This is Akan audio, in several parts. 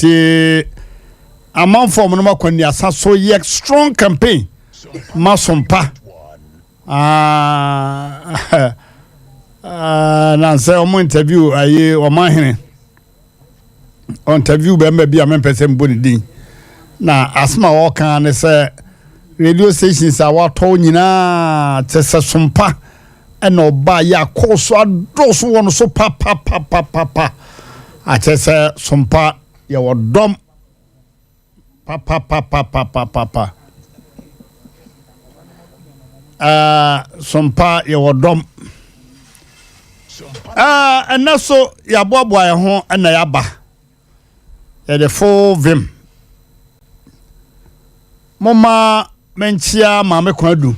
Nti amanfoɔ a wɔnom akwannuasa so yɛ strong campaign ma sompa. Ah, ah, na sɛ wɔn interview ayi wɔn ahene interview bɛrima bi a mempɛ sɛ mbɔ ne din na asɛm a wɔka ne sɛ radio stations a wɔatɔ nyinaa kyɛ sɛ sompa ɛna ɔbaa yɛ akɔɔ so adɔɔso wɔ no so papapapapa akyɛ sɛ sompa yɛwɔ dɔm papapapapapapa uh, sompa yɛwɔ dɔm ɛnɛ uh, so yɛaboaboa yɛn ho ɛna yɛaba yɛde full vim Momma menkyea Maame Kwadu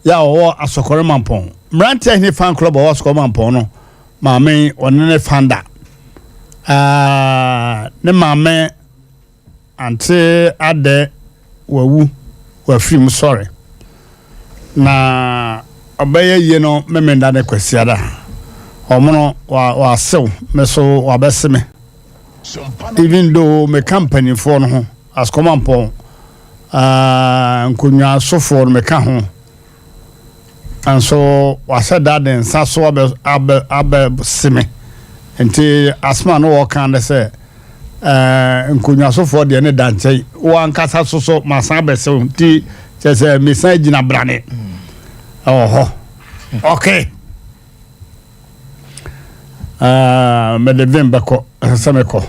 yɛ a ɔwɔ Asɔkɔre Mampɔn. Mmeranteɛ Ahene Fan Club a ɔwɔ Asɔkɔre Mampɔn no, maame ɔne ne founder. Uh, ne maame ante adɛ wawu wafiri mu sɔre. Na ɔbɛyɛ yie no memenda ne kwasiada. Ɔmono wasew me so wabɛse me. Even though meka mpanimfoɔ no ho Asukɔmampɔn uh, nkonnwasofoɔ no meka ho nso wahyɛ da de nsa so abɛ abɛ abɛse me nti asoma no wɔka ne sɛ uh, nkonnwasofoɔ deɛ ne da nkyɛn wankasa so so masan abɛse wo nti kyerɛ sɛ mesan gyina brane ɛwɔ hɔ okay. Ah, mede vim bɛkɔ ɛsɛ sɛ mekɔ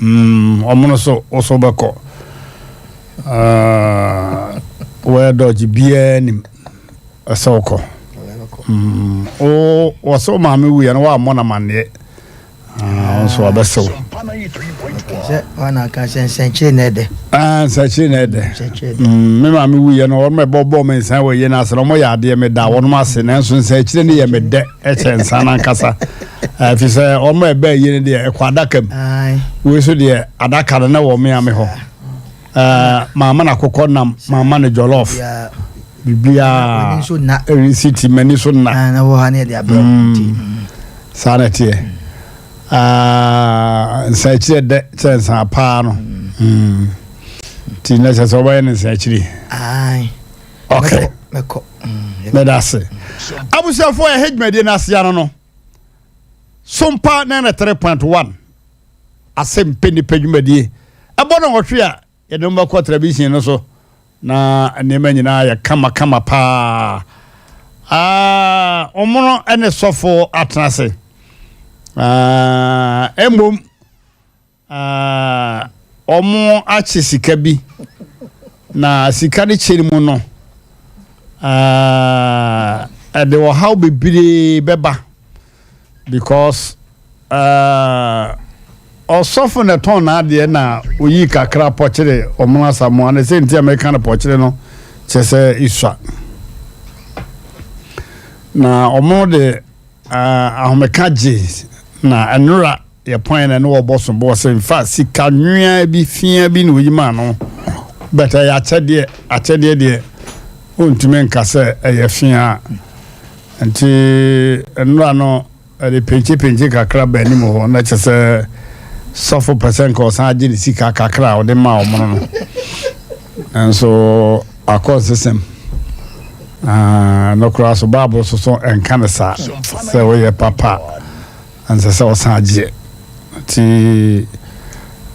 mm, ɔmo no so wo so bɛkɔ ah, wɔyɛ dɔgye biara nim ɛsɛ wokɔ mm, wo wɔ sɛ wo maame wuiɛ no woammɔ no amanneɛ Ah, wo nso wabɛsɛ wo. Sɛ wọn aka sɛ nsɛnkyerɛ na ɛdɛ. Ah, nsɛnkyerɛ na ɛdɛ. Mm, me maame wuyɛ no wɔn ɛbɔ bɔ me nsan wɔ yie no ase na wɔn yɛ adeɛ me da wɔn ase nanso nsɛnkyerɛ no yɛ me dɛ ɛkyɛ nsan n'ankasa. Ɛfi sɛ wɔn ɛbɛ yie no deɛ ɛkɔ adaka mu. Wei so deɛ adaka no na wɔ me ame hɔ. Ɛɛ maama na akokɔ nam maama no jollof. Biribiara ɛresi m'ani so nna. Saa na ɛteɛ. Ah, nsa akyiri ɛdɛ kyɛ nsa paa no. Mm. Nti na kyerɛ sɛ wobɛyɛ no nsa akyiri. Okay. Mɛkɔ. Mɛda ase. Abusuafoɔ yɛhɛ dwumadie no ase ano no. Sompa 93.1 asɛm pɛ nipa dwumadie. Ɛbɔ no nwɔtwe a Yɛde mo bɛkɔ television no so na nneɛma nyinaa yɛ kamakama paa. Ah, ɔmono ne sɔfo atena ase. Ah, mmom ah, ɔmo akye sika bi na sika no kyɛ mu no ah, ɛde ɔhaw bebree bɛba. Because uh, ɔsɔfo na ɛtɔn n'adeɛ na oyi kakra pɔkyere ɔmono asamoa no sɛ nti a mɛka no pɔkyere no kyɛ sɛ isua na ɔmo de uh, ahomeka gye na ɛnora yɛ pɔn na ɛne wɔbɔ so bɔ sɛ nfa sika nwea bi fia bi na oyi maa no but ɛyɛ akyɛdeɛ akyɛdeɛ deɛ wontumi nka sɛ ɛyɛ fia. Nti nnora no ɛde pinkye-pinkye kakra ba anim hɔ na kyɛ sɛ sɔfo pɛ sɛ nka ɔsan agye ne sika kakra a ɔde maa wɔn no nanso akɔ nsesɛm no koraa so Bible so so ɛnka no saa sɛ woyɛ papa Ɛnsɛ sɛ ɔsan agyeɛ nti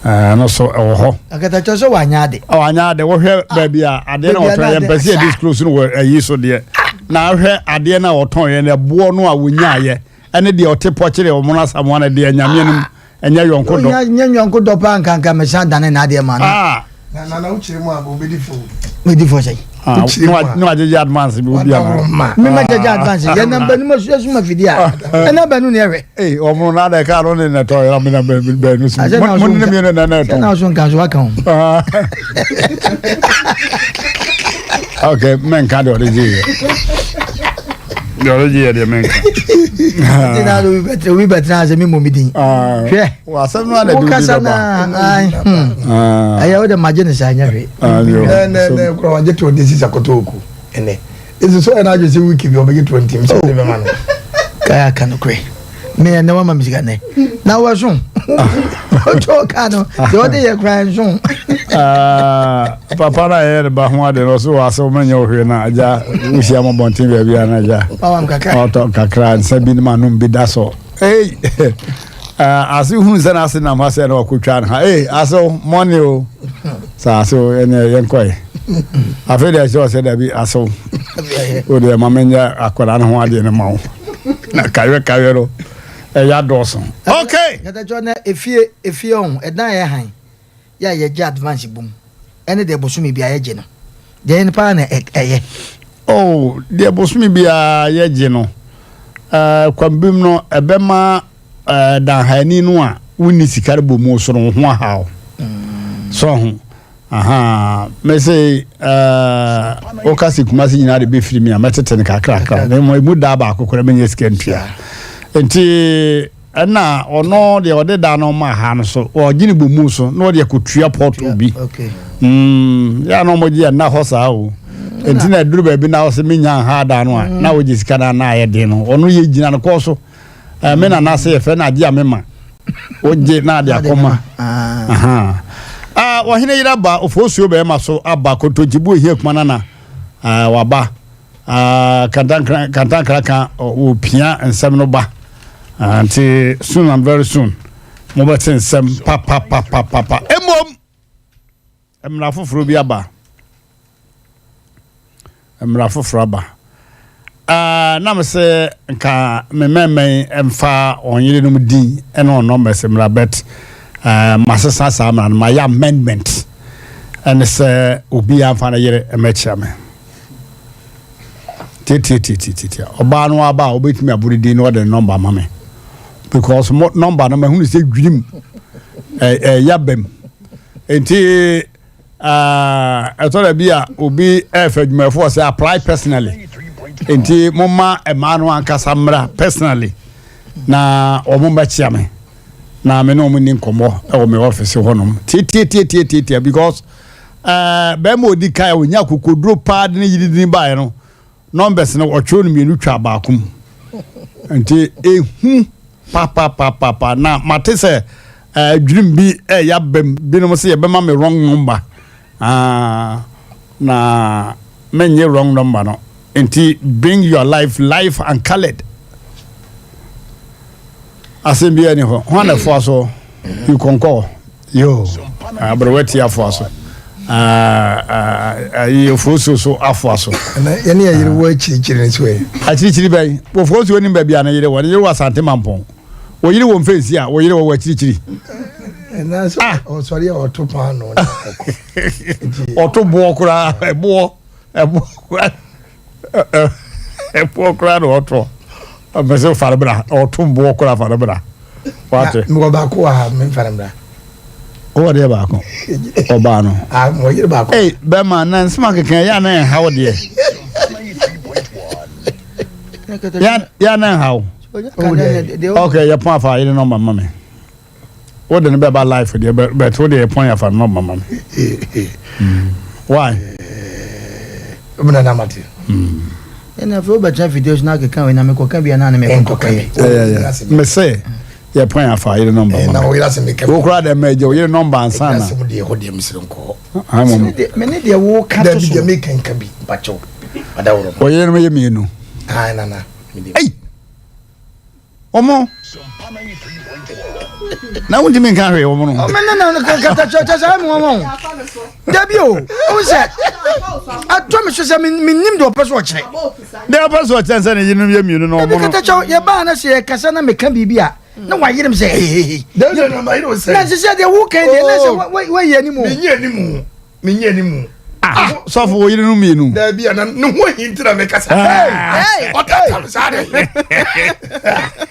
ɛno so ɛwɔ hɔ. Akatakyɛ sɛ wanyɛ ade. Wanyɛ ade wohwɛ ah, baabi a adeɛ na wɔtɔn yɛ mpɛ sɛ yɛ disclose no wɔ ayi so deɛ na ahwɛ adeɛ na wɔtɔn yɛ no ɛboɔ no a wɔnyaayɛ ɛne deɛ ɔte pɔkyere wɔn no asamoa no deɛ nyameɛ no mu ɛnyɛ yɔnko dɔ. Nyɛ yɔnko dɔ paa nkanka mesan dane n'adeɛ ma no. Ah. Na na na wokyerɛ mu a obedi fo. Medi fo sɛ. Ah, ne wagyegye advance bi obi ama. Me ma gyegye advance. Yɛ na banu ma suya suma fidi a. Ɛna banu ne ɛhwɛ. Ee ɔmo na adɛ kaa no ne na tɔ yɛrɛ mi na banu su. Mo ne mi na na ɛtɔn. Sɛ na so nka so aka ho. Ok, mɛnka deɛ ɔde gye yɛ. Deɛ ɔde gye yɛ deɛ mɛnka. Nti na obi bɛtena ase mi mɔ mi din. Hwɛ. Asɛm no ana de obi bɛba. Ɛyɛ wo de magye ne saa nyɛ hwee. Nɛ nɛ kura wagye to de sisa koto oku ɛnɛ. Esi so ɛna adwe sɛ wiki bi ɔbɛgye to ntim sɛ ɔde bɛma no. Kaya ka no korɛ. Me ɛnɛ wama me sika nɛ na wɔso wotɔ kaa no deɛ ɔde yɛ koraa nso. Ah, papa no a ɛyɛ ne ba ho ade no ɔso wɔ asɛ womanyɛ wo hwee no agya wohyia mo bɔnten baabi a na agya ɔtɔ kakra nsa bi no ma nom bi da so ei ah, ase hunu sɛ no ase nam ha sɛ na wakɔtwa no ha ei ase mɔne o sɛ ase ɛne yɛnkɔe afei deɛ ɛkyerɛ sɛ dabi asew o deɛ ma menyɛ akwadaa no ho adeɛ no ma wo na kayɛ kayɛ no ɛyɛ adɔɔso ok katakyɛ na efie efie ɔho ɛdan yɛ han yɛ a yɛgye advance bom ɛne deɛ bosome bi a yɛgye no deɛ yɛn paa na ɛyɛ oh deɛ bosome bi a yɛgye no ɛɛ kwambim no ɛbɛma ɛɛ danhani no a wonni sika no bɔ mu so no ho ahaw mm. so ho Ahaa me se eh, woka se Kumasi nyinaa de bɛfiri mi a mɛtete no kakrakra na mmom ɛmu daa baako koraa mɛnya sika ntua nti ɛna ɔno deɛ ɔde da no ma ha no so ɔgye ne bɔmu so na ɔde akɔtua pɔtɔ bi mm, yɛ na ɔmɔgye ɛnna hɔ saa o nti na ɛduru baabi na ɔsɛ menya nha da no a na wogye sika no na ayɛ den no ɔno yɛ gyina no kɔɔ so Eh, me nana sɛ yɛfrɛ no agye a mema wogye na ade akɔma ah. Ah, ɔhene yere aba ofosuo bɛrima so aba kontonkyibu ohia kuma nana ah, waba kantankraka wɔpia nsɛm no ba nti soon and very soon mobɛte nsɛm papapapapa mmom Mmara foforɔ bi aba. Mmara foforɔ aba. Uh, na me sɛ nka me mmɛmmɛn mfa wɔn yerenom din ne wɔn numbers mmara but uh, masesa saa mmara no mayɛ amendment ɛne sɛ obiara mfa ne yere mmɛkyia me tiatiatiatiatia ɔbaa no aba a wobɛtumi abɔ ne din na ɔde ne nɔmba ama me because mo nɔmba no mahunu sɛ dwirim ɛyɛ bam nti ɛtɔ da bi a obi ɛfɛ adwumayɛfoɔ sɛ apply personally nti momma mmaa no ankasa mmra personally na wɔn mmɛkyia me na me ne wɔn ni nkɔmmɔ ɛwɔ me office hɔnom tiatiatiatiatia because ɛɛ bɛrima odi kan a onya akokoduro paa de ne yiri de ne baeɛ no numbers no ɔtwerɛ no mmienu twa baako mu nti ehu papapapapa na mate sɛ ɛɛ dwirim bi ɛyɛ abam binom sɛ yɛbɛma me wrong number aa na menye wrong number no nti bring your life life and colored asɛm biara ni hɔ hwan na ɛfoa so you concur yo aberewa ti afoa so ayi ofosuo so afoa so. yɛne yɛ yere wɔ akyirikyiri ne so ɛ. Akyirikyiri bɛn ofosuo nim baabi a ne yere wɔ ne yere wɔ Asante Mampɔn wɔ yere wɔ mfɛnsi a wɔ yere wɔ wɔ akyirikyiri. Ɛna sɛ ɔsɔre a ɔto paano na ɔkɔ. Ɔto boɔ koraa ɛboɔ ɛboɔ koraa. Ɛboɔ koraa na ɔtɔ mɛsɛ fa no bra ɔto boɔ koraa fa no bra wate. Mewɔ baako wɔ ha memfa no bra. Wowɔ deɛ baako ɔbaa no. Ah, mewɔ yere baako. Ei bɛma na nsɛm akeka yɛ ana ɛnha wo deɛ. Yɛ ana ɛnha wo. Ok yɛ pɔn afa yere nɔmba ma me. Wo de no bɛba life deɛ but wo deɛ pɔn afa no nɔmba ma me. Why? Ɛmu na mate. Ɛna afei wobɛtena fidie so na akeka wei na mekɔka bia na ne mekɔkɔyɛ. Me se yɛ pɔn afa yere nɔmba ma me. Wo koraa dɛ mɛ gye wo yere nɔmba ansa na. Mene deɛ wo ka to so. Wo yere no yɛ mmienu. Ei! Ɔmo na wontumi nka hwee wɔn no. Ɔmo ne na kata kyerɛ sɛ ɛmu wɔn wɔn. Dabi o, o sɛ atɔ mi so sɛ mi nim deɛ ɔpɛ so ɔkyerɛ. Deɛ ɔpɛ so ɔkyerɛ sɛ ne yerenom yɛ mmienu na ɔmo no. Dabi kata kyerɛ yɛ baa na sɛ yɛ kasa na mi ka biribi a na wa yere mi sɛ hehehe. Dabi na ma yere o sɛ. Na sisi deɛ wo kan deɛ na sɛ wa yɛ anim o. Mi nyɛ anim o. Menyɛ anim. Ah, sɔfo wo yere no mmienu. Dabi ana ne ho ahi nti na meka sa. Ɔtata me saa de.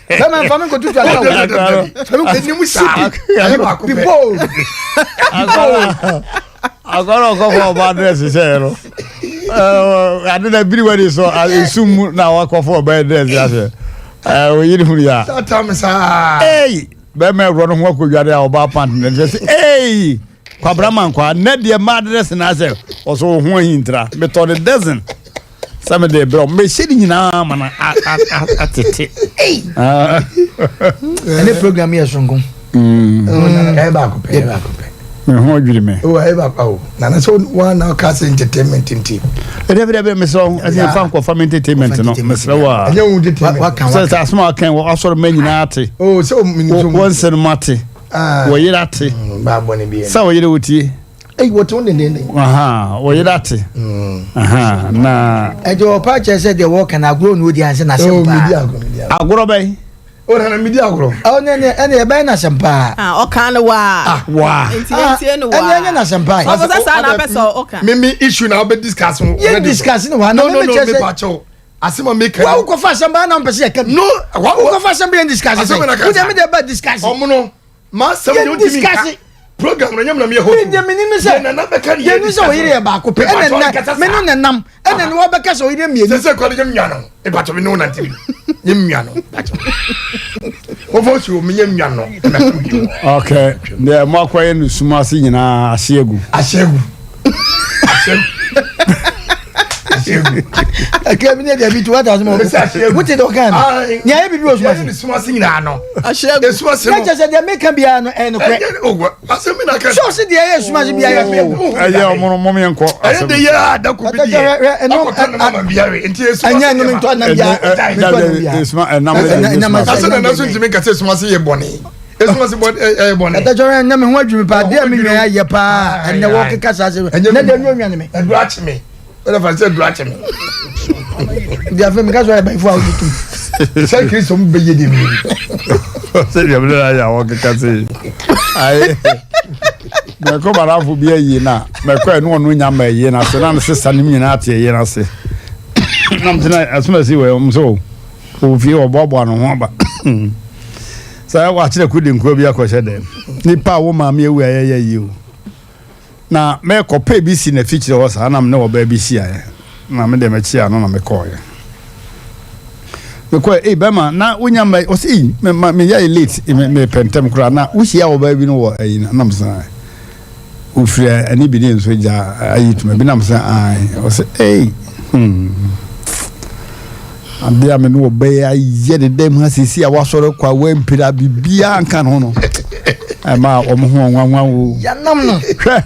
Bɛma nfa me nkotutu asa o. Fɛmi anim saa. Ɛyɛ baako pɛ. Be bold. Akɔrɔ ɔkɔfɔ ɔba adrɛsi sɛ yɛ no. Ade na biri wani sɔ esum mu na wakɔfɔ ɔba adrɛsi ahyɛ. Oyiri hu ya. Tata me saa. Ee bɛrima ɛwurɔ no ho akɔdware a ɔba pant na ɛsɛ sɛ ee. Kwabena Mankwaa, nnɛ deɛ mmaa dress na asɛ ɔsɛ wo ho ahi ntra metɔ ne dozen. Sɛ mede brɛ wo, mehyɛ ne nyinaa ma no atete. Ɛne program yɛ soronko. Ɛyɛ baako pɛ, ɛyɛ baako pɛ. Me ho adwiri me. O ɛyɛ baako awo. Nana sɛ wɔn na ɔka sɛ entertainment nti. Ɛdɛbi dɛbi mesrɛ wo, ɛsɛ yɛmfa nkɔfa me entertainment no, mesrɛ wo a. Ɛnyɛ wo entertainment. Sɛ sɛ asɛm a ɔka wɔ asɔre mma nyinaa ate. O sɛ o minim so. Wɔn nsɛm ate. Wɔ yere ate. Baabɔ ne bi. Sɛ wɔ yere wotie. Eyi wɔte wo dendenden. Wɔ yere ate. Na. Ɛdi ɔpa kyerɛ sɛ deɛ wɔka no agorɔ na odi ansa na asɛm paa. Agorɔ bɛn? O nana mi di agorɔ. Ɔ ne ne ɛne ɛbɛyɛ na asɛm paa. Ah ɔka no waa. Ah waa. Nti yɛn tie no waa. Ɛne ɛnyɛ na asɛm paa. Ɔfɔ sɛ saa na apɛ sɛ ɔka. Mi mi issue na ɔbɛ discuss. Yɛn discuss no waa na mi mi kyerɛ sɛ. No no no mi pa kyɛw. Asɛm a mi ka. Wa wokɔfa asɛm baa na mpɛ sɛ yɛ ka bi. No wa wokɔfa asɛm bɛ yɛn discuss sɛ. Wo deɛ mi deɛ bɛ discuss. Ɔmo no maa sɛm deɛ ntumi nka. Program no nyɛ mi na mi yɛ host. Mi deɛ mi nim sɛ. Yɛn nana bɛka ni yɛ discuss. Yɛn sɛ oyere yɛ baako pɛ ɛna nna mi no nenam ɛna ne wabɛka sɛ oyere mmienu. Sɛ sɛ kɔni nyɛ nua no ìbàtɔ mi ne wo nante bi nyɛ nua no ìbàtɔ. Wọ́n si omi nyɛ nua no ɛna tó bi. Ok deɛ mo akɔyɛ no sum ase nyinaa ahye agu. Ahye agu. Ahye agu. Ahye agu. Ɛkɛ bi ne deɛ bi tu wata asoma o. Wote deɛ ɔka no. Nea ayɛ bibi wɔ sum ase. Yɛ sum ase nyinaa no. Ahye agu. Esum ase no. Kyɛ sɛ deɛ meka biara no ɛyɛ nokorɛ. Ɛyɛ o asɛm mi na ka. Sɛ ɔsi deɛ ɛyɛ sum ase biara yɛ fɛ. Ɛyɛ ɔmo no mɔm yɛn kɔ. Ɛyɛ de yɛ adako bi deɛ. Akɔtɔ ne mama biara nti esum ase. Ɛnyɛ ɛnum ntɔ nam biara. Esuma ɛnam de esum ase. Asɛ nana so ntumi nkasa esum ase yɛ bɔne. Esum ase bɔ ɛyɛ bɔne. Ɛtɛ kyerɛ ɛnɛ me ho adwumi paa deɛ me nua ayɛ paa ɛnɛ wɔkeka saa sɛ ne deɛ nua nua ne me. Ɛduru akye me. Wọ́n fa sɛ duro akyɛ mi. Di afei mi ka sọ ɛbɛn fo a wogye tum. Sɛ Kristo mu bɛyɛ de mi. Sɛ deɛ mene ayɛ a wɔkeka se ayɛ mɛkɔ barafo bi ayie no a mɛkɔ ɛne ɔno nya ma ayie no ase na ne sesa no nyinaa te ayie no ase na mtena asomasi wɔ m sɛ ɔfie ɔboaboa no ho aba sɛ wakyerɛ kodi nkoa bi akɔhyɛ dɛm nipa a wo maame awu a yɛyɛ yie o Na mekɔpɛɛ bi si n'afikyire hɔ saa na me ne ɔbaa bi hyiaeɛ na me deɛ mekyea no na mekɔɔeɛ mekɔɛ ei bɛma na wonya mma ɔsɛ ei mema meyɛ late mepɛ ntɛm koraa na wohyia ɔbaa bi no wɔ ayi na nam sɛ ofiri ɛne bi ne nso gya ayi tuma bi nam sɛ ae ɔsɛ ei hmm Adeɛ a me ne ɔbɛ yi ayɛ ne dɛm ha sisi a wasɔre kɔ a wampira biribiara nka ne ho no ɛma wɔn ho nwanwa o. Yanam no. Hwɛ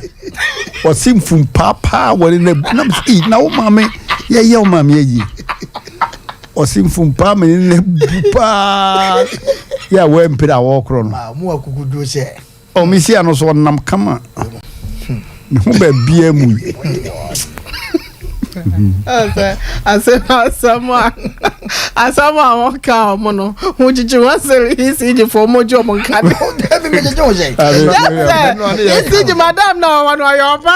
wɔsi nfun paapaa wɔne na nam sɛ na wo maame yɛyɛ wo maame ayi ɔsi nfun paa me ne na bu paa yɛ a wampira a wɔkorɔ no. Ɔmo wɔ akukuduro sɛ. Ɔ mesia no so ɔnam kama ne ho baabiaa mu yi. Asɛm asɛm a asɛm a wɔka wɔn no ho gyigyi wɔn sɛ ECG fo wɔn gye wɔn nka de. Ɛbi mi gyegye wɔn sɛ. Yɛsɛ ECG madam na ɔwɔ no ɔyɛ ɔba.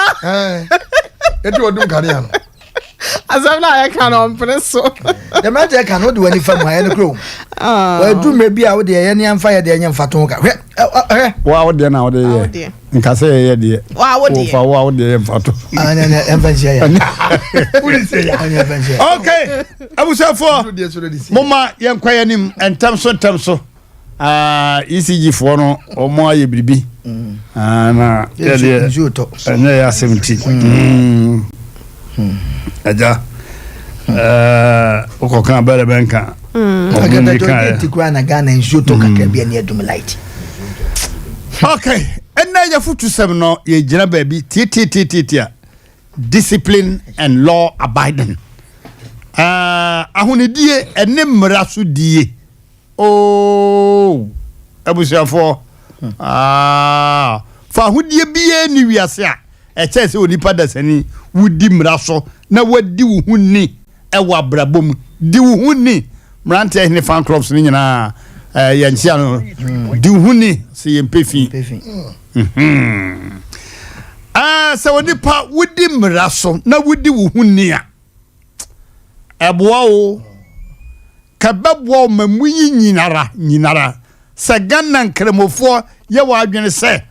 Eti ɔdum kanea no. Asɛm no a yɛka no ɔmpene so. Deɛ mmeranteɛ ka no wode w'ani fa mu a ɛyɛ no korɛ o. Wadu mmerɛ bi a wode ɛyɛ ne amfa yɛ deɛ ɛnyɛ mfa to ho ka. Hwɛ hwɛ. Wo a wodeɛ na wode yɛ. Nka sɛ yɛyɛ deɛ. Wo a wodeɛ. Wofa wo a wodeɛ yɛ mfa to. Ɛmfa nhyia yɛ. Ɛmfa nhyia. Okay, abusuafoɔ, momma yɛnkɔ yɛn anim ntɛm so ntɛm so. Ah, ECG foɔ no wɔn ayɛ biribi mm. ah, na yɛdeɛ ɛnyɛ yɛ asɛm nti mm. mm. agya eh, wokɔka bɛrɛ bɛnka ok ɛnna yɛfotu sɛm no yɛgyina baabi tietietietietia discipline and law abiding uh, ahonidie ɛne mmara so die Ooh abusuafoɔ ah, fa ahodie biara ni wiase a ɛkyɛn sɛ onipa dasani wodi mmara so na wadi wo ho ni ɛwɔ abrabɔ mu di wo ho ni mmeranteɛ hene fan clubs no nyinaa eh, yɛn nkyea no di wo ho ni sɛ yɛn pɛ fi mhm. ah, sɛ onipa wodi mmara so na wodi wo ho ni a ɛboa wo Ka bɛboa wo ma mu yi nyinara nyinara. Sɛ Ghana nkramofoɔ yɛ wɔn adwene sɛ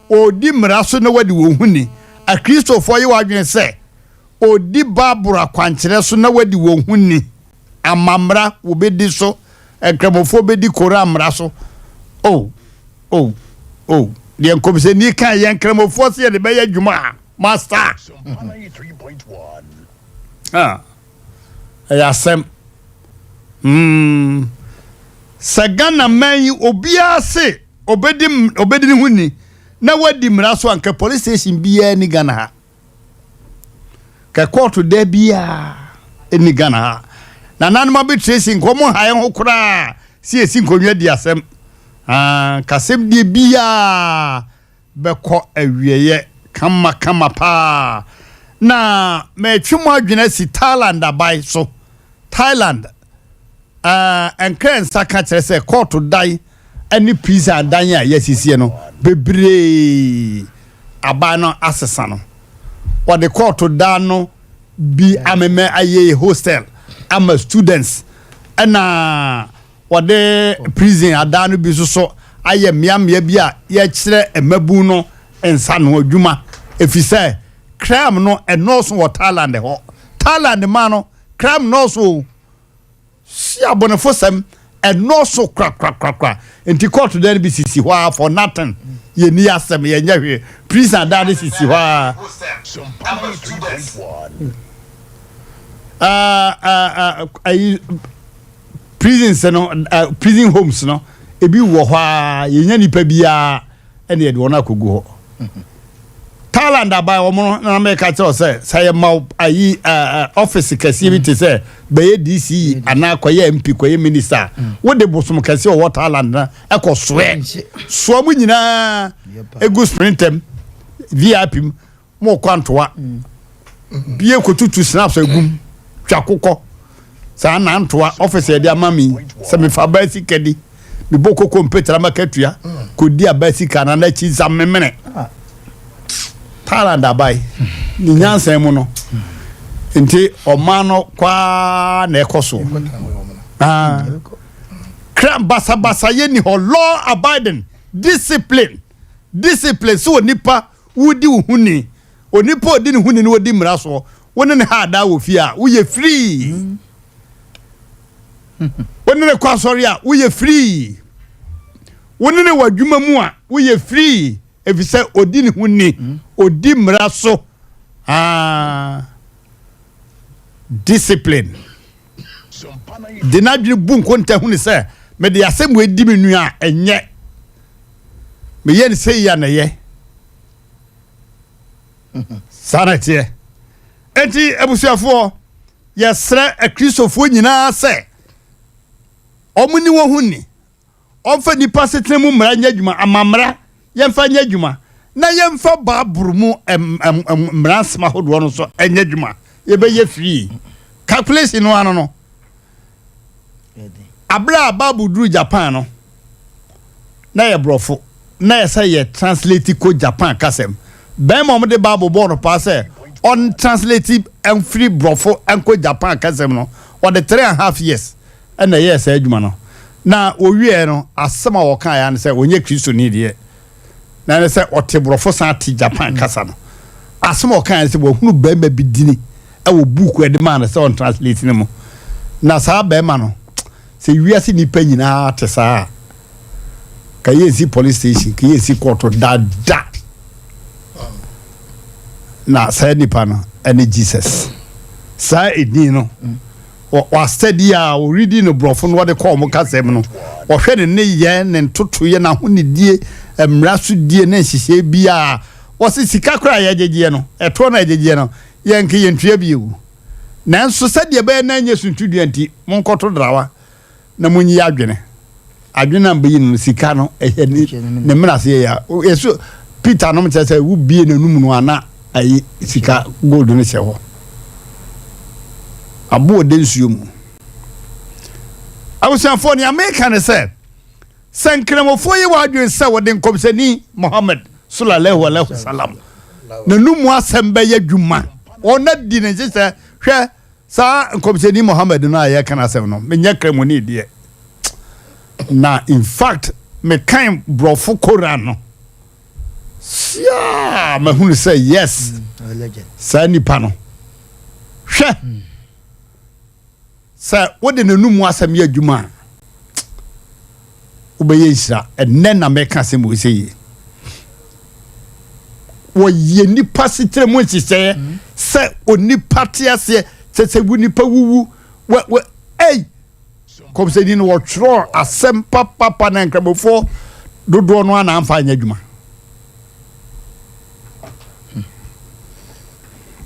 wɔredi mmara so na wɔadi wɔn ho ni, Akristofoɔ yɛ wɔn adwene sɛ wɔredi Bible akwankyerɛ so na wɔadi wɔn ho ni, amammara wɔbɛdi so, Nkramofoɔ bɛdi Koran mmara so. Oh, oh, oh, deɛ nkɔmhyɛni kae, yɛn Nkramofoɔ sɛ yɛde bɛyɛ adwuma a, Master. Ah. Ɛyɛ asɛm. Mm. Sɛ Ghana man yi obiara se obedi obedi ne ho ni na wadi mmara so anka police station biara ni Ghana ha. Kɛ kɔɔto da biara ni Ghana ha. Nananom abɛtracy nka wɔn ha ho koraa si esi nkonnwa di asɛm. Ah, kasɛm die biara bɛkɔ awieeɛ kamakama paa. Na metwe mo adwene asi Thailand aban so. Thailand, uh, nkra nsa ka kyerɛ sɛ kɔɔto dan ne prison dan a yɛasisie no bebree aban no asesa no. Wɔde kɔɔto dan no bi amemɛ ayɛ hostel ama students ɛna Wɔde prison adan no bi nso so ayɛ mmeammea bi a yɛkyerɛ mmabun no nsano adwuma efisɛ crime no ɛnɔɔso wɔ Thailand hɔ. Thailand man no crime nɔɔso o. Si abɔnefosɛm ɛnɔɔso korakorakorakora. Nti kɔɔto dan no bi sisi hɔ ara for nothing. Yɛnni asɛm, yɛnyɛ hwee. Prison adan no sisi hɔ ara. Uh, uh, uh, Prisons no, prison homes no, ebi wɔ hɔ a yɛnya nipa biara ɛna yɛde wɔn akɔgu hɔ. Thailand aban wɔn no na mɛka kyerɛ sɛ sɛ yɛ ma ayi office kɛseɛ bi te sɛ bɛyɛ DCE anaa kɔyɛ MP kɔyɛ minister wode bosom kɛseɛ ɔwɔ Thailand na ɛkɔ soɛ soa mu nyinaa egu sprintam VIP mu Mo kɔ antoa. Bie kɔtutu snaps agum. Twa kokɔ. Saa na antoa office yɛde ama mi sɛ mefa abaa sika di. Mebɔ koko mpetra makatua. Kɔdi abaa sika na n'akyi nsa memene. Thailand abae. Ne nyansa mu no. Nti ɔman no kwaa na ɛkɔ so. Ah. Kram basabasa yɛ ni hɔ. Law abiding. Discipline. Discipline sɛ onipa Wodi wo ho ni. Onipa a odi ne ho ni na odi mmara soɔ, wo ne no ha adaa wɔ fie a, woyɛ firii. Wo ne no kɔ asɔre a, woyɛ firii. Wo ne no wɔ adwuma mu a, woyɛ firii. Efisɛ odi ne ho ni, odi mmara so. Ah, discipline. De n'adwene bu nkonta hunu sɛ mede asɛm wei di me nua a ɛnyɛ. Meyɛ no sei a na ɛyɛ. Saa na ɛteɛ. Enti abusuafoɔ, yɛsrɛ akristofoɔ nyinaa sɛ wɔn ni wɔn ho ni, wɔmfa nnipa asetena mu mmara nyɛ adwuma, amammara yɛmfa nyɛ adwuma, na yɛmfa Bible mu mmara nsɛm ahodoɔ no nso nyɛ adwuma. Yɛbɛyɛ free. Calculation no ano no, Bere a Bible duruu Japan no, na ɛyɛ Borɔfo. Na ɛsɛ sɛ yɛ translate kɔ Japan kasa mu. Barima a wɔde Bible bɔɔ no paa sɛ ɔntranslate mfiri Borɔfo nkɔ Japan kasa mu no, ɔde 3½ years na ɛyɛɛ saa adwuma no. Na wɔwieɛ no, asɛm a wɔkaeɛ ara ne sɛ ɔnyɛ Kristoni deɛ. Na ɛne sɛ ɔte Borɔfo san te Japan kasa no. Asɛm a ɔkaeɛ ne sɛ wahunu barima bi dini wɔ buuku a ɛde maa no sɛ ɔntranslate no mu. Na saa barima no, sɛ wiase nnipa nyinaa te saa a, ka yɛnsi police station, ka yɛnsi kɔɔto dada. Na saa nipa no ɛne Jesus. Saa edin no, wasɛdi a ɔredi no borɔfo no wɔde kɔ wɔn kasa mu no, wɔhwɛ ne nneyɛɛ, ne ntotoeɛ, n'ahonidie, mmara so die ne nhyehyɛe biara. Wɔse sika koraa a yɛgyegyeɛ no, ɛtoɔ no a yɛgyegyeɛ no, Yɛn nka yɛntua bio. Nanso sɛdeɛ ɛbɛyɛ na ɛnyɛ suntidua nti, monkɔto drawa na monyi adwene. Adwene a mobɛyi no no, sika no, ɛyɛ ne ne mena ase yɛ. Yɛso Peter nom kyerɛ sɛ wobie n'anum no a na ayi sika gold no hyɛ hɔ. Aboɔ de nsuo mu. Abusuafoɔ, nea meka ne sɛ, Sɛ Nkramofoɔ yɛ wɔn adwene sɛ wɔde Nkɔmhyɛni Muhammad Sallallahu Alaihi Wasallam n'anum asɛm bɛyɛ adwuma, wɔn adi ne nhyehyɛ. Hwɛ, saa Nkɔmhyɛni Muhammad no a yɛreka n'asɛm no, menyɛ Kramoni deɛ, na in fact mekan Borɔfo Koran no, siaa mahunu sɛ yes, saa nipa no, hwɛ, Sɛ wode n'anom asɛm yɛ adwuma a, wobɛyɛ nhyira. Ɛnnɛ na mɛka asɛm wei sɛ yie. Wɔyɛ nipa setena mu nhyehyɛeɛ sɛ onipa te aseɛ, sɛ sɛ wo nipa wuwu. Wɛ wɛ ei! Kɔmhyɛni no wɔtwerɛɔ asɛm papapa na nkramofoɔ dodoɔ no ara na amfa anyɛ adwuma.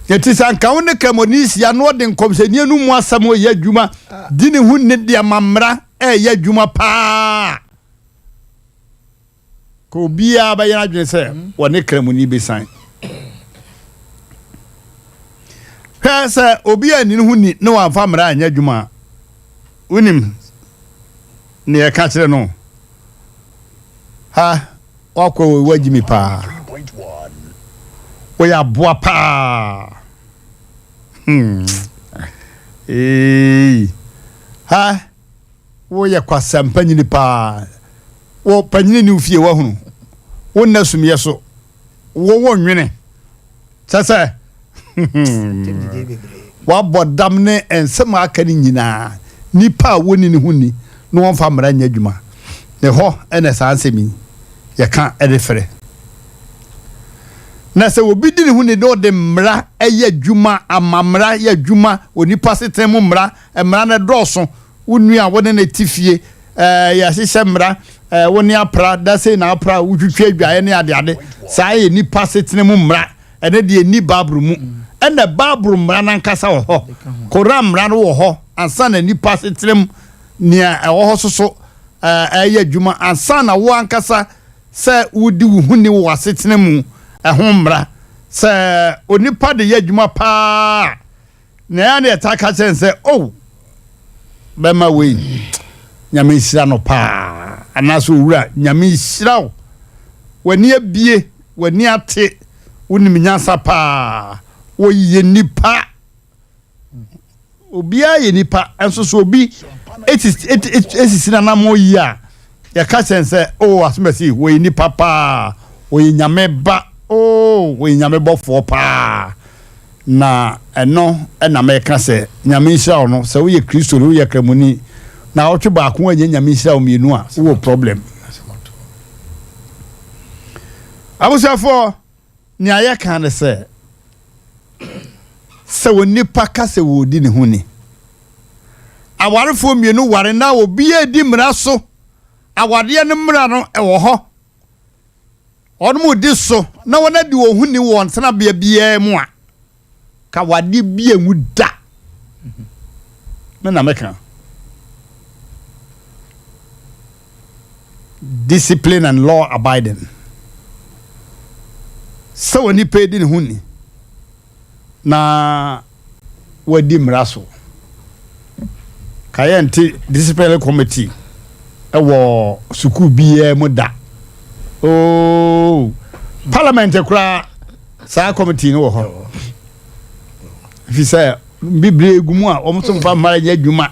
Yɛte sɛ anka wo ne kramoni hyia na ɔde nkɔmhyɛni no mu asɛm reyɛ adwuma di ne ho ni de ama mmara ɛreyɛ adwuma paa. Ka obiara bɛyɛ n'adwene sɛ wɔne kramoni bɛsan. Hwɛ sɛ obi anni ne ho ni na wamfa mmara anyɛ adwuma a, wonim nea ɛka kyerɛ no? Ha, wakɔ wei wagyi mi paa. Woyɛ aboa paa. Hmm. Ee. Ha. Wo yɛ kwasam panyini paa. Wo panyini ni wo fie wahunu. Wo nna sumiɛ so. Wo wo nwene. Kyɛ sɛ wabɔ dam ne nsɛm a aka no nyinaa. Nipa a wɔnni ne ho ni na wɔmfa mmara nyɛ adwuma. Ne hɔ na saa nsɛm yi yɛka de frɛ. Na sɛ obi di ne ho ni na ɔde mmara yɛ adwuma, amammara yɛ adwuma, onipa setena mu mmara Mmara no dɔɔso. Wo nua a wo ne no te fie, ɛɛ, yɛahyehyɛ mmara, ɛɛ, wo ne apra, da sei na apra, wotwitwa adwaeɛ ne adeade. Saa yɛ nnipa asetena mu mmara. Ɛno deɛ ɛnni Bible mu. Ɛna Bible mmara no ankasa wɔ hɔ. Koran mmara no wɔ hɔ ansa na nnipa asetena mu nea ɛwɔ hɔ soso ɛɛ, ɛyɛ adwuma ansa na wo ankasa sɛ wodi wo ho ni wɔ w'asetena mu ɛho mmara. Sɛ onipa de yɛ adwuma paa a, Na ɛyɛ a na yɛtaa ka kyerɛ no sɛ, Oh, bɛma wei, Nyame nhyira no paa. Anaasɛ owura, Nyame nhyira wo. W'ani abie, w'ani ate, wonim nyansa paa. Woyɛ nipa. Obiara yɛ nipa, nso so obi esisi n'anammɔn yie a, yɛka kyerɛ no sɛ, Oh, asomasi, wɔyɛ nipa paa. Wɔyɛ Nyame ba. Oh, wɔyɛ Nyame bɔfoɔ paa. Na ɛno na meka sɛ, Nyame nhyira wo no, sɛ woyɛ Kristoni, woyɛ Kramoni, naawɔtwe baako woannya Nyame nhyira wo mmienu a, wowɔ problem. Abusuafoɔ, nea yɛka ne sɛ, sɛ onipa ka sɛ wɔredi ne ho ni, awarefoɔ mmienu ware na obiara di mmara so, awareɛ no mmara no ɛwɔ hɔ, Wɔn di so na wɔn adi wɔn ho ni wɔ wɔn tenabea biara mu a, ka wadeɛ bi anwu da. Me na meka. Discipline and law abiding. Sɛ onipa di ne ho ni na wadi mmara so. Ka yɛnte disciplinary committee wɔ sukuu biara mu da. Oh, parliament koraa saa committee no wɔ hɔ. Fi sɛ bibire egu mu a wɔn nso mfa mmara nyɛ adwuma.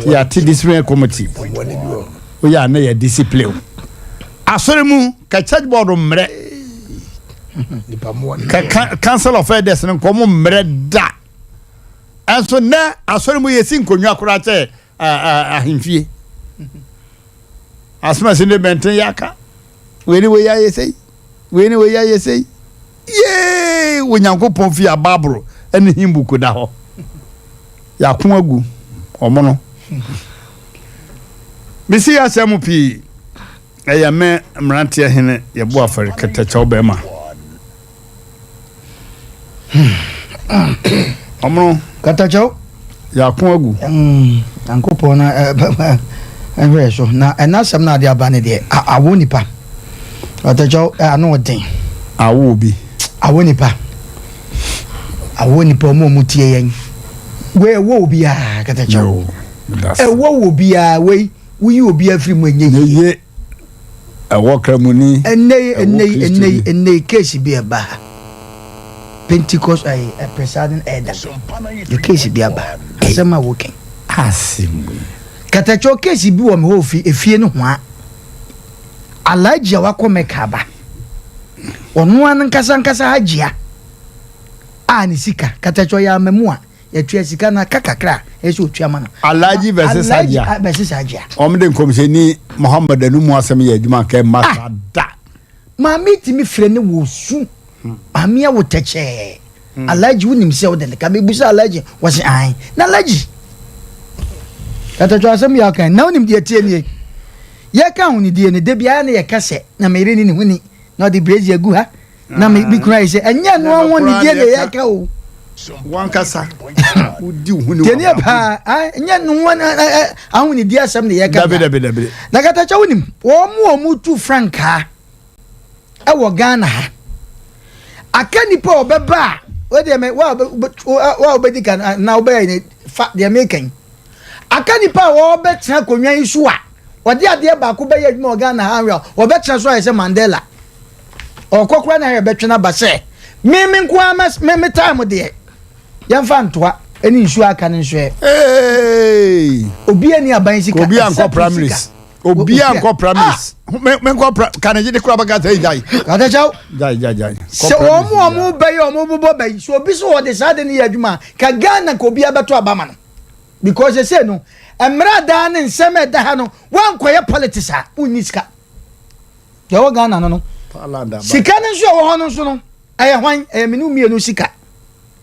Yɛate disciplinary committee. Woyɛ a na yɛ discipline. Asɔre mu ka church board mmerɛ. Ka council of elders no nkɔmɔ mmerɛ da. Ɛnso nnɛ asɔre mu yɛsi nkonnwa koraa kyɛ ahemfie. Asomasi ne bɛnten yɛ aka. Wei ne wei ayɛ sei. Wei ne wei ayɛ sei. Yee! Onyankopɔn fie a Bible ne hymn book da hɔ. Yɛako agu wɔn no. Mesi yɛ asɛm mu pii. Ɛyɛ me mmeranteɛ hene yɛbo afɔre kɛtɛkyɛw bɛrima. Ɔmono. Katakyɛw. Yɛako agu. Nyankopɔn na ɛhwɛ so na ɛna asɛm na ade aba ne deɛ awo nipa. Katakyɛw ano ɔden. Awo obi. Awo nipa. Awo nipa ɔmo ɔmo tie yɛn. Wei ɛwɔ obiara katakyɛw. Ɛwɔ obiara wei woyi obiara firi mu ɛnyɛ yie. Ɛwɔ kramoni. Ɛnnɛ yi, ɛnnɛ yi, ɛnnɛ yi, ɛnnɛ yi, case bi ɛba ha. Pentecost ɛyi, eh, presiding elder bi. The case bi aba ha. Asɛm a woka. Asɛm yi. Katakyɛw case bi wɔ me hɔ ofi efie no hoa. Alhaji a wakɔ Mecca aba. Ɔno ara nkasa nkasa hajia a ne sika katakyɛw yɛ amamu a. Yɛtua sika no aka kakra a ɛsɛ sɛ ɔtua ma no. Alhaji versus Hajia. Alhaji versus Hajia. Wɔn de nkɔmhyɛni Muhammad anum asɛm yɛ adwuma nka ɛmma ah. saa da. Maame tumi frɛ ne wɔ su. Maame awo tɛkyɛɛ. Alhaji wonim sɛ wode ne ka mebusa Alhaji wɔse ae na Alhaji katatwa asɛm yɛ aka na wonim deɛ tie nie yɛka ahonidie no da biara na yɛka sɛ na meyere ne ne ho ni na ɔde brezi agu ha na me bi kura yi sɛ ɛnyɛ no ahonidie na yɛka o wankasa wodi wo ho ni tiɛniɛ paa ɛnyɛ no ahonidie asɛm na yɛka dabi dabi dabi na katatwa wonim wɔn mu wɔn mu tu frankaa ɛwɔ Ghana ha aka nipa a ɔbɛba a wodeɛ mɛ wa wa wobɛdi kan na wobɛyɛ ne fa deɛ meka yi aka nipa a wɔbɛtena akonnwa yi so a wɔde adeɛ baako bɛyɛ adwuma wɔ Ghana ha a wɔbɛtena so ayɛ sɛ Mandela ɔkɔ koraa na ayɛ bɛtwe no aba sɛ me me nko ara me me time deɛ yɛmfa ntoa ɛne nsuo aka no nso ɛ obi ani aban sika obi ankɔ primaries obi a nkɔ primaries ah! me me nkɔ pra kanegye de kura bɛka sɛ gyae katakyɛw gyae gyae gyae sɛ wɔn mu wɔn bɛyɛ wɔn bobɔ bɛyi so obi so wɔde saa de ne yɛ adwuma ka Ghana ka obi abɛto aba ma no because ɛsɛ no mmerɛ daa ne nsɛm ɛda ha no wankɔyɛ politics a wonni sika deɛ ɛwɔ Ghana no no sika no nso ɛwɔ hɔ no nso no Ɛyɛ hwan? Ɛyɛ me ne wo mmienu sika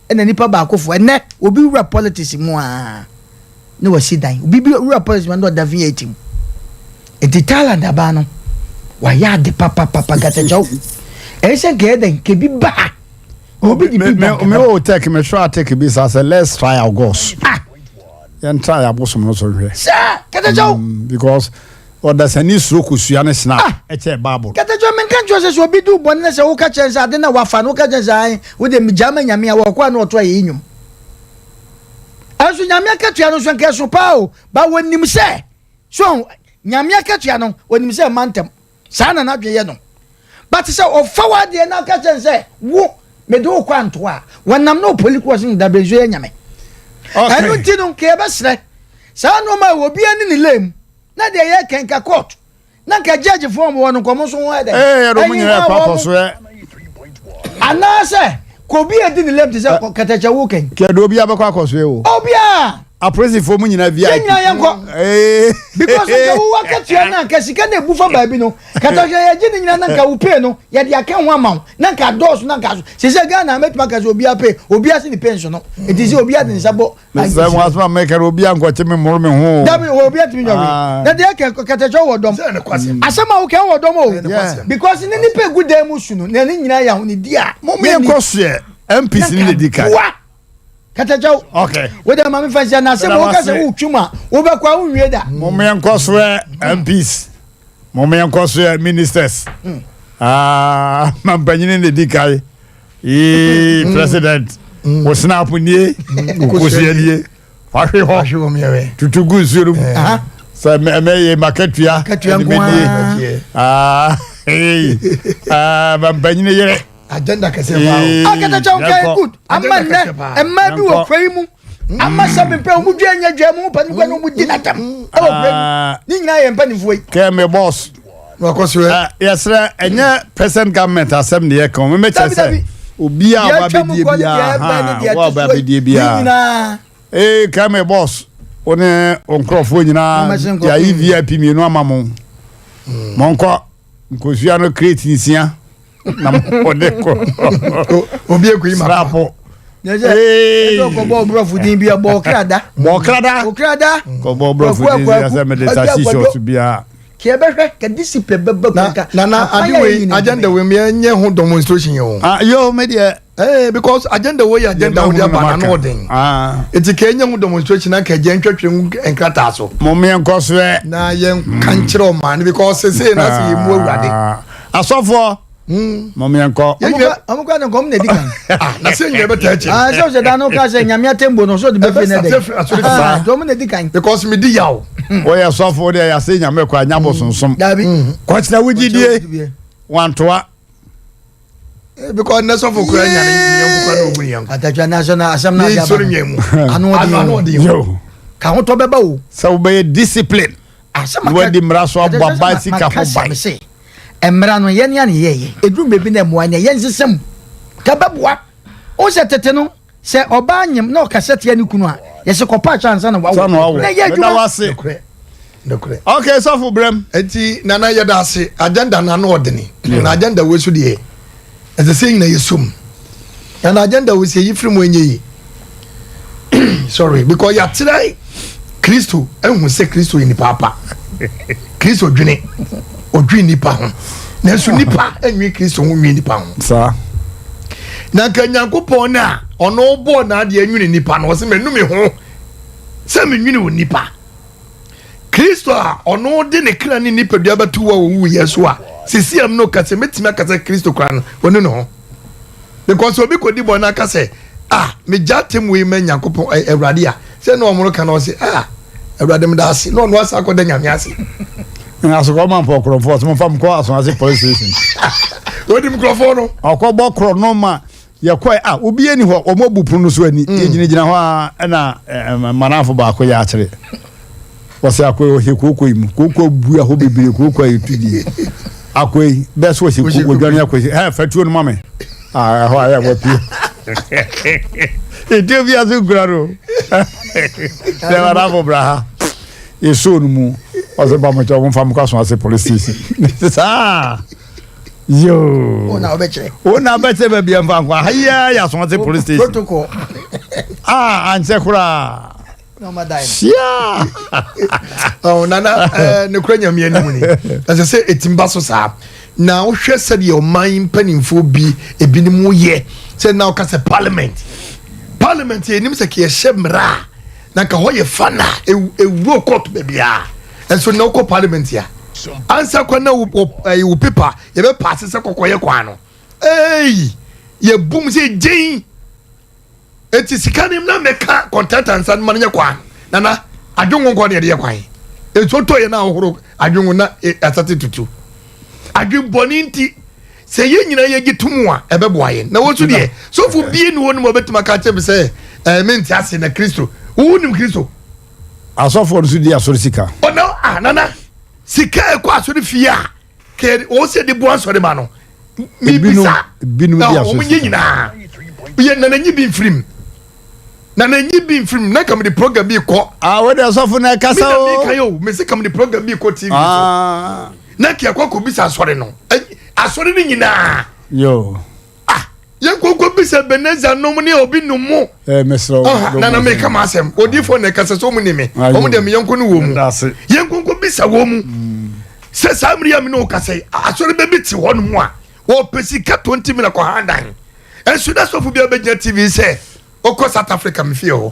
ɛna nipa baako fo. Ɛnɛ obi wura politics mu aa na wasi dan. Obi bi wura politics mu na ɔda V8 mu. Nti Thailand abaa no wayɛ ade papapapa gatakyɛw. Ɛyɛ sɛ nka ɛyɛ dɛn nka ebi ba ha. Na obi de bi ba nka. Me wɔ tech me sure tech bi sa sɛ let's try our gods. Ah. Yɛn try abosom no so nhwɛ. Sɛ gatakyɛw. Because Ɔdasani suro kosua ne snap Ah! kyɛɛ Bible. Kɛtɛkyɛ menka nkyerɛ sɛ sɛ obi di wo bɔne na sɛ woka kyerɛ no sɛ ade no a wafa no woka kyerɛ no sɛ ae wo deɛ megyaa ma Nyame a wɔkɔ a na ɔto ayeyi nnwom. Ɛnso Nyame akatua no nso nka ɛso paa o ba wɔnim sɛ so Nyame akatua no wɔnim sɛ ɛma ntɛm saa na n'adwene yɛ no but sɛ ɔfa w'adeɛ na aka kyerɛ no sɛ wo mede wo kɔ anto a wɔnam na ɔpoli kɔ ɔse dabrɛ nso yɛ Nyame. Ɛno nti no nka yɛbɛsrɛ saa nneɛma a obiara ne ne lane mu na deɛ yɛ kɛ nka court na nka judge fo wɔn no nkɔmɔ nso ho ɛdɛ ɛɛ ɛdɔm nyinaa ɛkɔ akɔ so ɛ anaasɛ kò obi edi ne lem te sɛ kɛtɛkyɛ wo kɛn. Kɛdɛ obi abɛkɔ akɔ so ɛ o. Obiara. Apolisifoɔ mu nyinaa VIP. Yɛn nyinaa yɛn kɔ. Because nka wo akatua na nka sika na ebu fa baabi no kɛtɛkyɛ yɛ gye ne nyinaa na nka wo pay no yɛde aka ho ama wo na nka dɔɔso na nka so sese Ghana mɛtuma ka sɛ obiara pay obiara se ne pay nso no eti sɛ obiara de nsa bɔ Mesrɛ mo asɛm a meka no obi ankɔkye me mmoro me ho. Dabi wɔ obi atumi nyɛ hwee. Na deɛ kɛ kɛtɛkyɛ wɔ dɔm. Asɛm a wokɛ wɔ dɔm o. Because ne nipa egu dan mu su no na ne nyinaa yɛ ahonidi a. Mo mo yɛn kɔ soɛ MPs ne na di kan. Wa kɛtɛkyɛw. Okay. Wo deɛ maame fa nhyɛ na asɛm a woka sɛ wotwi mu a wobɛkɔ a wonwie da. Mo mo yɛn kɔ soɛ MPs. Mo mo yɛn kɔ soɛ ministers. Ah, mampanyini na di kan. Yee mm. president mm. wo snap nie mm. wo kosua nie wahwe hɔ tutu gu nsuo no mu eh. sɛ mɛyɛ makatua ɛne mɛdie ah, ah, mampanyini yere agenda kɛseɛ paa o. Akatakyɛ nka good ama nnɛ mmaa bi wɔ kura yi mu ama sɛ mepɛ ɔmo dwa nya dwa mu mpanimfoɔ ne ɔmo di n'atam ɛwɔ kura mu ah. ne nyinaa yɛ mpanimfoɔ yi. Kɛ me boss. Wakɔ so ɛ. Yɛsrɛ ɛnyɛ present government asɛm ne yɛ kan o mɛmɛ kyerɛ sɛ obi a ɔba abɛdie biara ha ɔba ɔba abɛdie biara ee kɛ me boss wo ne nkurɔfoɔ nyinaa yɛayi vip mmienu ama mo monkɔ nkosua no crate nsia. na mɔde kɔ obi ekuyi ma srapo ɛsɛ ɔkɔbɔ ɔbrɔfo din bi ɛbɔ ɔkrada bɔ ɔkrada ɔkrada kɔbɔ ɔbrɔfo din bi asɛ mede sa short biara kɛ bɛhwɛ kɛ discipline bɛbɛ na na na ade wei agenda wei mi ɛnyɛ ho demonstration yɛ o. ah yo me deɛ. Eh, because agenda wei yɛ agenda wo de aba na no ɔden. Ah. Eti kɛ ɛnyɛ ho demonstration na kɛ gye ntwɛtwɛ ngu nkrataa so. Mo mmea nkɔ so ɛ. Na yɛn ka nkyerɛ ɔman no because sese na sɛ yɛ mu awurade. Asɔfoɔ. Mo mmea nkɔ. Ɔmo kɔ ne nkɔm na edi kan. Ah, na sɛ nyɛ bɛtɛ akyi. Ah, sɛ ɔsɛ dan no ka sɛ nyame atembo no so de bɛfie ne dɛ. Ah, nti ɔmo na edi kan. Because me di yaw. Wɔyɛ sɔfo deɛ yɛase nyame kɔ anya bosonsom. Dabi. Kɔkyerɛ wo gyidie. Wantoa. Eh, because ne sɔfo kura nya ne nyɛnko kura na obu ne yɛnko. Atatwa na asɔ na asɛm na adi aba. Ne mu. Ano ɔden o. Ka ho tɔ bɛba o. Sɛ wobɛyɛ discipline. Asɛm aka. Wadi mmara so abɔ aba sika ho ban. Mmara no yɛn ne yɛyɛ. Eduru baabi na mmoa nyɛ yɛn nsesa mu. Ka bɛboa. O sɛ tete no sɛ ɔbaa nyem na ɔkasa tia ne kunu a yɛsɛ kɔpa akyɛ ansa na wawo. Na ɛyɛ adwuma. Okay, sɔfo brɛm. Eti nana yɛda ase agenda na ano ɔdene na agenda wei so deɛ ɛsɛ sɛ nyina yɛsom. And agenda wo sɛ yi firi mu ɛnyɛ yi. Sorry, because yɛakyerɛ Kristo ehu sɛ Kristo yɛ nipa apa. Kristo dwene, ɔdwene nipa ho. Nanso nipa enwi Kristo ho nwi nipa ho. Saa. Na nka Nyankopɔn no a ɔno bɔɔ n'adeɛ nwene nipa no, ɔsɛ manu me ho sɛ menwene wɔ nipa. Kristo a ɔno de ne kra ne nipadua bɛto wɔ owuiɛ so a sisi am no ka sɛ mɛtumi aka sɛ Kristo kora no ɔnu ne ho. Because obi kɔdi bɔ no aka sɛ ah megya atem wei ma Nyankopɔn Awurade a sɛ na ɔmoro ka na ɔse ah Awurade meda ase na ɔno asa akɔda Nyame ase. Asokɔ ma mpɔ korɔmfoɔ sɛ momfa mkɔ Asoase police station. Onim nkurɔfoɔ no. Ɔkɔbɔ korɔ no ma yɛkɔɛ a obi ani hɔ wɔn abu pono no so ani mm. yɛgyinagyina hɔ a ɛna manafo baako yɛ akyere wɔsɛ akɔ ɔhyɛ kooko yi mu kooko abua hɔ bebree kooko a yɛtu die akɔ yi bɛɛ so ɔhyɛ kooko odwane akɔ yi ɛ fatuo no ma me a ɛhɔ ayɛ wɔpie ɛtuo bi ase nkura no sɛ manafo bra ha yɛsoo no mu ɔsɛ bamokyɛ wɔmfa mokɔ aso ase police station saa yoo wo na wobɛkyerɛ wo na wobɛkyerɛ baabi ɛmfa nkɔ aha yi ara yɛ asoɔte police station protocol ah ankyɛ koraa hyia oh, nana eh, ne kura nyame anim ni ɛsɛ sɛ ɛtim ba so saa na wohwɛ sɛdeɛ ɔman mpanimfoɔ bi ebinom yɛ sɛ na woka sɛ parliament parliament yɛnim sɛ kɛyɛhyɛ mmara a na nka hɔ yɛ fa na ɛwuro court baabiaa ɛnso na wokɔ parliament a ansa kɔ na wo paper yɛbɛ paase sɛ kɔkɔyɛ kwan no ei yɛbum sɛ gyen eti sika no na mɛka kɔntɛnta nsa no ma no nyɛ kwan nana adwenwo nkɔ ne yɛde yɛ kwan nsuo tɔ yɛ na ahohoro adwenwo na asate tutu adwenbɔne nti sɛ yɛn nyinaa yɛgye tom a ɛbɛboa yɛn na wɔn nso deɛ sɔfo bie ne wɔn mu a ɔbɛtumi aka kyerɛ me sɛ ɛɛ mente ase na kristo wowu nim kristo. Asɔfoɔ no nso di asɔre sika. Ɔna ah nana sika ɛkɔ asɔre fie a kɛ wɔn sɛ de bu asɔre ma no mibisa ebinom di asɔre wɔn nyɛ nyinaa yɛ nana nyi bi nfirim nana nyi bi nfirim na kam de program bi kɔ. Ah wɔde asɔfo na ɛkasa o. Mi na mi ka yɛ o mesi kam de program bi kɔ TV so. Ah. Na kɛ ɛkɔ kɔ bisa asɔre no asɔre no nyinaa. Yo. Ah, yɛn koko bisa Ebenezer nom ne obi nom mu. Eh, mesrɛ wo. Na na meka ma asɛm. Odiifo na ɛkasa sɛ ɔmu ni me. Ɔmu deɛ me yɔnko no wɔ mu. Yɛn koko bisa wɔ mu. Sɛ saa mmiri a me ne wo kasa yi, asɔre bɛ bi te hɔ nom a, wɔpɛ sika 20 million kɔ han dan. Ɛnso na sɔfo bi abɛgyina TV sɛ, ɔkɔ South Africa me fie hɔ.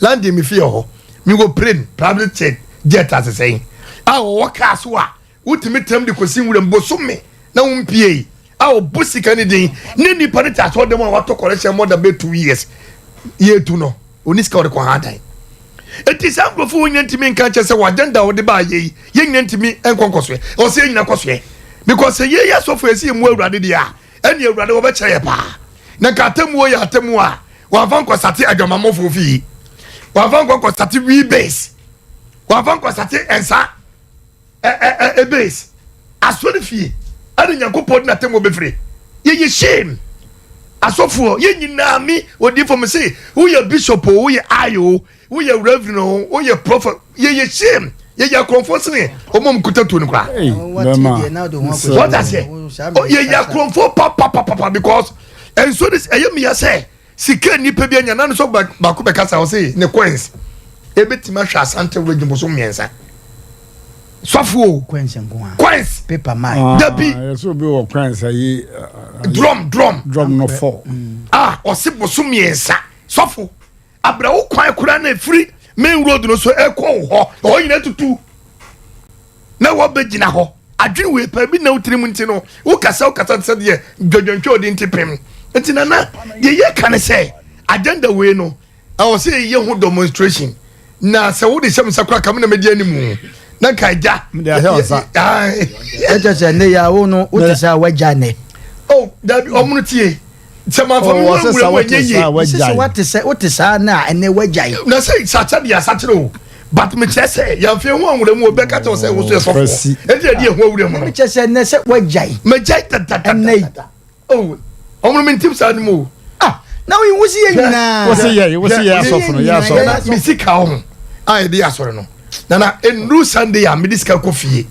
London me fie hɔ. Mewɔ plane, private jet, jet asesɛn. A wɔwɔ kaa so a, Wotumi tram de kɔsi nwuram bosome na wompiei a ɔbɔ sika no din ne nipa no te asɔre dɛm a watɔ kɔrɛhyɛ more than bɛ 2 years yɛtu no ɔni sika ɔde kɔ ha dan. Eti saa nkurɔfoɔ wɔn nyina ntumi nka nkyɛ sɛ wɔ agenda a wɔde baa yɛ yi yɛn nyina ntumi nkɔ nkɔsoɛ ɔsɛ yɛn nyina kɔsoɛ because sɛ yɛyɛ asɔfo yɛsi yɛ mu awurade deɛ a ɛne awurade wɔbɛkyerɛ yɛ paa na nka atemmuo yɛ atemmuo a wɔamfa nkɔsate adwamammɔfoɔ fie, wɔamfa nkɔ nkɔsate wii base, wɔamfa nkɔsate nsa Ebes asɔre fie ɛna Nyankopɔn de n'atemmuo bɛfiri. Yɛyɛ shame asɔfoɔ yɛ nyinaa me odiifo me se woyɛ bishop o woyɛ I o woyɛ reverend o woyɛ prophet yɛyɛ shame yɛyɛ akorɔmfoɔ sene ɔmo mu kuta tuo no koraa. Wɔte aseɛ yɛyɛ akorɔmfoɔ papapapapa because nsuo de ɛyɛ mmea sɛ Sika a nipa bi anya na no so baako bɛkasa ɔse ne coins ebetumi ahwɛ Asante region bosom mmiɛnsa. Sɔfo o. Coins nko a. Coins. Paper mine. Ah, Dabi. Yɛsɛ obi wɔ coins ayi. Drum drum. Drum no fɔ. Ah ɔse bosom mmiɛnsa sɔfo abrɛwo kwan koraa na efiri main road no so ɛkɔ wo hɔ ɛhɔ nyinaa tutu. Na wɔbɛgyina hɔ adwene wei paa bi na wo tirim nti no wokasa wokasa te sɛ deɛ dwadwantwa ɔde nti pem nti nana deɛ yɛka ne sɛ agenda wei no ɛwɔ sɛ yɛyɛ ho demonstration na sɛ wode hyɛ me nsa koraa ka me na mɛdi animu na nka agya ɛkyɛ sɛ ne yɛ wo no wote sɛ a wagya nɛ oh dabi ɔmo no tie sɛ manfa me ho anwura mu ɛnyɛ yie. Sisi wate sɛ wote saa na ɛnɛ wagyae. Na sɛ sakyɛ deɛ asakyerɛ o but mekyerɛ sɛ yɛmfa ho anwura mu obɛka kyɛw sɛ wo so yɛ sɔfoɔ ɛnti yɛde yɛ ho awura mu no. Mekyerɛ sɛ ɛnɛ sɛ wagyae. Magyae dadadada. Oh ɔmo no mentim saa no mu o. Ah na wo si yɛ nyinaa. Wo si yɛ wo si yɛ asɔfo no yɛ asɔfo. Na me sika ho a yɛde yɛ asɔre no nana nnuru Sunday a mede sika kɔ fie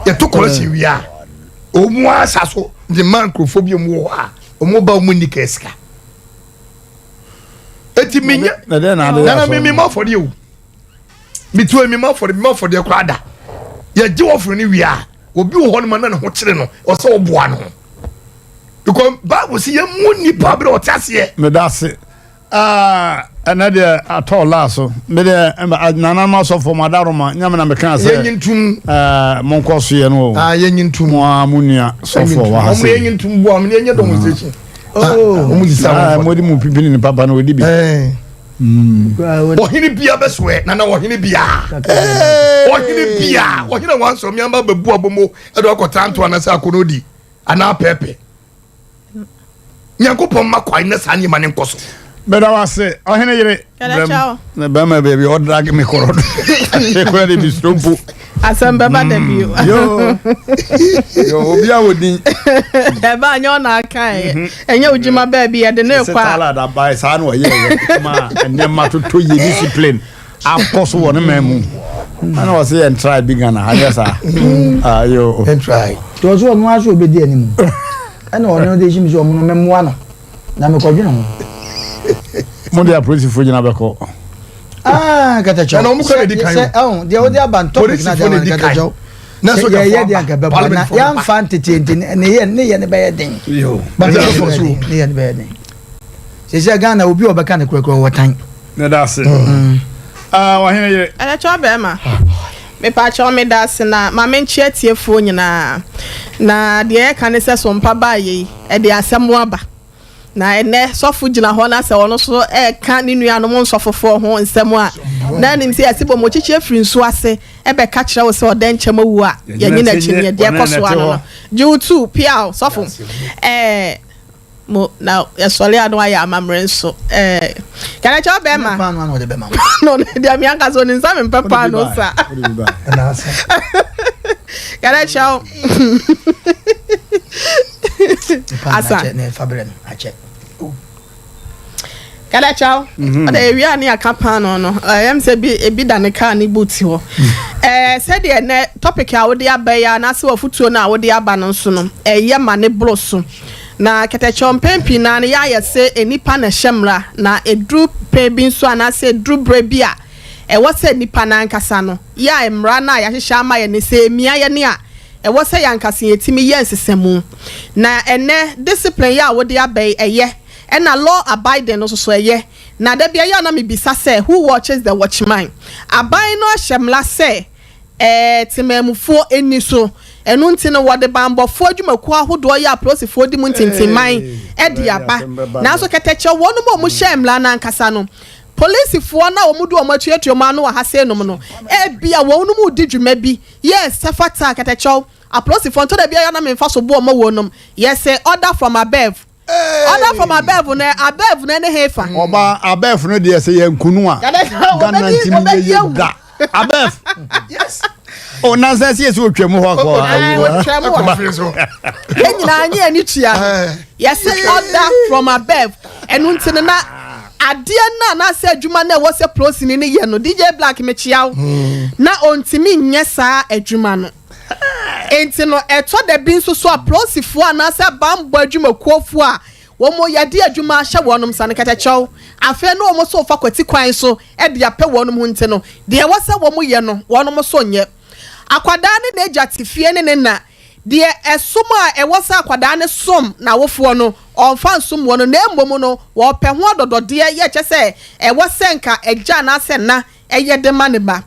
yɛto kɔlɛhyɛ wie a ɔmu asa so de ma nkurɔfoɔ bi ɔmu wɔ hɔ a. Ɔmo ba ɔmo nni kaa sika. Eti mi nyɛ nana mi mi ma afɔdeɛ o. Mi tuo mi ma afɔdeɛ mi ma afɔdeɛ koraa da. Yɛgye wɔforo ne wie a obi wɔ hɔ no ma na ne ho kyerɛ no ɔsɛ ɔboa no ho. Because Bible si yɛn mu nipa bere ɔte aseɛ. Meda ase. Ah, ɛnɛ deɛ atɔ laa so. Me deɛ nananom asɔfoɔ mo adaroma nyame na meka sɛ. Yɛnyi ntum. Ɛɛ monkɔ so yɛ no o. Ah, yɛnyi ntum. Mo a mo nua sɔfoɔ wɔ ha se. Ɔmo yɛnyi ntum boa mo ne yɛnyɛ demonstration. Oh. Ɔmo sisa wɔn. Mo de mo pipini ne papa na odi bi. Ɔhene bia bɛsoɛ nana ɔhene bia. Ɔhene bia ɔhene wansɔ miamba bɛbu abomo ɛde ɔkɔtra ntoa na sɛ akɔnɔdi anaa pɛɛpɛ. Nyankopɔn mma kwan na saa nneɛma no nkɔ so. Meda wo ase ɔhene yere. Brɛm na bɛrima baabi ɔdrag me kɔrɔ do. Kura de bi suro mpo. Asɛm bɛba da bi o. Yo yo obi a wɔ din. Ɛba anyɛ ɔna aka ɛ. Mhm. Ɛnyɛ odwuma baabi yɛde ne kɔ a. Sɛ salad abae saa na ɔyɛ yɛ ma nneɛma toto yɛ discipline. akɔ so wɔ ne man mu ɛna ɔsɛ yɛn try bi Ghana anyɛ saa ayo yɛn try tí ɔsɛ ɔno aso obedi anim ɛna ɔno de ehyim sɛ ɔmo no mɛmoa no na mekɔdwene ho. mo de apolisifoɔ nyina bɛkɔ. aa katakyɛw ɛna ɔmo kɔ na edi kan sɛ ɛho deɛ ɔde aba ntɔpik na de aba katakyɛw sɛ yɛyɛ deɛ anka bɛboa na yɛamfa ntete nti ne yɛ ne yɛ ne bɛyɛ den ne yɛ ne bɛyɛ den. Sɛsɛ Ghana obi a ɔbɛka no korakora ɔwɔ tan. Meda ase. Ah, ɔhene yere. Ɛnɛkyɛ ɔbɛrima. Mepaakyɛw meda ase na ma menkyea atiefoɔ nyinaa. Na deɛ yɛka ne sɛ sompa baa yei, ɛde asɛm aba. Na ɛnɛ sɔfo gyina hɔ na sɛ ɔno nso ɛreka ne nuanom nsɔfofoɔ ho nsɛm a, na anim sɛ yɛse bɔ mɔkyekye afiri nsuo ase ɛbɛka kyerɛ wo sɛ ɔdɛ nkyɛm awu a, yɛnye no akyinnye. Deɛ ɛkɔ so ano no. Gye wo tu, piaw, sɔfo. Ɛɛ. Mo na yɛsɔre a na wayɛ amammerɛ nso ɛɛ kɛnɛkyɛ ɔbɛrima paano ano ɔde bɛma no deɛ mi ankasa onim sɛ mempɛ paano sa kɛnɛkyɛ o asa Kɛdɛkyɛw, ɔdɛ ewie a ne yɛaka paanoo no, ɛyɛ me sɛ ebi ebi da ne kaa ne boot hɔ. Ɛɛ sɛdeɛ nɛ topic a wode aba yi anaasɛ w'afotuo no a wode aba no nso no, ɛyɛ ma ne boro so. Na kɛtɛkyɛw mpɛn pii naa no yɛ ayɛ sɛ nnipa na ɛhyɛ mmara, na ɛduru pɛn bi nso anaasɛ ɛduru berɛ bi a ɛwɔ sɛ nnipa no ankasa no yɛ a mmara no a yɛahyehyɛ ama yɛn no sɛ ɛmia yɛn a, ɛwɔ sɛ yɛn ankasa yɛtumi yɛ nsesamu. Na ɛnɛ discipline yɛ a wode aba yi ɛyɛ. Ɛna law abiding no nso so ɛyɛ. Na da bi ɛyɛ a na me bisa sɛ who watches the watchman? Aban no ahyɛ mmra sɛ ɛɛ temanmufoɔ nni so. Ɛno nti no wɔde banbɔfoɔ adwumakuo ahodoɔ yɛ apolisifoɔ di mu ntintinman de aba. Nanso kɛtɛkyɛ wɔnom a wɔhyɛɛ mmra no ankasa no, polisifoɔ no a wɔde wɔn atuatua wɔn ano wɔ ha sei nom no, ebia wɔnom redi dwuma bi, yes, sɛ fata, kɛtɛkyɛw, apolisifoɔ, ntɔ da bi ɛyɛ a na memfa soboɔ mmɔ wɔnom, yɛse order from above. Order from above no above no ne hefa. Ɔba above no deɛ sɛ yɛn kunu a Ghana ntumi yɛ yɛ da above. Yes. O nansa si esi otwa mu hɔ kɔ. Otwa mu hɔ. Yɛn nyinaa nye ani tua. Yɛsɛ order from above ɛnu nti no na adeɛ no anaasɛ adwuma no ɛwɔ sɛ prosini no yɛ no DJ Black mekyia wo na ontumi nyɛ saa adwuma no. Enti no, ɛtɔ da bi nso so a polisifoɔ anaasɛ bammɔ adwumakuofoɔ a wɔn yɛde adwuma ahyɛ wɔn nsa no kɛtɛkyɛw afei na wɔn nso refa kwati kwan so de apɛ wɔn ho nti no, deɛ ɛwɔ sɛ wɔyɛ no wɔn nso nyɛ. Akwadaa ne n'agya te fie ne ne na, deɛ ɛsom a ɛwɔ sɛ akwadaa no som n'awofoɔ no, ɔmfa nsom wɔn na mmom no wɔpɛ ho adɔdɔdeɛ yɛ kyɛ sɛ ɛwɔ sɛ nka agya anaasɛ na ɛyɛ de ma ne ba.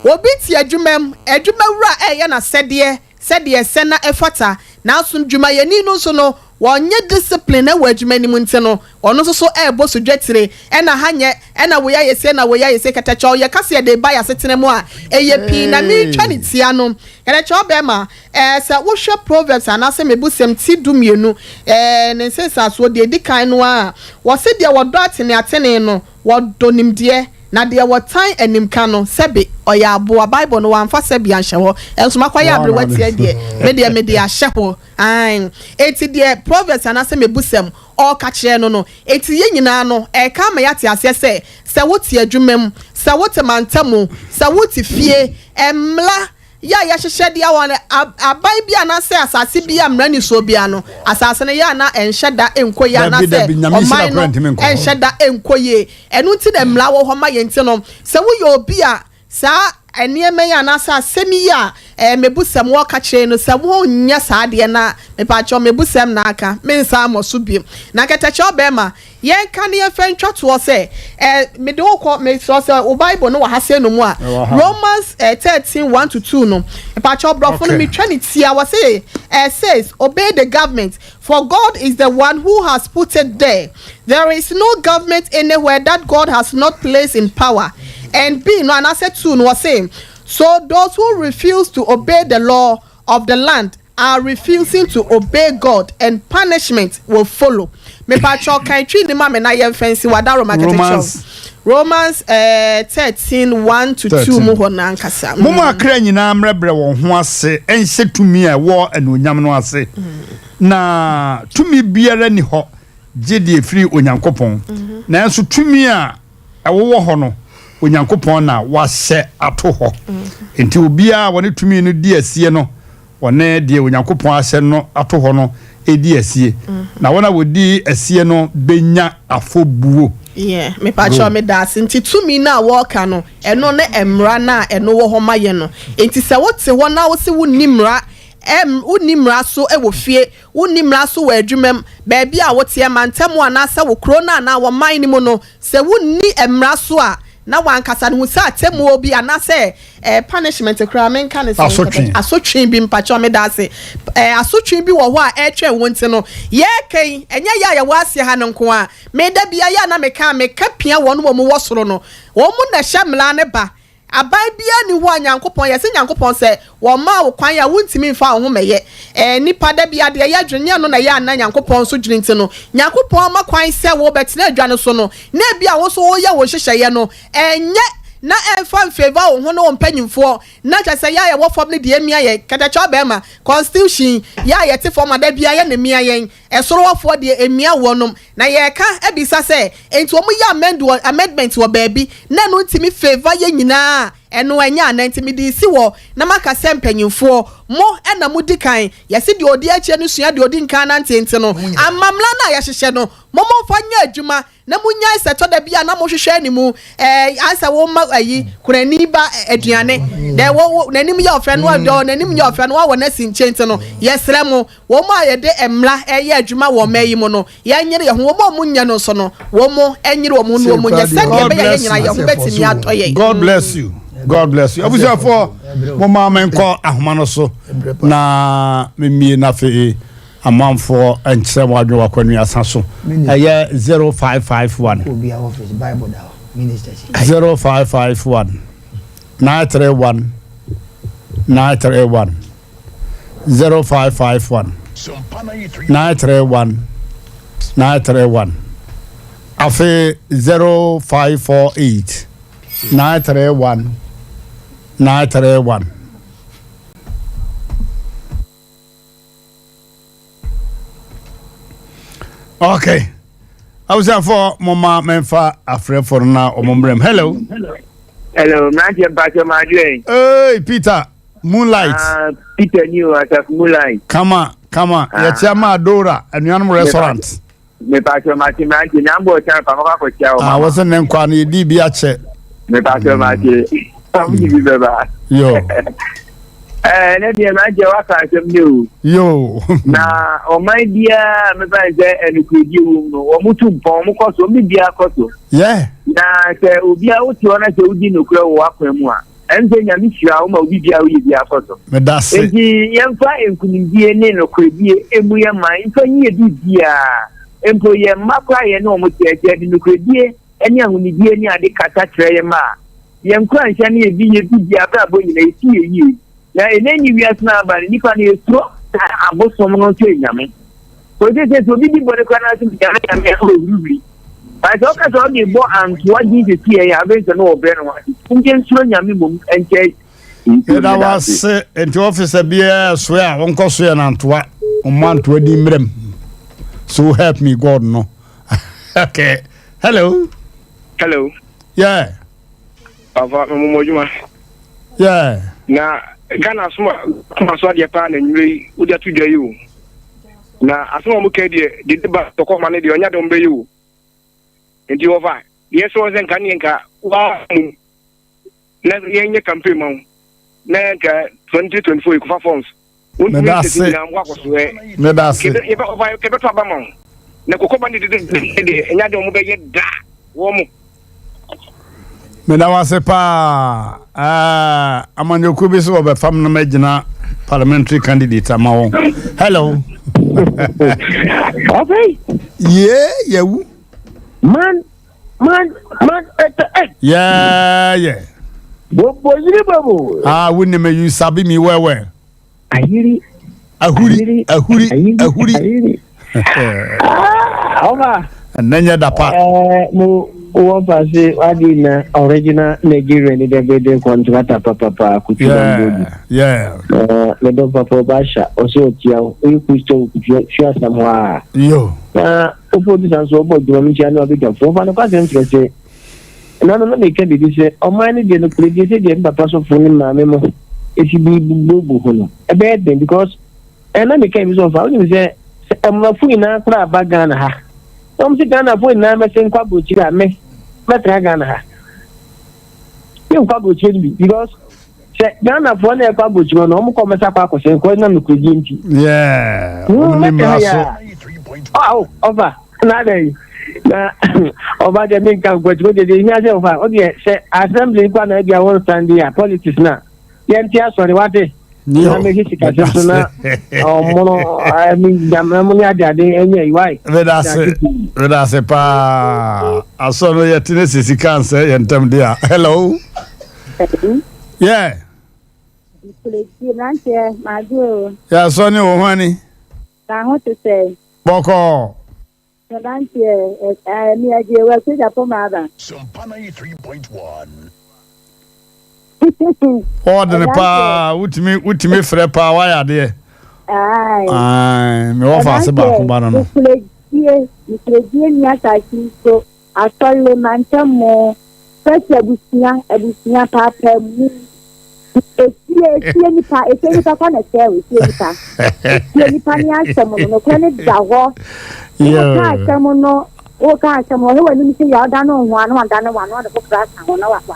Obi te adwuma mu, adwumawura reyɛ n'asɛdeɛ sɛdeɛ ɛsɛ na ɛfata, nanso dwumayɛni no nso no, wɔnyɛ discipline wɔ adwuma no mu nti no, ɔno nso so rebɔ so dwatire, ɛna ha nyɛ, ɛna wei ayɛ sei, ɛna wei ayɛ sei, kɛtɛkyɛw, yɛka sɛ yɛde reba yɛn asetena mu a, ɛyɛ pii na meretwa ne tia no. Kɛtɛkyɛw bɛrima, ɛɛ, sɛ wohwɛ Proverbs anaasɛ Mebusɛm ti dumienu, ɛɛ, ne nsensansoɔ deɛ ɛdi kan no ara a, wɔse deɛ wɔdɔ ateneatene no, Wɔdɔ nimdeɛ, na deɛ wɔtan animka no, sɛbe ɔyɛ aboa. Bible no, wɔamfa sɛbe anhyɛ hɔ. Ɛnso makɔyɛ aberewa tia deɛ, me deɛ mede ahyɛ hɔ. Aane. Enti deɛ Proverbs anaasɛ Mebusɛm ɔreka kyerɛ no no, enti yɛn nyinaa no, ɛreka ama yɛate aseɛ sɛ, sɛ wote adwuma mu, sɛ wote mantamu, sɛ wote fie, mmra. yɛ a yɛhyehyɛ de awɔ no, aban bi anaasɛ asase bi a mmara nni soɔ biara no, asase no yɛ a na ɛnhyɛ da nkɔ yie Dabi, anaasɛ dabi, Nyame nhyira ɔman no koraa ntumi nkɔ hɔ. ɛnhyɛ da nkɔ yie. Ɛno nti na mmara wɔ hɔ ma yɛn nti no, sɛ woyɛ obi a saa nneɛma yi anaasɛ asɛm yi a ɛɛ mebusɛm wɔka kyerɛ no sɛ wonyɛ saa adeɛ no a, mepaakyɛw mebusɛm na aka, mensan mmɔ so bio. Na kɛtɛkyɛ ɔbɛrima, Yɛnka na yɛmfa ntwa toɔ sɛ, eh, mede wo kɔ, mesrɛ sɛ wo Bible no wɔ ha sei no mu a, Romans eh, 13, 1 to 2 no, mpakyɛw borɔfo no metwa ne tia, wɔ se, eh, says, obey the government, for God is the one who has put it there. There is no government anywhere that God has not placed in power. And B no, anaasɛ 2 no, wɔ se, so those who refuse to obey the law of the land are refusing to obey God and punishment will follow. Mepakyɛw kan twi ni ma me na yɛn fɛnsi wadaroma kɛtɛ kyɛw. Romans eh, 13 1 to 2 mu hɔ no ankasa. Momma akra nyinaa mmrɛbrɛ wɔn ho ase nhyɛ tumi a ɛwɔ anuonyam no ase, na tumi biara nni hɔ gye deɛ ɛfiri Onyankopɔn, nanso tumi a ɛwowɔ hɔ no, Onyankopɔn na wahyɛ ato hɔ. Enti obiara a wɔne tumi no di asie no, wɔne deɛ Onyankopɔn ahyɛ no ato hɔ no di asie, na wɔn a wɔdi asie no bɛnya afɔbuo. Yeah, mepakyɛw meda ase. Nti tumi no a wɔreka no, ɛno ne mmara no a ɛno wɔ hɔ ma yɛn no. Nti sɛ wote hɔ na wose wonni mmara, ɛm, wonni mmara so wɔ fie, wonni mmara so wɔ adwumam, baabi a woteɛ, mantam anaasɛ wo kuro no anaa wɔ man no mu no, Sɛ wonni mmara so a, na w'ankasa no hu sɛ atemmuo bi anaasɛ eh, punishment koraa menka ne sɛ Asotwe. asotwe bi mpakyɛw meda ase eh, asotwe bi wɔ hɔ a ɛretwɛn wo nti no yɛreka yi ɛnyɛ yɛ a yɛwɔ aseɛ ha no nko a meda bia yɛ a na meka a meka pia wɔn wɔn wɔ soro no wɔn na ɛhyɛ mmara no ba Aban biara nni hɔ a Nyankopɔn, yɛse Nyankopɔn sɛ wɔmaa wo kwan a wontumi mfa wo ho mɛyɛ. Ɛɛ nnipa da biara deɛ yɛdwene nyɛ ɛno na ɛyɛ a na Nyankopɔn nso dwene nti no Nyankopɔn ama kwan sɛ wo bɛtena adwa no so no na ebia wo nso woyɛ wo nhyehyɛeɛ no ɛnyɛ na ɛmfa mfavour wo ho ne wo mpanyinfoɔ na kyerɛ sɛ yɛ a yɛwɔ fam no deɛ ɛmia yɛn kɛtɛkyɛw bɛɛma constitution yɛ a yɛte fam a da biara yɛ na ɛmia yɛn Ɛsoro hɔfoɔ deɛ ɛmia wɔnom. Na yɛreka abisa sɛ, enti wɔn yɛ amend wɔ amendment wɔ baabi na ɛno ntumi favour yɛn nyinaa a, ɛno ɛnyɛ anaa? Nti mede resi hɔ na maka sɛ mpanyinfoɔ, mo na modi kan, yɛse deɛ ɔdi akyire no sua deɛ ɔdi nkan nanteɛ nti no, amammerɛ no a yɛahyehyɛ no, mo momfa nyɛ adwuma na monyae sɛ ɛtɔ da bi a na mohwehwɛ anim ɛɛ ayɛ sɛ woma ayi kunani ba aduane dɛ wo wo n'anim yɛ ɔfɛ no ɔdɔ n'anim yɛ ɔfɛ no wawɔ n'asi nkyɛn nti no yɛsrɛ mo wɔn a yɛde mmara ɛyɛ adwuma wɔ ɔman yi mu no yɛnyere yɛn ho wɔn a wɔn nyɛ no nso no wɔn nyere wɔn ho na wɔn nyɛ sɛdeɛ ɛbɛyɛ yɛn nyinaa yɛn ho bɛtumi atɔ yɛn. God bless you. God bless you. Abusuafoɔ mo maa menkɔ ahoma no so na memie na afei Amanfoɔ nkyerɛ wɔn adwene wɔ akwannuasa so. Ɛyɛ 0551. 0551 931 931 0551 931 931 afei 0548 931 931. okay abusuafoɔ moma memfa afrɛfoɔ no na ɔmo mmerɛm hello hello mmeranteɛ mpakyɛ ma adwene hey peter moonlight uh, peter ni o asafo moonlight kama kama ah. yɛkyia ma adora anuanom restaurant Mepatwɔ mate mate na mbɔ ɔtan pa mɔkɔ akɔkyia wɔ mama. Ah wɔsɛ ne nkwa no yɛdi bi akyɛ. Mepatwɔ mate. Ɔmo di bi bɛba. Yo. Ɛɛ ne deɛ mante waka asɛm ne o. Yo. Na ɔman biara mefa ne sɛ ɛnukuredie wɔ mu no wɔn tu mpɔn wɔn kɔ so wɔn biara kɔ so. Yeah. Na sɛ obiara wote hɔ na sɛ wodi nokorɛ wɔ w'akwan mu a. Ɛnsɛ Nyame hyira wo ma obi biara woyɛ biara kɔ so. Medase. Enti yɛmfa nkunimdie ne nokorɛdie mmu yɛn man mfa nyi yɛ biribiara, mpo yɛn mma koraa a yɛne wɔn teɛ, sɛ yɛde nokorɛdie ne ahonidie ne ade kasa kyerɛ yɛn mma a, yɛn nkuranhyɛ ne yɛn yɛ biribiara abrabɔ nyinaa ɛsi yɛn yie. Na ɛnɛ nyi wiase no aba no, nnipa no yɛsuro saa abosom no sɛ nyame. Kò sɛ sɛ obi di bɔne koraa na sɛ nyame nyame a ɔhurihuri. But sɛ ɔka sɛ ɔde bɔ antoa din sisi yɛn a abɛn sɛ no ɔbrɛ no ho ase. Nkyɛ nsuro nyame mmom nkyɛ nsuo Yɛda wo ase nti ɔfisa biara soɛ a ɔnkɔ soɛ no antoa ɔmmɔ antoa din mmerɛm so help me God no okay hello hello yeah papa mmomo adwuma yeah na Ghana asom a kuma so adeɛ paa na nwura yi wode ato dwa yi o. Na asɛm a wɔka deɛ dede ba tɔkɔ ma no deɛ ɔnyɛ dɔm bɛyɛ o. Nti wɔfa deɛ sɛ wɔn sɛ nka neɛ nka waa mu na yɛnyɛ campaign ma wo na nka 2024 yɛkɔfa forms. Meda ase. Meda ase. Yɛbɛto aba ma wo. Na kɔkɔba ne dede deɛ ɛnyɛ adeɛ wɔn bɛyɛ da wɔn mo. Meda wo ase paa. Ah, amanyɔkuo bi so wɔbɛfam no magyina parliamentary candidate ama wɔn. Hello. Okay. Yeah, yawu. Man, man, man, eh, eh. Yeah, yeah. Bobo yiri bobo. Ah, wouldn't you sabi me well well. Ayiri. Ahuri, ahuri, ahuri. Ayiri. Ah, ɔba. Ɛnɛ nyɛ da pa. Ɛɛ mo wɔ fa se wadi na original Nigerian ni dɛ bɛ de kɔntrata papapa kutu na mbodi. Yeah. Ɛɛ ne dɔ papa ɔba ahyɛ ɔsɛ ɔtia o oyi Kristo kutu fi asam hɔ a. Yo. Na opo bi san so ɔbɔ adwuma mi nkyɛn na ɔbɛdwa fo ɔfa no kɔ asɛm kyerɛ sɛ ɛna no na meka biribi sɛ ɔman no deɛ no kure deɛ sɛ deɛ papa sɔfo ne maame mo esi bi bubu ho no ɛbɛyɛ den because ɛna meka bi sɛ ɔfa wonim sɛ sɛ mmorɔfo nyinaa koraa aba Ghana ha na wɔn sɛ Ghanafoɔ nyinaa bɛsɛ nkɔ aburokyire a me mɛtena Ghana ha menkɔ aburokyire no bi because sɛ Ghanafoɔ na ɛkɔ aburokyire no wɔn kɔ wɔn bɛsa akɔ akɔsɛn kɔ ɛnam nokoredie nti. Wɔn ni mmara so. Ɔwɔ ɔfa na adɛ yi na ɔba deɛ mi nka nkɔ akyi deɛ ehia sɛ ɔfa ɔdeɛ sɛ assembly nkɔ na ebi a wɔn stand a politics na yɛn ti asɔre wate. Na mehwɛ sikasɛm so na ɔmono nyamena mu ne adeade ɛnyɛ yiwae. Medase medase paa asɔ no yɛte ne sɛ sika nsɛ yɛ ntɛm de a hello. Yeah. Yɛasɔ ne wo ho ani. Bɔkɔɔ. Mmeranteɛ, ɛ, me agye wɔ Akwegyafo Maaba. Ɔɔdene paa, wotumi wotumi frɛ paa, wayɛ adeɛ. Ae. Mewɔ faase baako ba no no. Nkuredie, nkuredie nni asase yi so, asɔre, mantamu, first abusua, abusua, paapaamu. Efie, efie nipa, efie nipa kwa na ɛsɛ o, efie nipa. Efie nipa ne asɛm no, nokorɛ no da hɔ. Woka asɛm no, woka asɛm no, ɔhwɛ w'anim sɛ yɛ ɔda no ho ano, ɔda no wano, ɔde foforɔ aka ho na wa wa.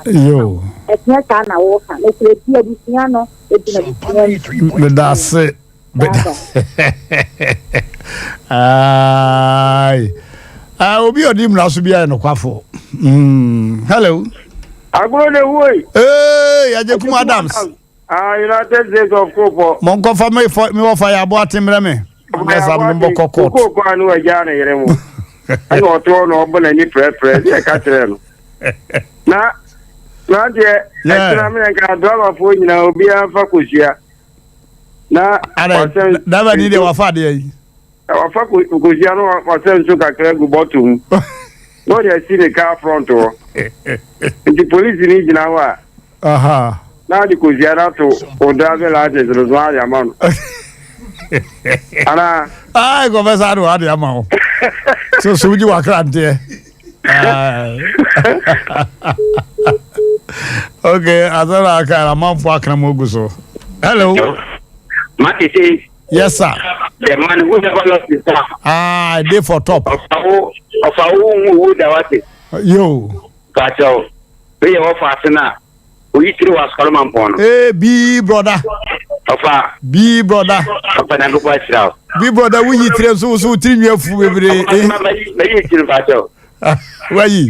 Ɛteɛ saa na woka. Nokorɛ di abusua no, egyina abusua mu. Meda ase. Ayi. Ah, obi ɔdi mmara so bi ayɛ nokwafo. Hello. Agolo de woi. Ee, Agyekum Adams. Ah, United States of Kopo. Monkɔfa me fɔ me wɔfa yɛ aboa temrɛ me. Nyɛ saa me bɔkɔ court. Koko kɔ ano agya ne yere ho. Ɛna ɔtoɔ na ɔbɔ n'ani prɛprɛ ne ɛka kyerɛ no. Na na deɛ ɛtena me nka dramafoɔ nyinaa obiara fa kosua. Na wasɛn. Daba ni deɛ wafa adeɛ yi. Wafa kosua no wasɛn nsu kakra gu bɔtol mu. Na ɔde asi ne car front hɔ. Nti polisi ni gyina hɔ a. Na ɔde kosua no ato o driving license no so ade ama no. Ana. Ayi kɔfɛ saa de wade ama wo. So so wogye wakra nteɛ. Okay, asɛm na aka amanfoɔ akra mu agu so. Hello. Mate say. Yes, sir. The man who never lost his car. Ah, I dey for top. Ɔfa wo hu wo da wate. Yo. Kakyɛw. Bɛyɛ wɔfa ase na oyi tiri wɔ asɔre ma mpɔn no. Ee bi broda. Ɔfa. Bi broda. Ɔfa Nyankopɔn ahyira wo. Bi broda woyi tiri nso wo so wo tiri nwi afu bebree. Ɔfa mayi tiri mpakyɛw. Wayi.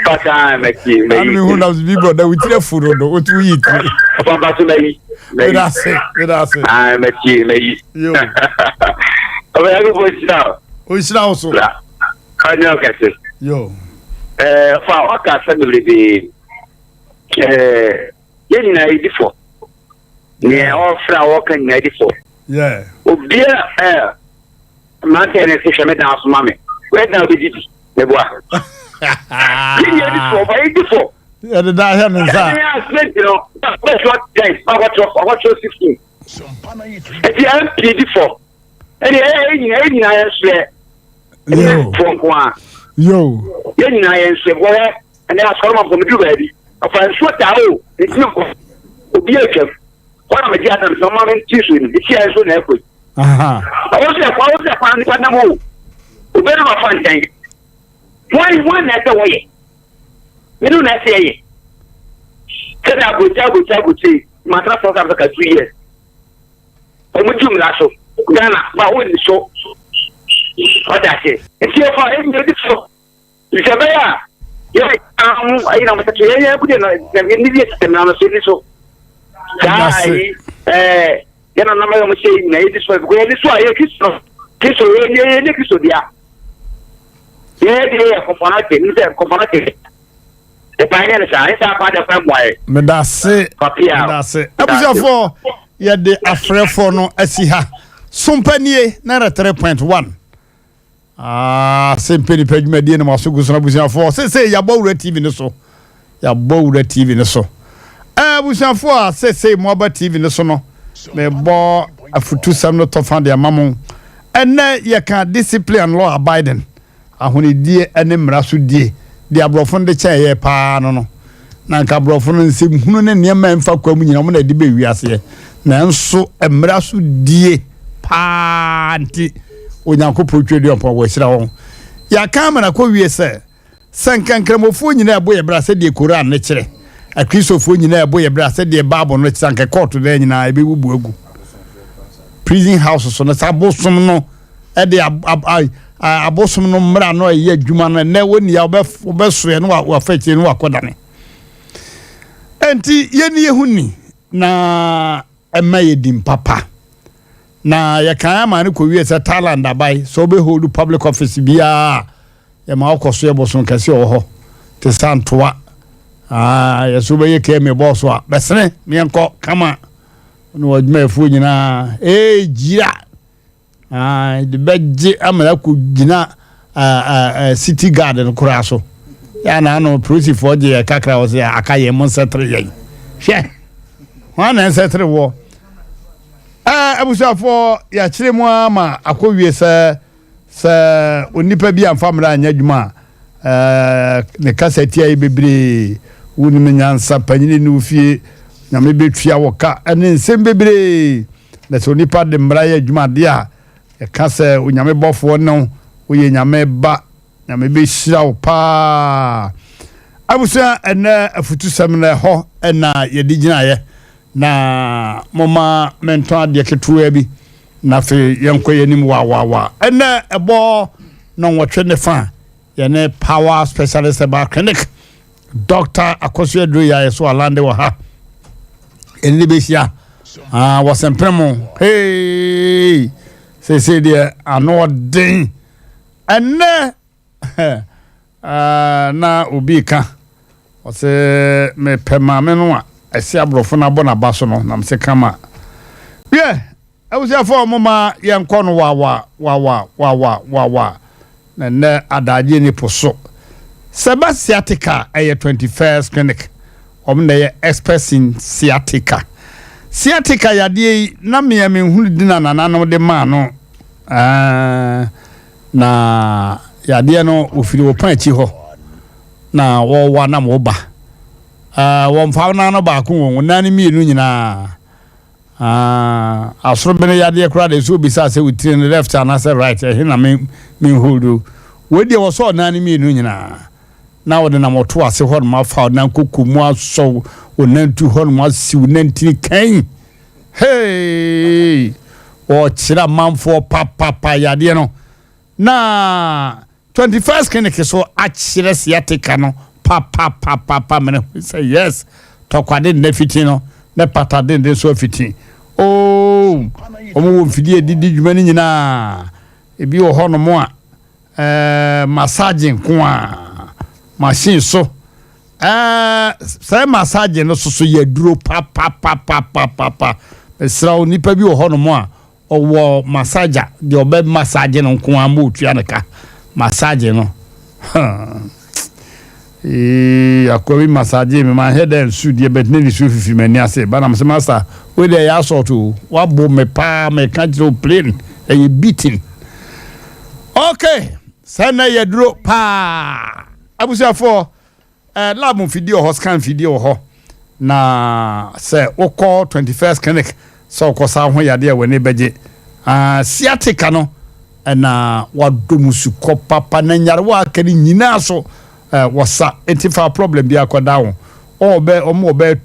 Pata mɛti mayi. Anu mi hu na bi broda wo tiri afu dodo wo ti woyi tiri. Ɔfa mpaso mayi. Meda ase meda ase. Ah mɛti mayi. Yo. Ɔfa Nyankopɔn ahyira wo. Ɔnhyira wo so. Ɔnyɛ ɔkɛse. Yo. Ɛɛ ɔfa ɔka asɛm bebrebe. Ɛɛ yɛn nyinaa yɛdi fɔ. Nea ɔfrɛ a wɔka nyinaa di fɔ. Obiara ɛɛ mmeranteɛ no sɛ hwɛ me dan so ma me. Wɛ dan bɛdi bi meboa. Yɛn nyinaa di fɔ ɔfa yɛdi fɔ. Yɛde da ahwɛ ne nsa. Ɛne accident no bɛtɔ ten wakɔtɔ 16. Ɛti MP di fɔ. Ɛne ɛyɛ nyinaa yɛn nyinaa yɛn soɛ. Ɛne fɔ nko a. Yo. Yɛn nyinaa yɛn soɛ wɔyɛ. Ɛnɛ asɔre ma mpɔmuduru baabi. Ɔfa nsuo taa o, ntumi nkɔ. Obi atwam. Hɔ na megye asɛm sɛ ɔma me nti so no, ɛsi ayɛ so na ɛkɔ yi. Ɔwɔ sɛ ɛkwan, ɔwɔ sɛ ɛkwan nipa nam o. Obi no afa nkyɛn. Wɔn wɔn na ɛsɛ wɔyɛ. Me no na ɛsɛ yɛ. Sɛdeɛ aburokyi aburokyi aburokyi matena South Africa 2 years. Wɔn di mmara so. Ghana ba wɔn ni so. Ɔda ase. Nti ɛfa ɛnyɛ di so. Sɛ ɛbɛyɛ a yɛ ho ayi na wɔsɛ yɛ yɛ kude na na ne bi ɛsɛ mmara no so ni so. Saa ayi yɛ na nam ayɛ wɔn hyɛ yi na yɛ di so ɛfɛ yɛ di so a yɛ Kristo Kristo yɛ yɛ yɛ ne Kristo dea. Yɛ de yɛ kɔnfɔnɔ te ne sɛ kɔnfɔnɔ te. Ɛpa yɛ ne saa yɛ saa pa de kwan mu ayɛ. Medase medase abusuafoɔ yɛde afrɛfoɔ no asi ha sompanie 93.1. Ah, sɛ mpɛ nipa dwumadie na maso gu so no abusuafoɔ sesei yɛabɔ wura tv no so yɛabɔ wura tv no so eh, abusuafoɔ a sesei moaba tv no so no mebɔ afutusɛm no tɔfa de ama mo ɛnɛ yɛka discipline and law abiding Ahonidie ne mmara so die, deɛ aborɔfo no de kyɛɛ yɛ paa no no. Na anka aborɔfo no nsɛm hunu ne nneɛma a ɛmfa kwa mu nyinaa wɔn na ɛde bɛ wiaseɛ. Nanso mmara so die paa nti Onyankopɔn Tweaduampɔn wɔahyira wɔn. Yɛaka ama no akɔwie sɛ, sɛ nka Nkramofoɔ nyinaa ɛbɔ yɛ bra sɛdeɛ Koran no kyerɛ, Akristofoɔ nyinaa ɛbɔ yɛ bra sɛdeɛ Bible no kyerɛ, anka kɔɔto dan nyinaa ɛbɛbubu agu. Prison house so no, saa abosom no ɛde abosom no mmara no ɛyɛ adwuma no ɛnɛ wɔn nia wɔbɛsoɛ no wafa akyire no wakɔdane. Ɛnti yɛni yɛ ho ni na ɛma yɛ din papa. Na yɛkan ama no kɔwie sɛ Thailand abae sɛ wobɛhold public office biara yɛma wokɔ so yɛ bosom kɛse wɔ hɔ te sɛ ntoa. Yɛsɛ wobɛyɛ kɛmɛ bɔɔso a bɛsene meɛnkɔ kama na wɔadwumayɛfoɔ nyinaa ee gyira de bɛgye ama akɔgyina city guard no koraa so yɛ na ano polisifoɔ gye yɛ kakra wɔ sɛ aka yɛn mo nsɛtere yɛn hwɛ wɔn na nsɛtere wɔ abusuafoɔ yɛakyerɛ mu ama akɔwie sɛ Sɛ onipa bi amfa mmara anyɛ adwuma a, ne kasa tia yɛ bebree. Wonim nyansa, panyini ne wo fie, Nyame bɛtua wo ka, ne nsɛm bebree. Na sɛ onipa de mmara yɛ adwuma adeɛ a, yɛka sɛ Onyame bɔfoɔ ne wo, woyɛ Nyame ba, Nyame bɛhyira wo paa. Abusua, ɛnɛ afutusɛm no ɛhɔ na yɛde gyinaeɛ. Na momma mentɔn adeɛ ketewaa bi. Na afei yɛnkɔ yɛn anim wawawa. Ɛnɛ ɛbɔ nɔnwɔtwe ne fa yɛne Power Specialist Herbal Clinic Dr. Akosua Aduro yɛ ayɛ so alande wɔ ha. Ɛne ne bɛhyia ah, wɔsɛmpene mo. Hey! Seesei deɛ ano ɔden. Ɛnɛ ah, na obi ka ɔsɛ mepɛ maame no a ɛsɛ aborɔfo no abɔ n'aba so no nam sɛ kama. Wiɛ, abusuafoɔ moma yɛnkɔ no wawa wawa wawa wawa na nnɛ adagye ni po so. Sɛ ba sciatica ɛyɛ 21st clinic wɔn na ɛyɛ experts in sciatica. Sciatica yadeɛ yi na mmea menhunu di na nananom de maa no ɛɛ na yadeɛ no ofiri wɔ pan akyi hɔ na wɔwa nam wo ba ɛɛ wɔmfa nan no baako wɔn nan no mmienu nyinaa. Ah, asorobene yadeɛ koraa deɛ sɛ obisaa sɛ wo tiri no left anaasɛ right ɛhe na me me hold o. Wei deɛ wɔsɔ ɔnan no mmienu nyinaa na wɔde nam ɔto ase hɔ nom afa ɔnan koko mu asɔ ɔnantu hɔ nom asi wo nantini kan. Hey! Wɔkyerɛ amanfoɔ papapa yadeɛ no na 21st clinic so akyerɛ sciatica no papapapapa mene hu sɛ yes tɔkwade nna fiti no ne patade nde nso afiti oo wɔn wɔ mfidie didi dwuma no nyinaa ebi wɔ hɔ nom a ɛɛ massage nko a machine so ɛɛ sɛ massage no soso yɛ duro papapapapapa mesrɛ wo nipa bi wɔ hɔ nom a Ɔwɔ massager deɛ ɔbɛ massage no nko ara ma otua ne ka massage no huh ee akoa bi massage me manhwɛ dɛ nsu deɛ bɛt ne nisuo fifi m'ani ase ba na mese master wei deɛ ɛyɛ assault o wabo me paa meka kyerɛ o plain ɛyɛ beating okay sɛ na yɛ duro paa abusuafoɔ Eh, lab mfidie wɔ hɔ, scan mfidie wɔ hɔ. Na sɛ wokɔ 21st Clinic sɛ wokɔsa wo ho yadeɛ a w'ani bɛgye. Ah, sciatica no na wadɔ mu sukɔ papa na nyarewa a aka no nyinaa so eh, wɔsa. Enti fa problem biara kɔda wo. Wɔwɔ bɛ, wɔn wɔ bɛ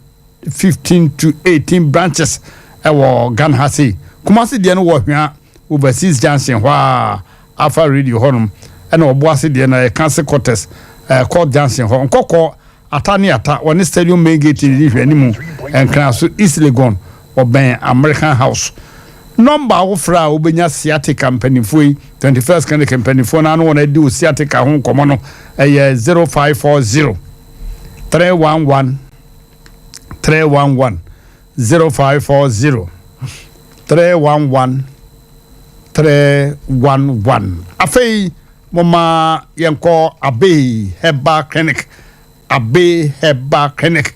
15 to 18 branches ɛwɔ Ghana ha sei. Kumasi deɛ no wɔ Hwea Overseas Junction hɔ a, Alpha Radio hɔnom. Ɛna Ɔboase deɛ no ɛyɛ Kanse Quarters, eh, Court Junction hɔ. Nkɔkɔɔ Ata ne Ata, wɔne Stadium Main Gate no di nhwɛanimu, Nkraso, East Legon, wɔbɛn American House. Nɔmba a wofrɛ a wobɛnya Sciatica mpanimfoɔ yi, 21st Clinic mpanimfoɔ no ano wɔn adi wo sciatica ho nkɔmmɔ no ɛyɛ 0540 311 311 0540 311 311. Afei Momma yɛnkɔ Abbey Herbal Clinic. Abbey Herbal Clinic.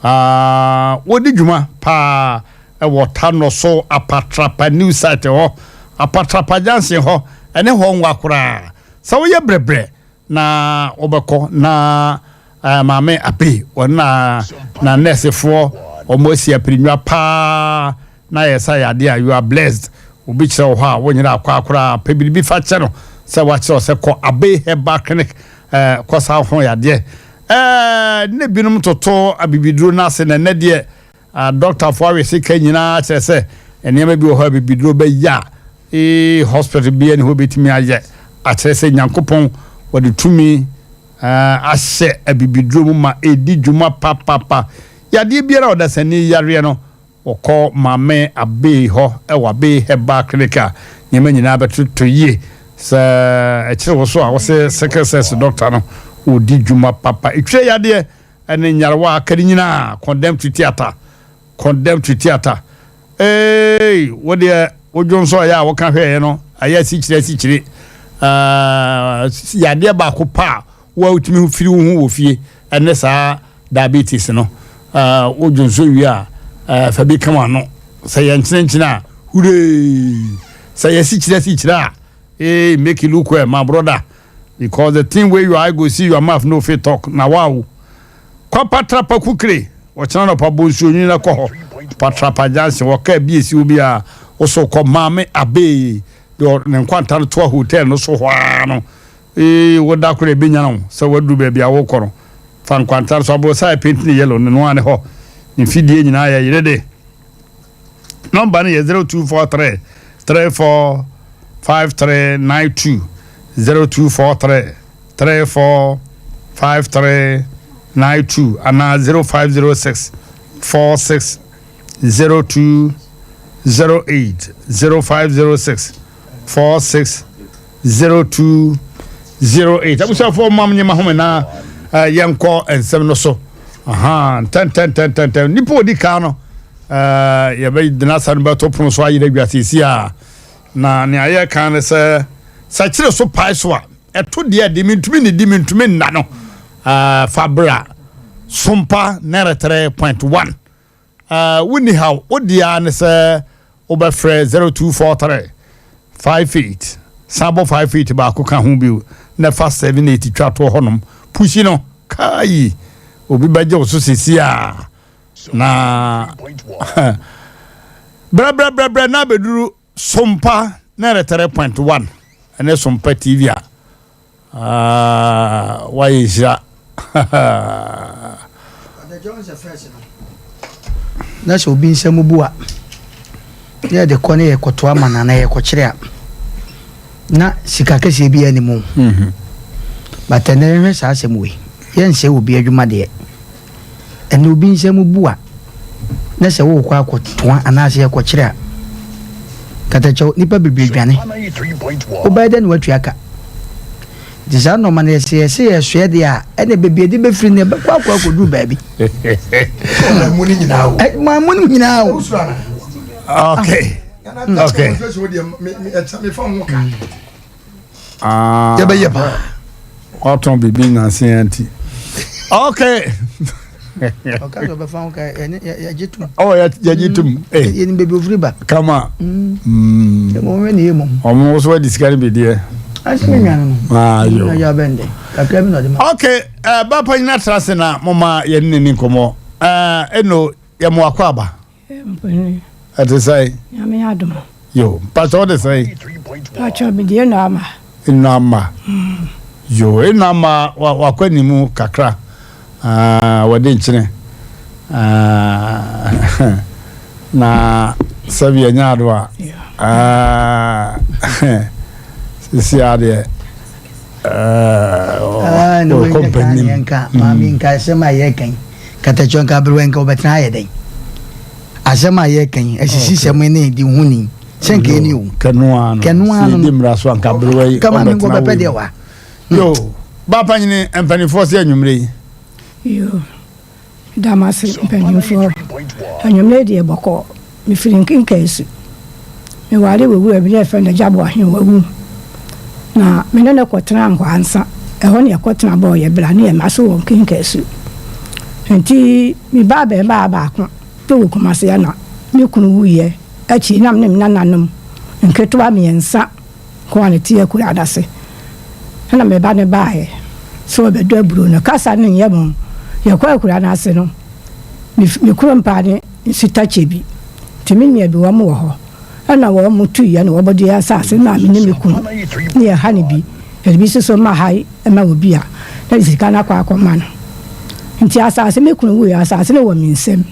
Ah, wɔdi dwuma paa wɔ Tanoso Apatrapa New Site hɔ, Apatrapa Junction hɔ, ɛne hɔ nwa koraa. Sɛ woyɛ brɛbrɛ na wobɛkɔ na eh, Maame Abbey, wɔn na na nɛɛsefoɔ wɔn asi apirinwa paa na yɛ sa yɛ adeɛ a you are blessed obi kyerɛ wɔ hɔ a wonyera akɔ koraa pɛ biribi fa kyɛ no sɛ wakyerɛ wo sɛ kɔ Abbey Herbal Clinic eh, kɔ sa ho yadeɛ eh, ne binom toto abibiduro no ase na ɛnɛ deɛ ah, dɔktafoɔ awe sika nyinaa kyerɛ sɛ nneɛma bi wɔ hɔ a abibiduro bɛyɛ a ee hospital bi ne hɔ bɛtumi ayɛ akyerɛ sɛ Nyankopɔn wɔde tumi eh, ahyɛ abibiduro mu ma ɛdi dwuma papapa yadeɛ biara a ɔdasani yareɛ no Wɔkɔ Maame Abbey hɔ wɔ Abbey Herbal Clinic a, nneɛma nyinaa bɛtotɔ yie. Sɛ ɛkyere wo so a, wose sickle cells doctor no, ɔdi dwuma papa. Etwire yadeɛ ne nyarewa a aka no nyinaa, condemn to theatre, condemn to theatre. Eei, wo deɛ wo dwonsɔ ɛyɛ a woka hwɛeɛ no, ayɛ asikyire asikyire. Ɛɛ, yadeɛ baako pa a wo a wotumi firi wo ho wɔ fie ɛne saa diabetes no wo dwonso wie a fa bi ka w'ano sɛ yɛ nkyenenkyene a huree sɛ yɛ sikyerɛ sikyerɛ a ee make you look well my brother because the thing wey your eye go see your mouth no fit talk na wow kɔ patrapa kukire ɔkyena nɔpa bɔ nsuo nwini na kɔ hɔ patrapa junction wɔ kaa bi esi obi a wosɔ kɔ maame abee deɛ ne nkwanta no toa hotel no so hɔ ara no Ee, wo da koro ebenyane wo sɛ woaduru baabi a worekɔ no. Fa nkwanta no so aborosan a ɛpenti no yellow no, ɛno ara ne hɔ. Ne mfidie nyinaa yɛ yere de. Nɔmba no yɛ 0243 34 5392, 0243 34 5392 anaa 0506 46 0208, 0506 46 0208 abusuafoɔ mam nye mahome na eh, yɛnkɔ nsɛm no so aha ntɛntɛntɛntɛntɛm nipa odi kan no eh, yɛbɛgyina asa no bɛto pono so ayerɛ adwa seesi a na nea yɛka ne sɛ sɛ kyere so pae so a ɛto deɛ de mentumi ne di mentumi nna no eh, fa bra sompa 93.1 Uh, wonni haw, wo deɛ ara ne sɛ wobɛfrɛ 0243 58 san bɔ 58 baako ka ho bio na fa 78 twa toɔ hɔnom. Pusi no, kai, obi bɛgye wo so sisi a na brɛbrɛbrɛbrɛ na abɛduru Sompa 93.1 ɛne Sompa TV a Ah, wayɛ nhyira. Na sɛ obi nsa mu bu a, na yɛde kɔ ne yɛkɔto ama no anaa yɛkɔkyerɛ a, na sika kɛseɛ biara ni mu. Mhm. But ɛnɛ yɛhwɛ saa asɛm wei, yɛnsɛ obi adwuma deɛ. Ɛnɛ obi nsa mu bu a, na sɛ worekɔ akɔtoa anaasɛ yɛkɔkyerɛ a, katakyɛw, nnipa bebree dwane. Wobɛyɛ dɛn na woatua ka? Nti saa nnoɔma no yɛsɛ yɛsɛ yɛsoɛ deɛ a, ɛnna baabi yɛde bɛfiri no yɛbɛkɔ akɔ akɔduru baabi. Ɔman mu no nyinaa o. Ɔman mu no nyinaa o. Okay. Okay. Ah. Yɛbɛyɛ paa. Ɔtɔn biribi nanse ya nti. Okay. Ɔka sɛ ɔbɛfa ho ka yɛgye tom. Ɔ yɛgye tom. Mm. Eh. Yɛnim baabi ofiri ba. Kama. Mm. Mm. Wɔn ne yɛ mu. Wɔn nso adi sika no bi deɛ. Ase mi nua no. Ah, yo. Yɛ abɛn dɛ. Kakra bi na ɔde ma. Okay, eh, ba panyin atra se na mo ma yɛne ne ni nkɔmmɔ. Ɛno yɛ mo akɔ aba. Ɛte sɛn? Nyame adom. Yo, mpakyɛ wode sɛn? Mpakyɛ mede Eno Ama. Eno Ama. Yo, Eno Ama wakɔ anim kakra. Ah, wɔde nkyene. Ah, na sɛbi ɛnyɛ ado a. Ah, sisi adeɛ. Ah, na wɔkɔ wɔnyɛ kaa mpanim. neɛ nka maame nka asɛm a yɛreka yi katakyɛ nka aberewa nka wɔbɛtena ayɛ dɛn asɛm a yɛreka yi asisi sɛm ne de hu ni sɛ nka ɛni o kɛnoa no kɛnoa no di mmara so anka aberewa yi kama me nkɔ ɔbɛtena bɛpɛ wei deɛ mu. wa Yo, ba panyini mpanimfoɔ sɛ anwummerɛ yi. Yo, meda mo ase mpanimfoɔ. Anwummerɛ deɛ bɔkɔɔ. Mefiri Nkenkansu. Meware wɔ wura bi na yɛfrɛ no Agya Boahen, wawu. Na me ne no kɔtenaa Nkwansa. Ɛhɔ na yɛkɔtena bɔɔ yɛn bra ne yɛn mma so wɔ Nkenkansu. Nti me ba abarimaa baako na ɔwɔ Kumasi ɛna me kunu wuiɛ akyi na me ne me nananom nketewa mmiɛnsa nko ara na ɛte akuraa no ase. Ɛna me ba no baeɛ sɛ ɔbɛdɔ aburo no. Kasa no nyɛ mo. Yɛkɔ akuraa no ase no, me kurom paa ne Nsutakyɛ bi. Nti me nua bi wɔn wɔ hɔ. Ɛna wɔn tuiɛ na wɔn de yɛn asase maa me ne me kunu ne yɛn ha no bi. Yɛde bi nso so ma ha yi ma obi a na de sika no akɔ akɔma no. Nti asase me kunu wuiɛ asase no wɔ me nsam.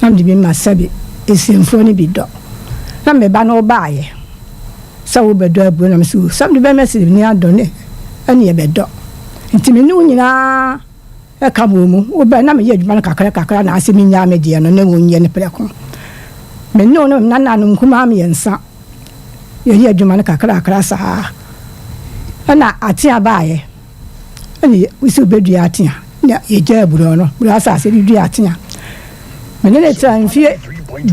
Na mede bi ma sɛbe Esiemfoɔ no bi dɔ. Na me ba no baeɛ sɛ wobɛdɔ aburo na me sɛ o sɛ mede bɛma Siremni adɔ ne ɛne yɛbɛdɔ. Nti me ne wo nyinaa Ɛka bɔɔ mu, wo bɛ na meyɛ adwuma no kakra kakra na ase minyaa me deɛ no ne wo nyɛ no prɛko. Me ne wo ne me nananom nkumaa miɛnsa yɛyɛ adwuma no kakrakra saa. Ɛna atea baeɛ, ɛna wo sɛ wobɛdua atea, na yɛgyaa burɔ no, burɔ asase de dua atea. Me ne no traa mfie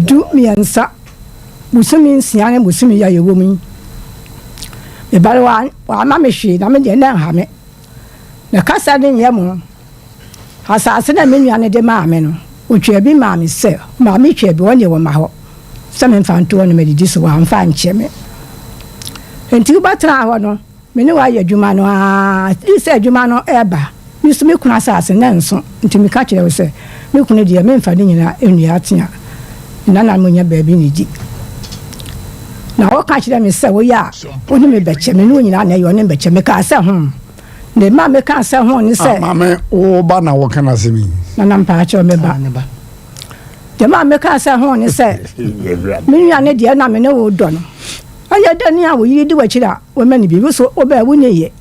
13, bosome nsia ne bosome yi a yɛwɔ mu yi. Me ba no wamma me hwee na me deɛ na ɛnha me. Na kasa no nyɛ mo. Asase no a me nua no de maa me no, ɔtwaa bi maa me sɛ, ɔmaa me twaa bi, wɔn deɛ wɔma hɔ sɛ memfa nto hɔ na madidi so, wɔamfa ankyɛ me. Enti wobɛtenaa hɔ no, me ne wo ayɛ adwuma no ara, gye sɛ adwuma no reba. Me nso me kunu asase no nso, nti meka kyerɛ wo sɛ, me kunu deɛ, memfa ne nyinaa nnua atea. Me nananom nnya baabi nnidi. Na wɔka kyerɛɛ me sɛ, Woyɛ a, wo ne me bɛkyɛ. Me ne wo nyinaa na ɛyɛ, ɔne me bɛkyɛ. Mekaa sɛ, Ho. Na ɛma mekaa sɛ ho ne sɛ. Ah, maame, wo ba na wɔka no asɛm yi. Nana mpaakyɛw, me ba. Ah, Deɛ ma mekaa sɛ ho ne sɛ, me nua ne deɛ na me ne wo dɔ no. Ɛyɛ dɛ ne a wo yere di w'akyiri a, wɔma no bi. Wo so wobɛɛ wo ne yɛ.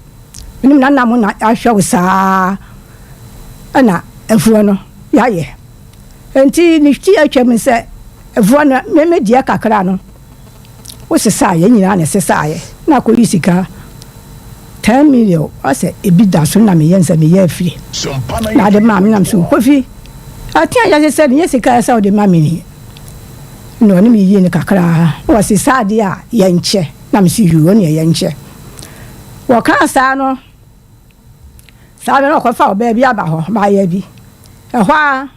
Me ne me nana mo na ahwɛ wo saa. Ɛna afuo no, yɛayɛ. Enti ne ti atwam sɛ ɛfoɔ no me me deɛ kakra no wo sesaa yɛn nyinaa na ɛsesaeɛ na akɔyi sika 10 million ɔsɛ ebi da so na meyɛ nsɛ meyɛ afiri na ade maa me nam so Kofi ate a yɛsesɛ no nyɛ sika ɛsɛ wode ma me ni na ɔne me yie no kakra na wɔsesa adeɛ a yɛnkyɛ na me so yuu ɔne yɛnkyɛ wɔkaa saa no saa no na ɔkɔfa ɔbaa bi aba hɔ baayɛ bi ɛhɔ a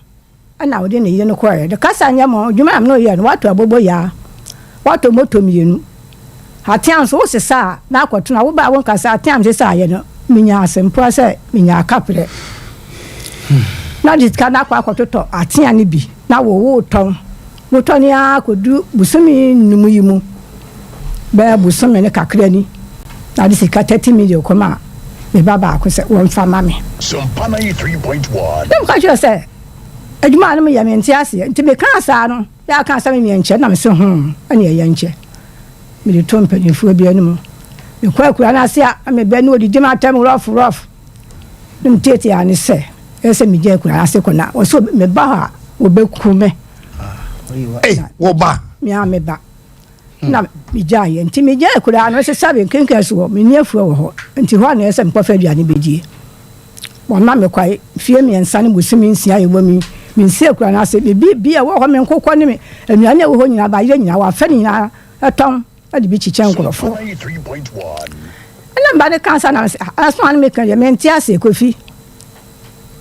ɛna ɔde ne yere no kɔɛ de kasa nyɛ mo adwuma a no yɛ no wato abobo yaa wato moto mmienu atea nso wosesa a na akɔtena wo ba wo nkasa atea sesa ayɛ no menya asɛmpoa sɛ menya akaprɛ na de sika no akɔ akɔtotɔ atea no bi na wo wotɔn wotɔ ne ara kɔdu bosome 5 yi mu bɛyɛ bosome no kakra ni na de sika 30 million kɔma me ba baako sɛ wɔmfa ma me na meka kyerɛ sɛ adwuma a no meyɛ mente aseɛ nti mekaa saa no yɛaka sɛ memeɛ nkyɛ na mese ho ɛne ɛyɛ nkyɛ mede to mpanimfoɔ bi anim mekɔ akura no ase a mebɛ ne ɔdidi m atɛm rough rough na metietie ne sɛ ɛyɛ sɛ megya akura no ase kɔ na ɔsɛ meba hɔ a wɔbɛku me. Wo ba? Mea me ba na megyaeɛ nti megya akura no sɛ sɛbe nkenkan so hɔ menni afuo wɔ hɔ nti hɔ a na ɛyɛ sɛ mekɔfa aduane bɛdie. Wɔma me kwae mfie 3 ne bosome 6 yɛwɔ mi mensi akura no ase biribi bi a ɛwɔ hɔ me nkokɔ ne me anuane a ɛwɔ hɔ nyinaa bayerɛ nyinaa wɔafa ne nyinaa ɛtɔn ɛde bi kyekyɛ nkurɔfoɔ ɛna mba ne ka sa na asoma no meka deɛ mente ase Kofi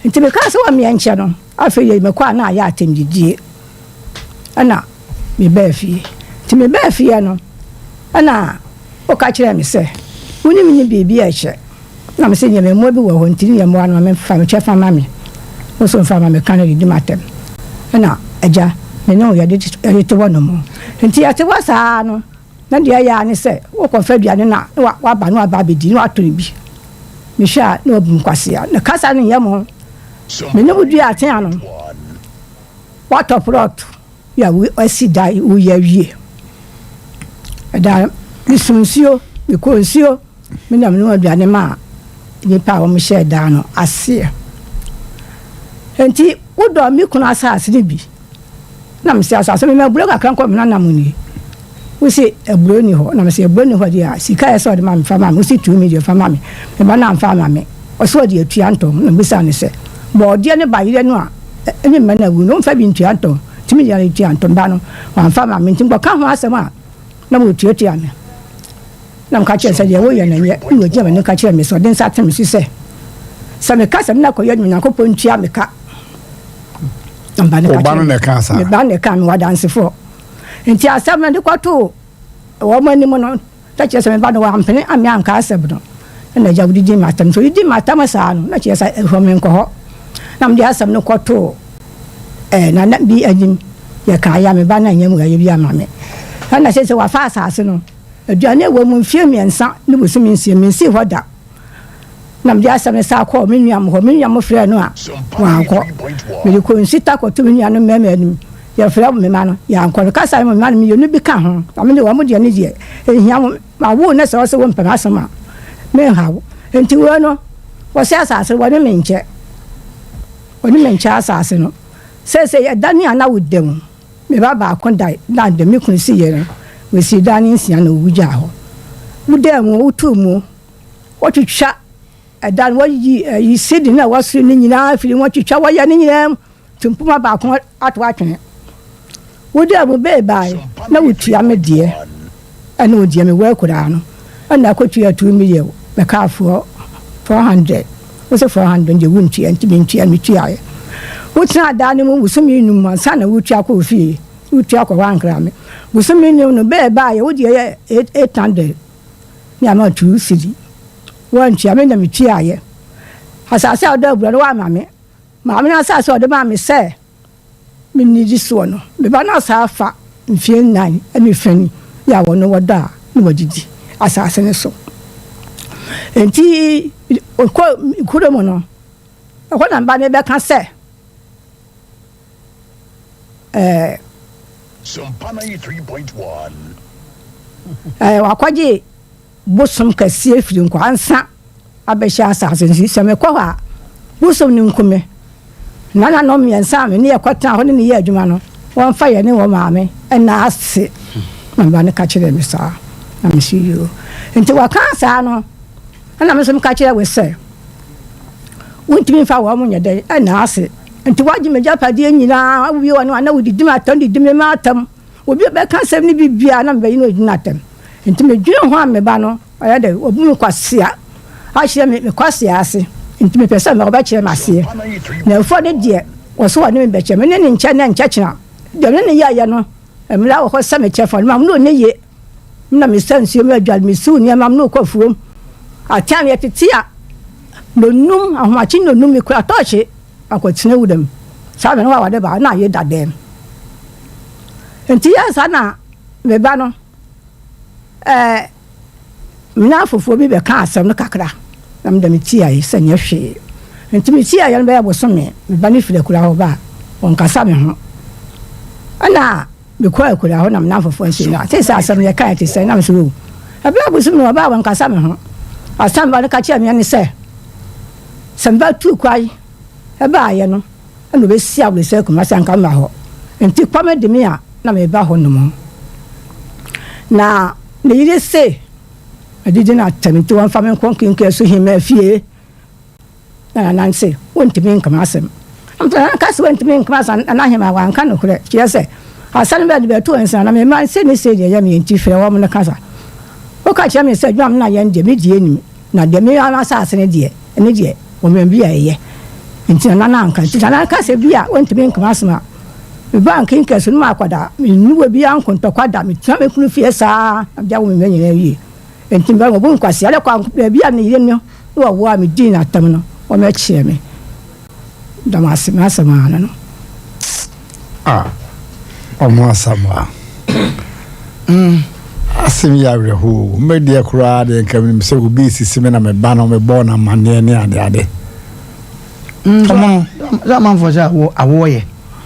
nti meka sɛ wɔ mmeɛ nkyɛ no afei yɛ mekɔ a na ayɛ atɛmdidie ɛna mebaa fie nti mebaa fie no ɛna woka kyerɛɛ me sɛ wonim ne biribi a ɛkyɛ na mesɛ nyɛ mmoa bi wɔ hɔ nti ne yɛ mmoa no memfa mekyɛ fa ma me wo so mfa ma meka no didi matɛm. Ɛna agya me ne wo yɛde yɛde te hɔ nom. Nti yɛte hɔ saa no, na deɛ ɛyɛ ara ne sɛ wokɔfa aduane no a na waba na waba abɛdi na watɔ bi. Mehwɛ a na wabu nkwasea. Na kasa no nyɛ mo. Me ne wo dua atea no, watɔ prɔt bi a wasi dan woyɛ awie. Ɛda mesu nsuo, mekɔ nsuo. Me na menoa aduane maa nnipa a wɔhyɛɛ dan no aseɛ. Enti wodɔ me kunu asase no bi. Na mese asase no maburo kakra nkɔ me nana mu nie. Wose aburo ni hɔ. Na mese aburo ni hɔ deɛ a sika yɛ sɛ ɔde ma me fa ma me. Wose tumi deɛ fa ma me. Me ba no amfa ama me. Ɔse ɔde atua ntɔn. Na mebisa no sɛ bɔɔdeɛ ne bayerɛ no a ne mma no awu no womfa bi ntua ntɔn? Nti me deɛ tua ntɔn ba no wamfa ama me. Nti mekɔka ho asɛm a na wɔtuatua me. Na meka kyerɛɛ no sɛ, Deɛ woreyɛ no nyɛ. Ɛnna ɔgyina m'anim ka kyerɛɛ me sɛ, ɔde nsa tee me so sɛ, Sɛ meka sɛ mene akɔyɛ adwuma, Onyankopɔn ntua me ka. Na me ba no ka kyerɛɛ me, me ba no na ɛkaa, mewɔ adansefoɔ. Nti asɛm no de kɔtoo wɔn anim no, na kyerɛ sɛ me ba no wampene amme anka asɛm no. Ɛnna agya wodidi m'atam. Nti ɔdidi m'atam saa no, na kyerɛ sɛ ɛhɔ menkɔ hɔ. Na mede asɛm no kɔtoo eh, nana bi anim. Yɛkaeɛ a, me ba no anyɛ mmuaeɛ bi amma me. Ɛnna seesei wafa asase no. Aduane a ɛwɔ mu mfeɛ mmiɛnsa ne bosome nsia, mensii hɔ da. Na mede asɛm no san kɔɔ me nua mo hɔ. Me nua mo frɛɛ no a, wankɔ. Mede kɔɔ nsita kɔtoo me nuanom mmarima anim. Yɛfrɛ me mma no, yɛankɔ. Mekasa no, me mma no mmienu bi ka ho. Na me de, wɔn deɛ ne deɛ, ɛnhia wo. Mawo na sɛ wɔse wompɛ m'asɛm a, menha wo. Enti wei no, wɔse asase no, wɔne me nkyɛ. Wɔne me nkyɛ asase no. Seesei ɛda ne a na woda mu. Me ba baako dae na de me kunu siiɛ no, wɔsii dan no nsia na ɔwu gyaa hɔ. Wodaa mu, wotoo mu, wɔtwitwa ɛda no, wɔyi ɛyi sidi no a ɛwɔ soro no nyinaa firi mu, wɔtwitwa wɔyɛ ne nyinaa mu, to mpoma baako ato atwene. Wodaa mu bɛɛ bae na wotua me deɛ ɛne wo deɛ mewɔ akuraa no ɛna akɔtua tu me yɛ mɛkaafoɔ 400 Wo se 400 deɛ wontua nti mentua metuaeɛ. Wotenaa dan no mu bosome num ansa na woretua kɔ wo fie. Wotua kɔ hɔ ankra me. Bosome num no bɛɛ baeɛ wo deɛ yɛ 800 ne ama two cedi. Woantua me na metuaeɛ. Asase a wode abura no woamma me. Maame no asase a ɔde maa me sɛ me nnidisoɔ no, me ba no asan afa mfeɛ nnan ne fa ni yɛ a wɔne wɔdɔ a na wɔadidi asase no so. Enti ɔkɔ kuro mu no, ɛhɔ na mba no bɛka sɛ, ɛɛ, ɛɛ wakɔgye bosom kɛseɛ firi nkwansa abɛhyɛ asase no so. Sɛ mekɔ hɔ a, bosom no nku me. Nananom mmiɛnsa a me ne yɛ kɔtenaa hɔ ne no yɛɛ adwuma no, wɔmfa yɛne wɔn maame nna ase. Na me ba no ka kyerɛɛ me saa. Na mese yoo. Nti wɔkaa saa no, ɛna me nso meka kyerɛɛ wo sɛ, wontumi mfa wɔn nyɛ dɛn nna ase. Nti woagye m'agyapadeɛ nyinaa, wowie wɔn a na wodidi me atɛm, didi me mma atɛm. Obi a ɔbɛka asɛm no bi biara na mebɛyi no adi no atɛm. Nti medwene ho a me ba no, ɔyɛ dɛ, ɔbu me kwasea, akyerɛ me me kwasea ase. Nti mepɛ sɛ ɔbɛkyerɛ me aseɛ. Na afuo no deɛ, ɔse ɔne me bɛkyɛ. Me ne no nkyɛ na nkyɛ kyena. Deɛ me ne no yɛeɛ no, mmara wɔ hɔ sɛ mekyɛ fa no ma me ne ɔnni yie. Me na mesa nsuo, madware, mesiw nneɛma, me ne ɔkɔ afuom. Ateaa no yɛtete a, nnɔnnum, ahomakye nnɔnnum, mekura tɔɔkye. Akɔtena wuram. Saa na na waware ba na ayɛ dadɛm. Nti yɛ saa na me ba no ɛɛ me nanfofoɔ bi bɛka asɛm no kakra na me de me tiae sɛ nyɛ hwee. Nti me tiaeɛ no bɛyɛ bosome me ba no firi akura hɔ ba a ɔnkasa me ho. Ɛna mekɔɔ akura hɔ na me nanfofoɔ nso na te sɛ asɛm no yɛkae te sɛ na me so o. Ɛbɛyɛ bosome no ɔbaa wɔnkasa me ho. Asɛm ba no ka kyerɛ me ne sɛ Sɛ me ba tuu kwan baeɛ no na ɔbɛsi abrosɛ Kumasi anka mma hɔ. Nti kɔm de me a na meba hɔ nom. Na ne yere se adidi no atɛm nti wɔmfa me nkɔ Nkinka Suhima fie. Na Nana se wontumi nka m'asɛm. Nti Nana ka se wontumi nka m'asɛm a Nana Hemaa wanka nokorɛ. Kyerɛ sɛ asɛm bɛn de bɛto nsa na me mma sei ne sei deɛ ɛyɛ me nti frɛ wɔn no kasa. Woka kyerɛ me sɛ adwuma a me na yɛ no deɛ me deɛ nim. Na deɛ me ara m'asase no deɛ, ɛno deɛ, wɔma bi a ɛyɛ. Nti na Nana anka. Nti Nana ka sɛ bi a wɔntumi nka m'asɛm a, mebaa Nkenka so no makɔda. Menni obiara nko ntɔkwa da. Metena me kunu fie saa na mede awo me mma nyinaa wie. Nti meba wɔbu me kwasea. Dɛ kɔ baabi a ne yere no ne wɔwo a medii no atɛm no, wɔmmɛkyerɛ me. Meda mo ase, m'asɛm ara ne no. Ah, ɔmo asamoa. Mm. Asɛm yi awerɛhoɔ. Me deɛ koraa deɛ nka menim sɛ obi resisi me na me ba no mebɔɔ no amanneɛ ne adeade. Mm, ɔmo no. Sɛ amanfoɔ sɛ awoɔ yɛ.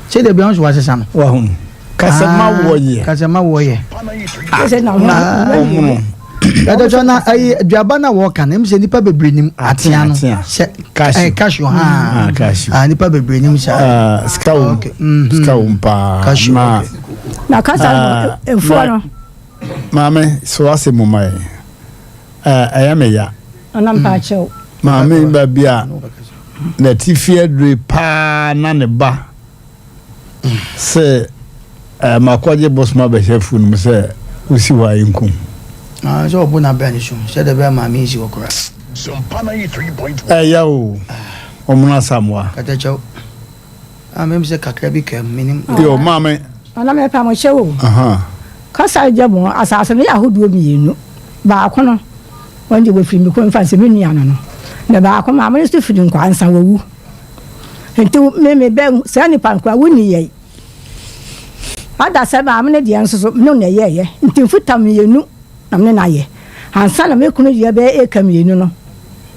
Sɛ dabi ahun so wasesa no. Wahunu. Kasɛ ma woɔ yɛ. Kasɛ ma woɔ yɛ. Ɔmo no. Yàtɔtɔ na ayi aduaba na wɔka no sɛ nipa bebree nim atea no sɛ cashew cashew haa ah nipa bebree nim saa. Sika wom sika wom paa cashew na na kasa efuo no. Maame so ase mu ma yɛ ɛyɛ me ya. Ɔnam paakyɛw. Maame ba bi a n'atifi adure paa na ne ba. Sɛ eh, makɔgye bosom abɛhyɛ afuo no mu sɛ wosi hɔ a ɛnkum. Ah, sɛ ɔbo n'abɛn no so sɛ dɛ bɛyɛ maame nsi hɔ koraa. Ɛyɛ o, ɔmono asamoa. Katakyɛw. Ah, mem sɛ kakra bi kam, menim. Yo, maame. Ɔna mɛpa mo kyɛw o. Kasa gya mu asase no yɛ ahodoɔ mmienu. Baako no, wɔn deɛ wɔfiri me kurom fa sɛ me nua no no. Na baako maame no nso firi Nkwansa wɔwu. Nti me me bɛ saa nipa no koraa wonni yɛn. Ada sɛ maame no deɛ nso so me ne na ɛyɛɛyɛ. Nti mfuta mmienu na me ne no ayɛ. Ansa na me kunu deɛ bɛyɛ eka mmienu no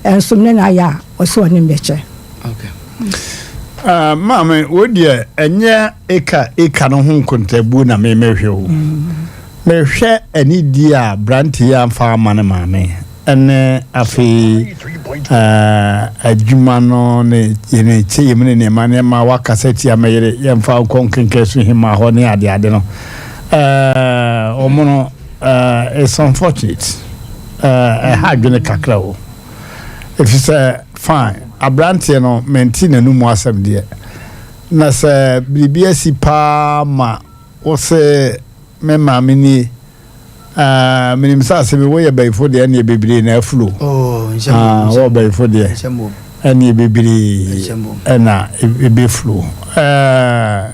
nso me ne no ayɛ a ɔsɛ ɔne me bɛkyɛ. Okay. Uh, maame wo deɛ ɛnyɛ eka eka no ho nkontabuo na me mehwɛ o. Mm. Mehwɛ anidie a aberanteɛ yi amfa amma ne maame ne afei adwuma no ne yɛn kyɛ yɛm ne nneɛma nneɛma wakasa tia me yere yɛmfa nkɔ nkenkan so hema hɔ ne adeade no wɔn no it's unfortunate ɛha adwene kakra o ɛfiri sɛ fine aberanteɛ no mente n'anum asɛm deɛ na sɛ biribi asi paa ma Wo se me maame nie. Ah, menim sɛ asɛm yi woyɛ bayifo deɛ ɛneɛ bebree na afulo. Oh, nsɛm ah, wɔ bayifo deɛ ɛneɛ bebree ɛna ɛbɛfulo. Eh.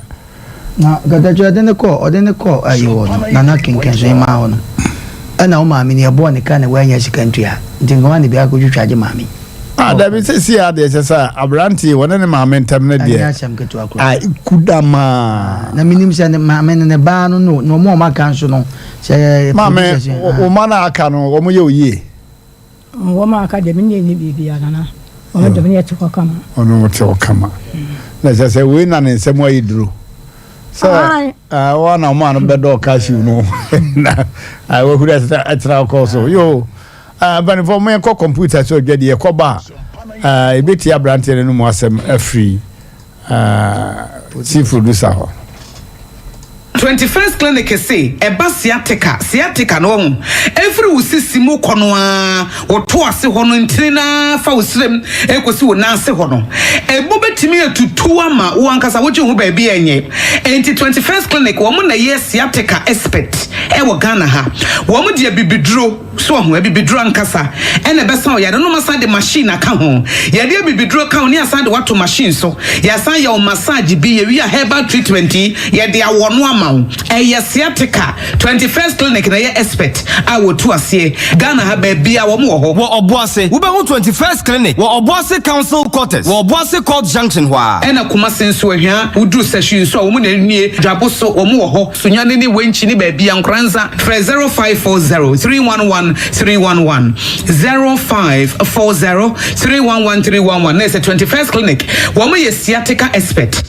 Na katakyi ɔde ne kɔ ɔde ne kɔ ayi hɔ no nana kenken so emaa hɔ no ɛna wo maame ni ɛbɔɔ ne ka na wanya sika ntua nti nka wane bi akɔtwitwa agye maame. Ah, dabi sisi a deɛ kyɛ sɛ aberanteɛ wɔne ne maame ntam no deɛ ɛnyɛ asɛm ketewa koraa a kudamaa na menim sɛ ne maame no ne baa no no na ɔmo a ɔmo aka nso no sɛ maame wo ma no aka no wɔn yɛ oyie wɔn aka deɛ mene ɛni biribiara nana wɔn deɛ mene ɛte hɔ kama ɔno mo te hɔ kama na kyɛ sɛ wei na ne nsɛm ayɛ duro sɛ wɔn na wɔn ano bɛdɔ cashew no na wɔahuri atena kɔ so yoo Ah, mpanimfoɔ mo yɛnkɔ kɔmputa so adwa deɛ ɛkɔba a ah, yɛbɛtie aberanteɛ no no mu asɛm afiri ah, chief producer hɔ. 21st Clinic se ɛba sciatica, sciatica no wahu, ɛfiri wo sisi mu kɔ no ara, wo to ase hɔ no ntini no ara fa wo srem ɛkɔsi wo nan ase hɔ no, ɛmu bɛtumi atutu ama wo ankasa wogye wo ho baabi a ɛnyɛ. Enti 21st Clinic wɔn na ɛyɛ sciatica expert ɛwɔ Ghana ha. Wɔn de abibiduro. So wahu? Abibiduro ankasa na ɛbɛsa wo yare no. Wɔasan de machine aka ho. Yɛde abibiduro ka ho ne yɛasan de wo ato machine so. Yɛasan yɛ wo massage bi. Yɛwie a herbal treatment yi, yɛde awɔ no ama wo. Ɛyɛ sciatica. 21st Clinic na ɛyɛ expert a wɔtu aseɛ. Ghana ha baabiara wɔn wɔ hɔ. Wɔ Ɔboase, wobɛhu 21st Clinic wɔ Ɔboase Council Quarters wɔ Ɔboase Court Junction hɔ ara. Ɛna Kumasi nso, Ahwia, woduru Sahwi nso a, wɔn na nie. Dwabo so, wɔn wɔ hɔ. Sunyani ne Wenchi ne baabia Nkoranza frɛ 0540 311 311 0540 311 311 na ɛsɛ 21st clinic wɔn yɛ sciatica expert.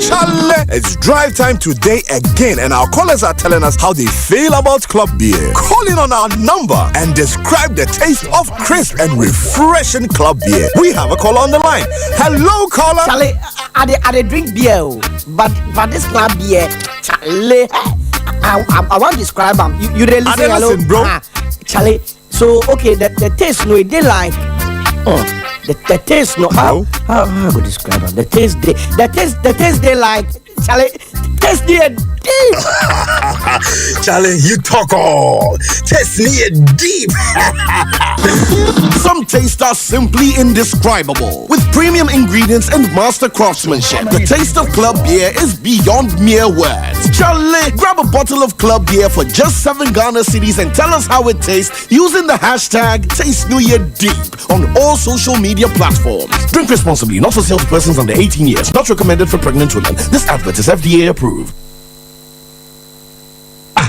Chale, it's drive time today again, and our callers are telling us how they feel about club beer. Call in on our number and describe the taste of crisp and refreshing club beer. We have a caller on the line. Hello, caller. Chale, I, I, I, drink beer, oh, but but this club beer, chale, I, I, I want to describe them. You, you really listen, hello, listen, bro. Ah, chale. So okay, the, the taste no, it dey like, oh, the, the taste no. How how how I go describe am? The taste dey, the taste the taste dey like. Charlie, taste me deep. Charlie, you talk all. Taste me deep. Some tastes are simply indescribable. With premium ingredients and master craftsmanship, the taste of club beer is beyond mere words. Charlie, grab a bottle of club beer for just 7 Ghana cedis and tell us how it tastes using the hashtag TasteNewYearDeep on all social media platforms. Drink responsibly, not for sale to persons under 18 years, not recommended for pregnant women. This advert is FDA approved.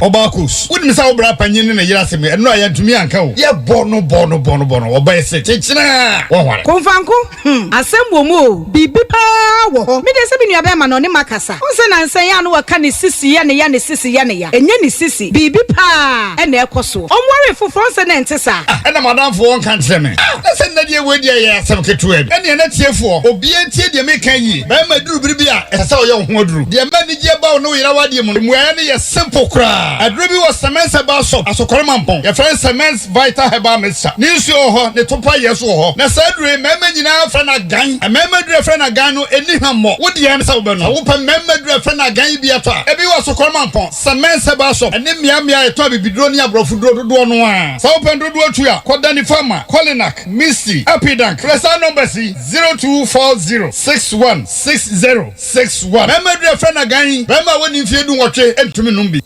Ɔbaakus, wonim sɛ wo bra panyin ne ne yere asɛm yi, ɛno a yɛantumi anka o. Yɛbɔ no bɔ no bɔ no bɔ no, ɔbɛyɛ se kyekyena wɔnware. Komfanko, hmm, asɛm wɔ mu o, biribi paa wɔ hɔ. Me deɛ sɛ me nuabɛrima no ɔne makasa. Wohu sɛ nansa yi a na wɔka ne sisi yɛ ne ya, ne sisi yɛ ne ya. Ɛnyɛ ne sisi, biribi paa na ɛrekɔ soɔ. Ɔnwaree foforɔ, wohu sɛ na ɛnte saa. Ah, ɛna m'adamfo ɔnka nkyerɛ me. Ah, na sɛ nnɛ deɛ wei deɛ ɛyɛ asɛm ketewa bi. Ɛnneɛ n'atiefoɔ, obiara ntie deɛ mereka yi yie. Barima duru bere bi a, ɛsɛ sɛ ɔyɛ wo ho aduru. Deɛ ɛma anigyeɛ ba wo ne wo yere awadeɛ mu no, mmuaeɛ no yɛ simple koraa. Aduro bi wɔ Semens Herbal Shop, Asokore Mampong. Yɛfrɛ no Semens Vital Herbal Mixture. Ne nsuo wɔ hɔ, ne topa yɛ nso wɔ hɔ. Na saa aduro yi, mmarima nyinaa frɛ no agan. Mmarima aduro a yɛfrɛ no agan no, ɛnni hwammɔ. Wo deɛ ne sɛ wobɛnom. Sɛ wopɛ mmarima aduro a yɛfrɛ no agan yi bi atɔ a, ebi wɔ Asokore Mampong, Semens Herbal Shop, ɛne mmeammea a yɛtɔn abibiduro ne aborɔfoduro dodoɔ no ara. Sɛ wopɛ dodoɔ tu a, kɔ Danny Pharma, Kolinak, Misty, Apidank. Frɛ saa numbers yi, 0240 61 60 61. Mmarima aduru a yɛfrɛ no agan yi, barima a wadi mfeɛ dunwɔtwe ntumi nnom bi.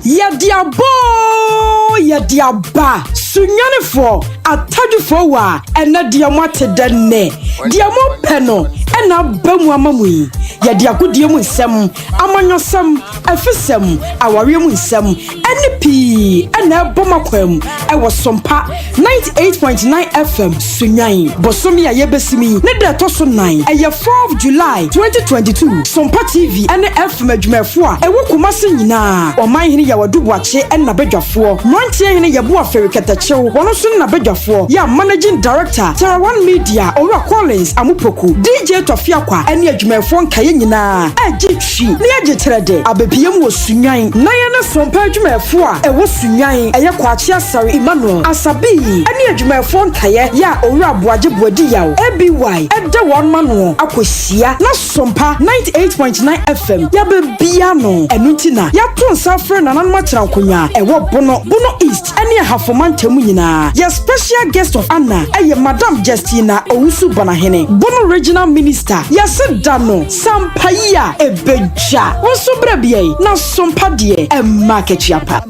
Yɛde aba oo, yɛde aba. Sunyanifoɔ, atadwifoɔ wɔ a, ɛnɛ deɛ moate dɛ nnɛ. Deɛ mopɛ no ɛna aba mu ama mo yi. Yɛde agodie mu nsɛm, amanyɔsɛm, afisɛm, awareɛ mu nsɛm, ɛne pii na ɛbɔ m'akwan mu wɔ Sompa 98.9 FM Sunnwan. Bosome a yɛbɛsim yi ne da ɛtɔ so nan, ɛyɛ fourth July 2022. Sompa TV ne FM adwumayɛfoɔ a ɛwɔ Kumasi nyinaa, Ɔmanhene Yaw Adu Boakye ne n'abadwafoɔ, Mmeranteɛ Hene Yeboah Ferry Kɛtɛkyew, wɔn nso ne n'abadwafoɔ, yɛ a Managing Director, Terra One Media, Owura Collins Amupoku, DJ Tɔfiakwa ne adwumayɛfoɔ nkaeɛ nyinaa regye Twi ne agyekyerɛde abɛpue mu wɔ Sunnwan na yɛne Sompa adwumayɛfoɔ a ɛwɔ Sunnwan, ɛyɛ Kwakye Asare Emmanuel, Asabii, ne adwumayɛfoɔ nkaeɛ yɛ a Owura Aboagye Boadi Yaw, ABY, da wɔn ano akɔhyia na Sompa 98.9 FM yɛabɛbie ano. Ɛno nti na yɛato nsa afrɛ nananom aterankonwa a ɛwɔ Bono, Bono East ne Ahafo mantam mu nyinaa. Yɛ Special Guest of Honour yɛ Madam Justina Owusu Banahene, Bono Regional Minister. Yɛse da no. Sampa yi a ɛbɛdwa. Wo nso brɛ bia yi na sompa deɛ ɛmma akatua pa.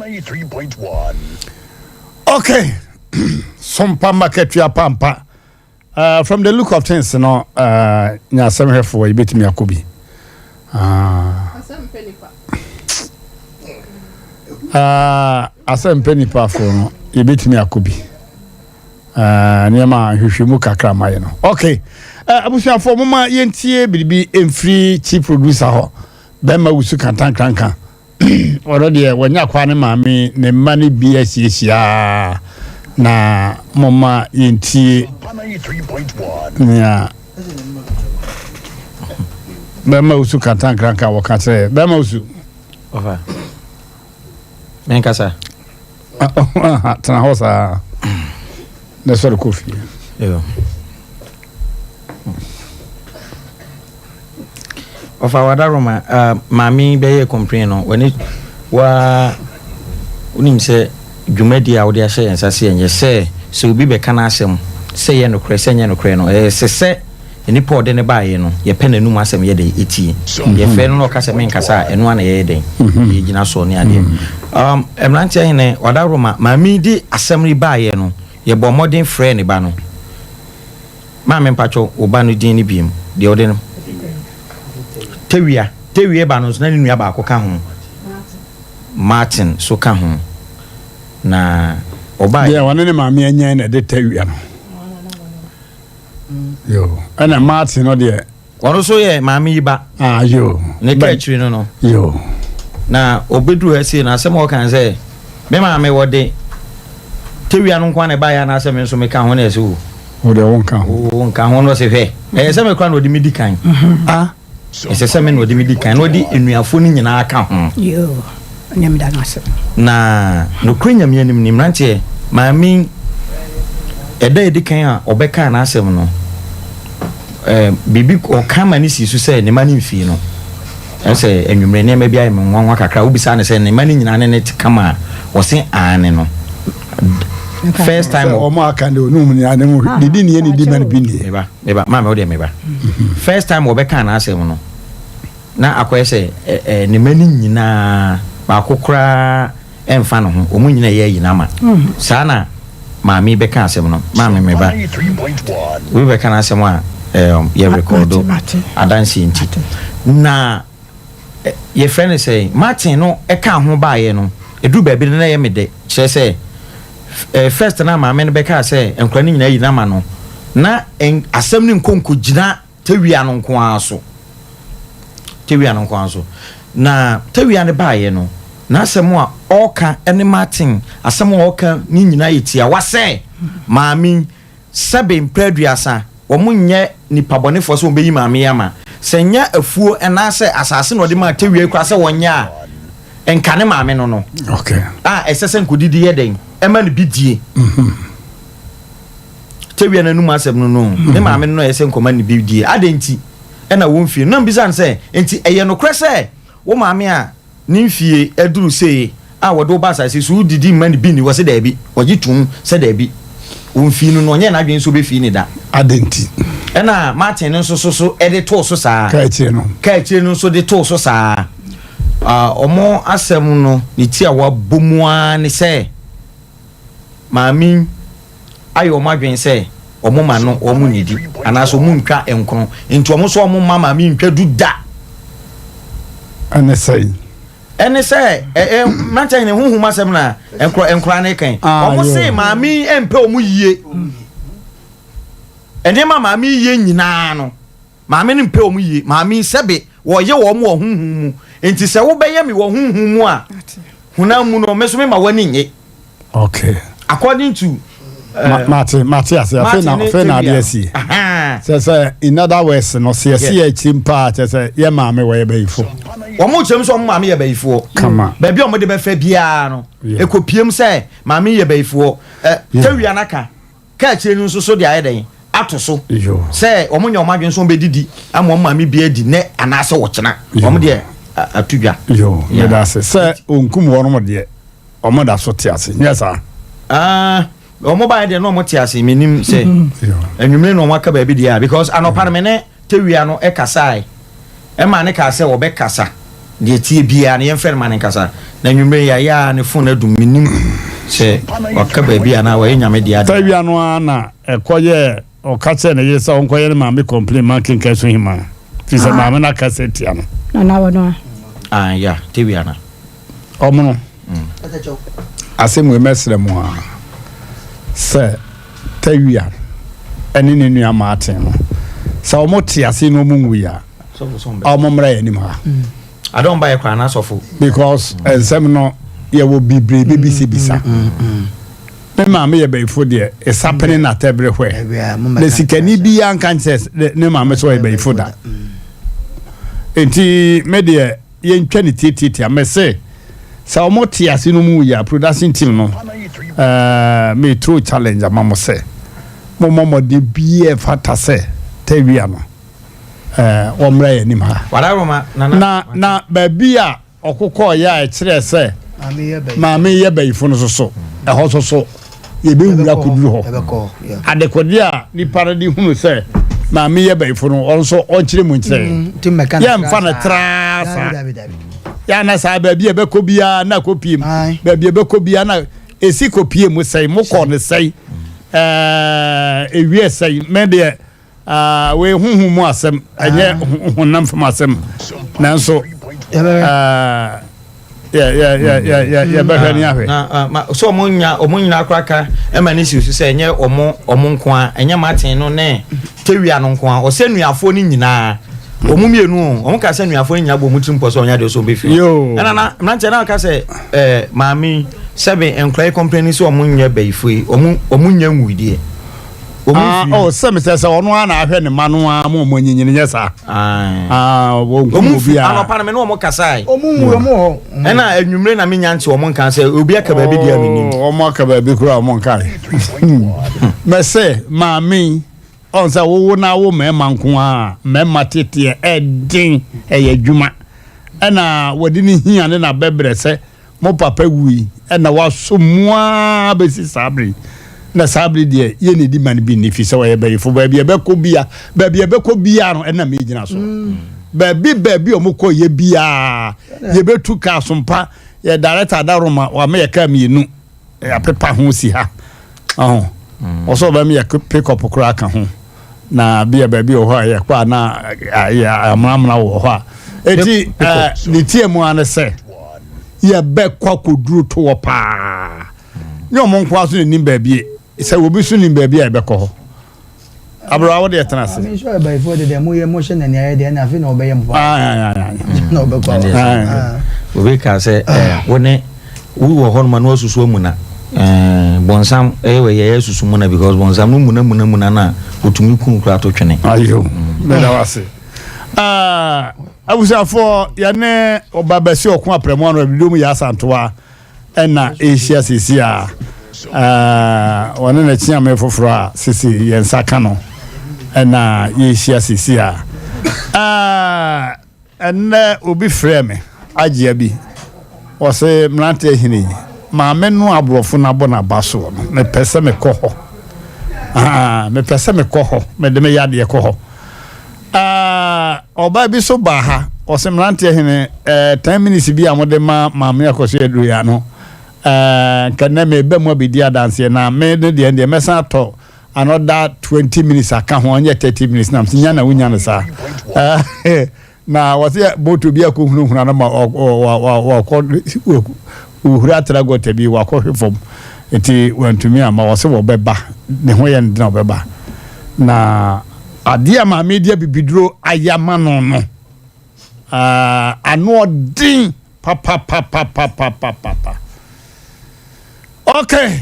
Okay, sompa ma akatua pa mpa. Uh, from the look of things no, uh, nya asɛm hwɛfoɔ yɛbɛtumi akɔ bi. Uh, uh, asɛm pɛ nipa foɔ no yɛbɛtumi akɔ bi. Eh, nneɛma a nhwehwɛmu kakra ma yɛ no ok eh, abusuafoɔ moma yɛntie biribi mfiri chief producer hɔ bɛrima wusu kantankranka ɔno deɛ wɔnya kwa ne maame ne mma no bi asiesie na moma yɛntie nea bɛrima wusu kantankranka wɔka kyerɛ bɛrima wusu menkasa tena hɔ saa na sɔre kɔ fie ɔfa wada roma uh, maame bɛyɛ complain no wɔne wa wonim sɛ dwumadi a wode ahyɛ yɛn nsa sɛ yɛnyɛ sɛ sɛ obi bɛka no asɛm sɛ yɛ nokorɛ sɛ nyɛ nokorɛ no ɛyɛ sɛ sɛ Nipa a ɔde no baeɛ no, yɛpɛ n'anum asɛm yɛ dɛn tie. Yɛfrɛ no na ɔka sɛ menkasa a, ɛno ara na yɛyɛ dɛn yɛgyina soɔ ne adeɛ. Um, mmeranteɛ hene, Wadaworoma, maame yi de asɛm yi baeɛ no, yɛbɔɔ mmɔden frɛɛ ne ba no. Maame mpakyɛw, wo ba no din ne biem, deɛ ɔde no. Tawia, Tawia ba no nso na ne nua baako ka ho. Martin so ka ho. Na ɔbaeɛ. Deɛ ɔne ne maame anyan na ɛde Tawia no. Yo, ɛna Martin no deɛ. Ɔno nso yɛ maame yi ba. Ah, yo. Ne ka akyiri no no. Yo. Na ɔbɛduru ha sei no asɛm a ɔka sɛ me maame wɔde tewia no nko na ɛbaeɛ anaasɛ me nso meka ho na ɛsɛ o. Wo deɛ wo nka ho. Wo nka ho no ɔsɛ hwɛ ɛyɛ sɛ me kora na ɔde me di kan. Mhm. Ah. Ɛsɛ sɛ me na ɔde me di kan na ɔde nnuafoɔ no nyinaa ka ho. Yoo, Nyame da no ase. Na nokorɛ Nyame anim ni, mmeranteɛ, maame yi, ɛda a ɛdi kan a ɔbɛkaa n'asɛm no, Eh, biribi ɔka ma ne sii so sɛ ne ma no mfii no. Ɛsɛ anwummerɛ nneɛma bi ayɛ me nwanwa kakra. Wobisa no sɛ ne ma no nyinaa ne ne te kama a, ɔse aane no. First time. Sɛ wɔn aka de onum ni ane mu didi ni yɛ didi ma no bi nie. Meba, meba, maame wo deɛ meba. First time wɔbɛka n'asɛm no, na akɔyɛ sɛ ɛ ɛ ne ma no nyinaa baako koraa ɛmfa ne ho, wɔn nyinaa yɛ ayi no ama. Saa na maame yi bɛka asɛm no. Maame me ba, obi bɛka n'asɛm a yɛ rekɔdo adanseɛ nti. Na yɛfrɛ no sɛ Martin no ɛka ho baeɛ no, ɛduru baabi no na ɛyɛ me dɛ, kyerɛ sɛ first na maame no bɛkaa sɛ nkwadaa no nyinaa ayi no ama no, na asɛm no nkɔ nkɔgyina Tawia no nko ara so. Tawia no nko ara so. Na tawia no baeɛ no, n'asɛm a ɔreka ne Martin asɛm a ɔreka ne nyinaa yɛ tiawa sɛ, Maame yi, sɛbe mprɛ aduasa, wɔn nyɛ nnipa bɔnefoɔ sɛ wɔbɛyi maame yi ama. Sɛ nyɛ afuo anaasɛ asase na ɔde maa tawia yi koraa sɛ wɔnyɛ a, nka ne maame no no. A ɛsɛ sɛ nkɔdidi yɛ dɛn? Ɛma no bi die. Tawia no anum asɛm no no, ne maame no na ɛyɛ sɛ nkɔma no bi die. Adɛn nti ɛna wo mfie no? Na mbisa no sɛ, enti ɛyɛ nokorɛ sɛ wo maame a ne mfie aduru sei a wɔde wo ba asase so wodidi mma no bi nni? Ɔse daabi. Ɔgye toom sɛ daabi. Ɔmfii no no, ɔnyɛɛ n'adwene sɛ ɔbɛfii no da. Adɛn nti? Ɛna Martin no nso so so de too so saa. Kaa akyire no. Kaa akyire no nso de too so saa. Wɔn asɛm no, ne ti a wɔabɔ mu ara ne sɛ, maame yi ayɛ wɔn adwene sɛ wɔn ma no wɔn nnidi anaasɛ wɔn ntwa nkono nti wɔn nso wɔn mma maame yi ntwa du da. Ɛne sɛn? Ɛne sɛ ɛ ɛ mmeranteɛ hene huhum asɛm na nkora nkora ne kan ah, wɔn se maame yi mpɛ wɔn yie nneɛma maame yi yɛ nyinaa no. Maame no mpɛ wɔn yie. Maame yi sɛbe wɔyɛ wɔn wɔ honhom mu. Nti sɛ wobɛyɛ me wɔ honhom mu a, honam mu no, me nso mema w'ani nnye. Okay. According to. Uh, mate mate ase afei na afei na adeɛ asi sɛ sɛ in other words no sɛ yɛsi yɛ akyiri mpa kyɛ sɛ yɛ maame wɔyɛ bɛyifo. Wɔn kyerɛ mu sɛ wɔn maame yɛ bɛyifoɔ. Kama. Baabi a wɔn de bɛfɛ biara no, ekopiem sɛ maame yɛ bɛyifoɔ. Ɛ tewia n'aka. Kaakyire no nso so de ayɛ dɛn ato so sɛ wɔn nyɛ wɔn adwene sɛ wɔn bɛdidi ama wɔn maame bi adi nɛ anaasɛ wɔkyena wɔn deɛ ato dwa. Yoo meda ase sɛ onkum wɔn deɛ wɔn da so te ase nyɛ saa. Ah, wɔn baayɛ deɛ na wɔn te ase menim sɛ anwumire na wɔn aka baabi deɛ a because anɔpa no me ne Tawia no kasae. Ɛmaa no kaa sɛ wɔbɛkasa, deɛ ɛteɛ biara no yɛmfrɛ no ma no nkasa. Na anwummerɛ yi ayɛ ara ne phone adum, mennim sɛ waka baabi anaa wayɛ Nyame dea deɛ. Tawia no ara na ɛkɔyɛɛ, ɔka kyerɛɛ ne yere sɛ ɔnkɔyɛ ne maame complain ma Nkenkan so hemaa, firi sɛ maame no akasa atia no. Nana wɔ no a. Ah ya, Tawia no. Ɔmono. Asɛm wei mɛsrɛ mo ara sɛ Tawia ne ne nua Martin no, sɛ wɔn te ase na wɔn nwui a, wɔn mmra yɛn anim ha. Adɔn ba yɛ koraa n'asɔfo. Because nsɛm no yɛwɔ bebree bebisabisa. Me maame yɛ bɛyifo deɛ, esapene na tɛbere hwɛ. Na sikani bi anka nkyerɛ ne maame sɛ ɔyɛ bɛyifo da. Nti me deɛ. Yɛntwa no tiatiatia. Mese sɛ wɔn te ase no mu yɛ a production team no ɛɛ me throw challenge ama mo sɛ mo mmɔ mmɔden biara ɛfata sɛ tawia no ɛɛ wɔmmra yɛn anim ha. Na na baabi a ɔkokɔɔ yɛ a ɛkyerɛ sɛ maame yɛ bayifo no soso ɛhɔ soso. yɛbɛwura kɔduru hɔ. Adekodeɛ a nipa no de hunu sɛ maame yɛ bayifo no, ɔno nso ɔnkyerɛ mu nkyerɛ yɛn. Mm, Yɛmfa no traa saa. Yɛana saa baabi a ɛbɛkɔ biara na kɔpie mu. Baabi a ɛbɛkɔ biara na ɛsi kɔpie mu sɛe, mokɔ no sɛe, ɛɛ ɛwie sɛe. Mɛ deɛ Ah, wei honhom mu asɛm, ɛnyɛ ah. honam fam asɛm. Nanso, ah, yɛbɛhwɛ ne ahwɛ. Sɛ ɔmo nya ɔmo nyinaa koraa ka ɛma ne si so sɛ ɛnyɛ ɔmo ɔmo nko a ɛnyɛ Martin no ne Tewia no nko a ɔsɛ nuafoɔ no nyinaa wɔn mmienu o wɔn ka sɛ nuafoɔ no nyinaa bɔ wɔn tirim pɔ sɛ ɔnyɛ adeɛ sɛ wɔn bɛfiri ɛna na mmeranteɛ na ɔka sɛ ɛɛ maame sɛbe nkora yi kɔmpani sɛ wɔn nyɛ bɛyifo yi wɔn wɔn nyɛ nwuideɛ. Ah, oh, sɛ mesɛ sɛ ɔno ara na ahwɛ ne ma no ara ma ɔmo anyinyini nyɛ saa. Ah, wɔn obi a. Anɔpa no me ne wɔn kasae. Wɔn nwu wɔn hɔ. Ɛna anwummere na menya nte wɔn nka sɛ obi aka baabi deɛ menim. Oh, wɔn aka baabi koraa wɔn nkae. Mɛsɛ maame. Ɔn sɛ wowo na wo mmarima nko a, mmarima teteɛ ɛden, ɛyɛ adwuma. Ɛna wɔde ne hia ne n'abɛbrɛ sɛ mo papa wui ɛna wasɔ mu ara bɛsi saa bere yi. Na saa bere deɛ yɛnnidi ma no bi nni fi sɛ ɔyɛ bayifo. Baabi a ɛbɛkɔ bia, baabi a ɛbɛkɔ biara no ɛna megyina so. Baabi baabi a wɔkɔ yɛ biara, yɛbɛtu kaa so mpa. Yɛ director Adaroma, wama yɛ kaa mmienu, yɛapepa ho si ha. Ɔho. Ɔsɛ ɔbɛma yɛ pick up koraa ka ho. Na bi a baabi wɔ hɔ a yɛkɔ a na ayɛ amonamona wɔ hɔ a. Eti ne tie mu ara ne sɛ yɛbɛkɔ akɔduru toɔ paa. Nyɛ ɔmo nko ara so na nim baabi sɛ obi so nim baabi a yɛbɛkɔ hɔ. Aberewa wo deɛ tena ase. Maame nso abayifoɔ de deɛ moyɛ mohyɛ na nea ayɛ deɛ ɛna afei na ɔbɛyɛ mo paa. Na ɔbɛkɔ awa. Obi ka sɛ wo ne wo wɔ hɔ noma na wasusu amuna. Bɔnsam ɛyɛ wɔ yɛyɛ susu muna because bɔnsam no muna muna muna na otumi kun kura to twene. Ayo, meda wase. Abusuafoɔ yɛne ɔba bɛsi ɔko aprɛmu ano abidom yɛ asantoa. ɛna ɛrehyia sisi a wɔne no kyeame foforɔ a sisi yɛn nsa ka no ɛna yɛrehyia sisi a ɛnɛ obi frɛ me agyea bi wɔse mmeranteɛ hene maame no aborɔfo no abɔ n'aba soɔ no mepɛ sɛ mekɔ hɔ mepɛ sɛ mekɔ hɔ mede me yadeɛ kɔ hɔ Ɔbaa bi so baa ha, ɔse mmeranteɛ hene, eh, 10 minutes bi a mode ma maame akɔso aduro yi ano, eh, nka nnɛ meba mu abɛdi adanseɛ na me ne deɛ deɛ mɛsan atɔ another 20 minutes aka ho, ɔnyɛ 30 minutes na mese nya na wonya no saa. Eh, na wɔse boto bi akɔhunahuna no ma wakɔ Ohuri atra gɔta bi, wakɔhwe fam, nti wantumi amma. Ɔse wɔbɛba, ne ho yɛ no den a ɔbɛba. Na adeɛ a maame de abibiduro ayɛ ama no no, ah, ano ɔden papapapapapapa. Okay,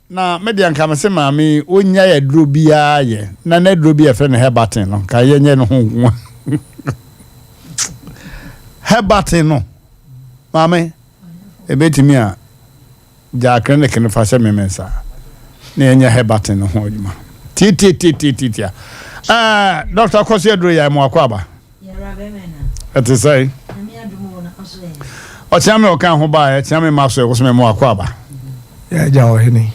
na me deɛ nka me se maame yi ɔnyae aduro biara yɛ, na n'aduro bi a yɛfrɛ no herbatin no, nka yɛnyɛ ne ho nko. Herbatin no. Maame, ebetumi a gyaa clinic no fa hyɛ me me nsa na yɛnyɛ herbatin no ho adwuma. Tiatiatiatiatia. Ɛɛ, Dɔkta Kɔsi Aduro yɛ mo akɔ aba. Ɛte sɛ ɔkyea me ɔka ho baa ɛkyea me ma so ɛwɔ so me mo akɔ aba. Yɛ agya ɔhene.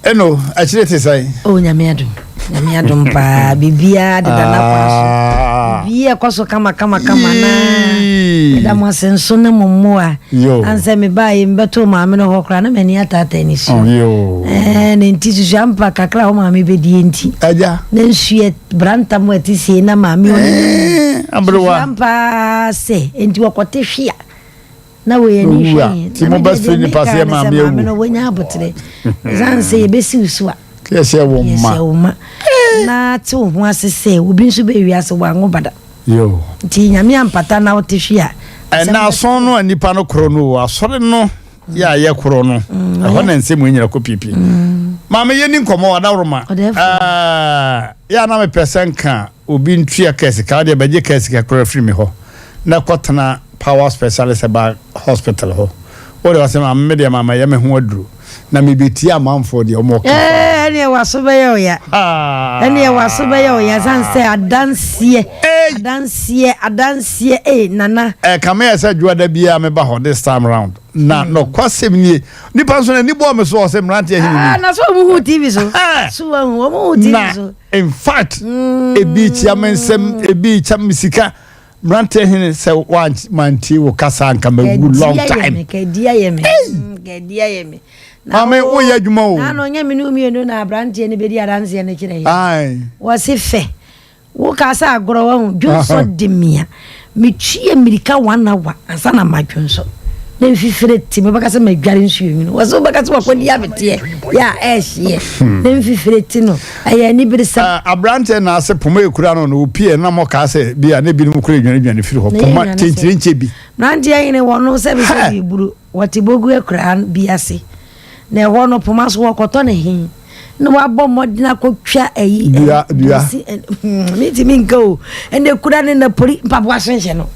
Eno, akyire te sɛn? Oh, nyame adom. Nyame adom paa. Biribiara deda n'akwan so. Ah. Biribiara ɛkɔ so kama kama kama na. Meda mo ase nso ne mo mmoa. Ansɛ mebaeɛ mebɛtoo maame no hɔ koraa na m'ani ataataa ne su. Oh, eh, ne nti susu ampa kakra a wo maame bɛdie nti. Agya. Na nsuo brantam a ɛte sie na maame ɔne. Eh, aberewa. Susu ampa sɛ nti wɔkɔte hwe a. na wei ani hwɛ yɛn na me deɛ deɛ meka ne sɛ maame no wɔnya aboterɛ ɛsiane sɛ yɛbɛsiw so a yɛhyɛ wo ma yɛhyɛ wo ma na te wo ho ase sɛ obi nso bɛ wiase wanwo bada nti nyame ampata na wote hwe a ɛna asɔn no a nipa no korɔ no o asɔre no yɛ a yɛ korɔ no mm, ɛhɔ na nsɛm nyina kɔ piepie mm. maame yɛni nkɔmmɔ adaworoma yɛ a na mepɛ sɛ nka Obi ntua kaa sika, wo deɛ bɛgye kaa sika koraa firi me hɔ na kɔtena Power Specialist Herbal Hospital hɔ. Wo deɛ ɔsɛ maame me deɛ maama yɛ me ho aduro na mebɛtie amanfoɔ deɛ wɔn ɔka fa. Ɛɛ ɛneɛ waso bɛyɛ wo ya. Ɛneɛ waso bɛyɛ wo ya ɛsan sɛ adanseɛ adanseɛ adanseɛ ee nana. Ɛkame yɛ sɛ dwoada biara meba hɔ this time round na hmm. nɔkwasɛm nie nipa nso n'ani bɔɔ me so ɔsɛ mmeranteɛ hene ni. Ah, na so wɔn hu tv so so wɔn hu wɔn hu tv so. In fact, ebi kyia me nsɛm, ebi kyia me sika. Mmeranteɛ hene sɛ wantie wo kasa anka mawu long time. Kadi ayɛ me. Kadi ayɛ me. Maame woyɛ adwuma o. Na no nyɛ me ne mmienu na aberanteɛ no bɛdi adanseɛ no kyerɛ yɛ. Wɔse fɛ. Wo ka sɛ agorɔ wahu dwonsɔ de mia. Metwie mmirika one hour ansa na madwonsɔ. Na mfifire te me wobɛka sɛ madware nsuo nwunu. Wɔ sɛ wobɛka sɛ wakɔdi abeteɛ yɛ a ɛhyeɛ. Hmm. Na mfifire te no ɛyɛ aniberesɛm. Uh, aberanteɛ na ase poma ekura no no opie na mo kaa sɛ bi a ne binom kura edwane dwane firi hɔ poma kyenkyerenkyɛ bi. Aberanteɛ yene wɔ no sɛ bi sɛ bi buru wɔte bogu akuraa bi ase. Na ɛhɔ no poma so wɔkɔtɔ ne he na wabɔ mmɔden akɔtwa ayi dua dua mentumi nka o ɛna kura ne na pori mpaboa so nhyɛ no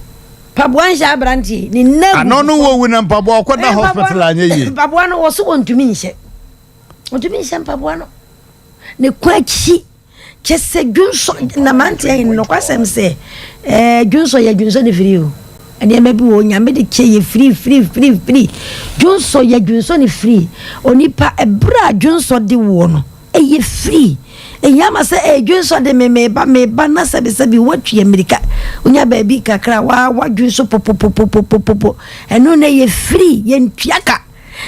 mpaboa nhyɛ aberanteɛ ne nna gu ano no wɔwu na mpaboa ɔkɔda hospital anyɛ yie mpaboa no wɔ so wɔntumi nhyɛ wɔntumi nhyɛ mpaboa no. Ne kɔn akyi kyɛ sɛ dwonsɔ na mmeranteɛ yi nokwasɛm sɛ ɛɛ dwonsɔ yɛ dwonsɔ ne firi o nneɛma bi wɔ nyame de kyɛ yɛ firi firi firi firi dwonsɔ yɛ dwonsɔ ne firi onipa ɛberɛ a dwonsɔ de woɔ no ɛyɛ firi ɛhia ma sɛ ɛyɛ dwonsɔ de me meba meba na sɛbisɛbi woatwi mmirika wonya baabi kakra wa wadwonsɔ popopopopopopo ɛno na ɛyɛ firi yɛntua ka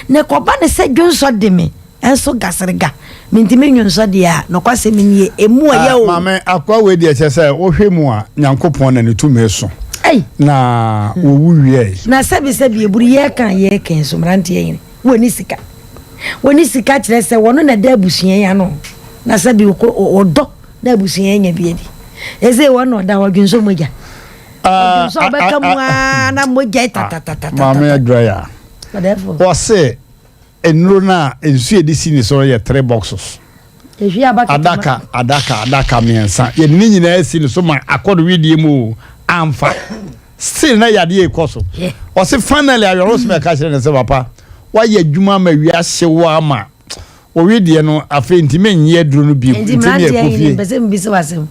na ɛkɔba ne sɛ dwonsɔ de me Nso gaserega, mentumi nnwonsɔ deɛ a, nokwasɛm nie, emu ɔyɛ o. Maame, akoa wei deɛ kyerɛ sɛ wohwɛ mu a, Nyankopɔn na ne tumi so na wɔwu wiɛe. Na sɛbi sɛbi eburu yɛka yɛka nso mmeranteɛ yene wɔni sika wɔni sika kyerɛ sɛ wɔno na ɛda abusua yi ano na sɛbi wɔdɔ na abusua yi anya bi adi ɛsɛ wɔn na ɔda hɔ dwonsɔ mogya ɔdwonsɔ ɔbɛka mu aa na mogya tatatatata. Maame Aduraya wɔse Nnuro no a nsuo a yɛde si ne so no yɛ three boxes. Adaka, adaka, adaka mmiɛnsa. Yɛde ne nyinaa si ne so ma akɔ no wedeɛ mu o, amfa. Still na yadeɛ rekɔ so. Ɔse finally awerɛho sɛ mɛka kyerɛ ne sɛ papa, wayɛ adwuma ama wia ahye wo ama wo wedeɛ no afei nti menyɛ aduro no bio. Nti mmeranteɛ yi ne mpɛ sɛ mbisa w'asɛm.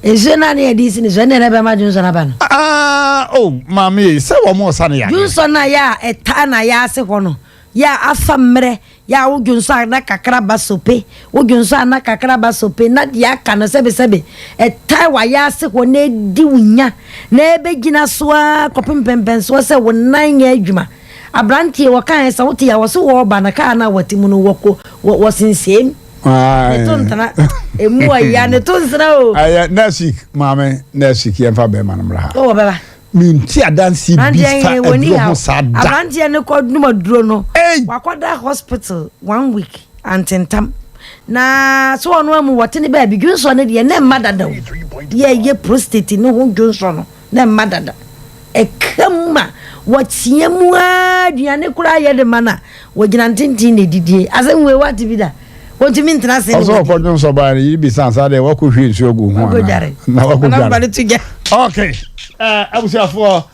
Nsuo no a ne yɛde si ne so ɛne ɛna bɛma dwonsɔ no aba no? Ah, oh, maame yi, sɛ wɔn ɔsa no yadeɛ. Dwonsɔ no a yɛ a ɛtaa na yɛ ase hɔ no, Yɛ a afa mmerɛ, yɛ a wo dwonsɔ a na kakra ba sope, wo dwonsɔ a na kakra ba sope, na deɛ aka no sɛbesɛbe ɛtae w'ayaase hɔ na ɛdi wo nya, na ɛbɛgyina so ara kɔpem mpɛnpɛnsoɔ sɛ wo nan nyɛ adwuma. Abranteɛ wɔkaeɛ sɛ wote a wɔse wɔreba no kaa no a wɔte mu no wɔkɔ wɔ wɔsensɛm. Ne to ntena emu ɔya ne to nsena o. Ɛyɛ next week maame next week yɛmfa bɛrima no mmra ha. Wɔ bɛba. Mente adanseɛ bi fa aduro ho saa da. Abranteɛ no kɔ nom aduro no. Wakɔda hospital one week antentam. Na so ɔno amu wɔte ne baabi dwonsɔ no deɛ na ɛmma dada o. Deɛ ɛyɛ prostate no ho dwonsɔ no na ɛmma dada. Ɛka mu ma wɔteɛ mu ara aduane koraa yɛ de ma no a wɔgyina ntenten na ɛdidie. Asɛm wei wate bi da? Wɔntumi ntena ase ne Ɔsɛ wɔdi. ɔkɔ dwonsɔ baa no yiri bisa nsa deɛ wakɔ hwie nsuo agu ho Wakɔdware. ana na wakɔ Ɔnam ba dware. no to gya. Okay. Uh, abusuafoɔ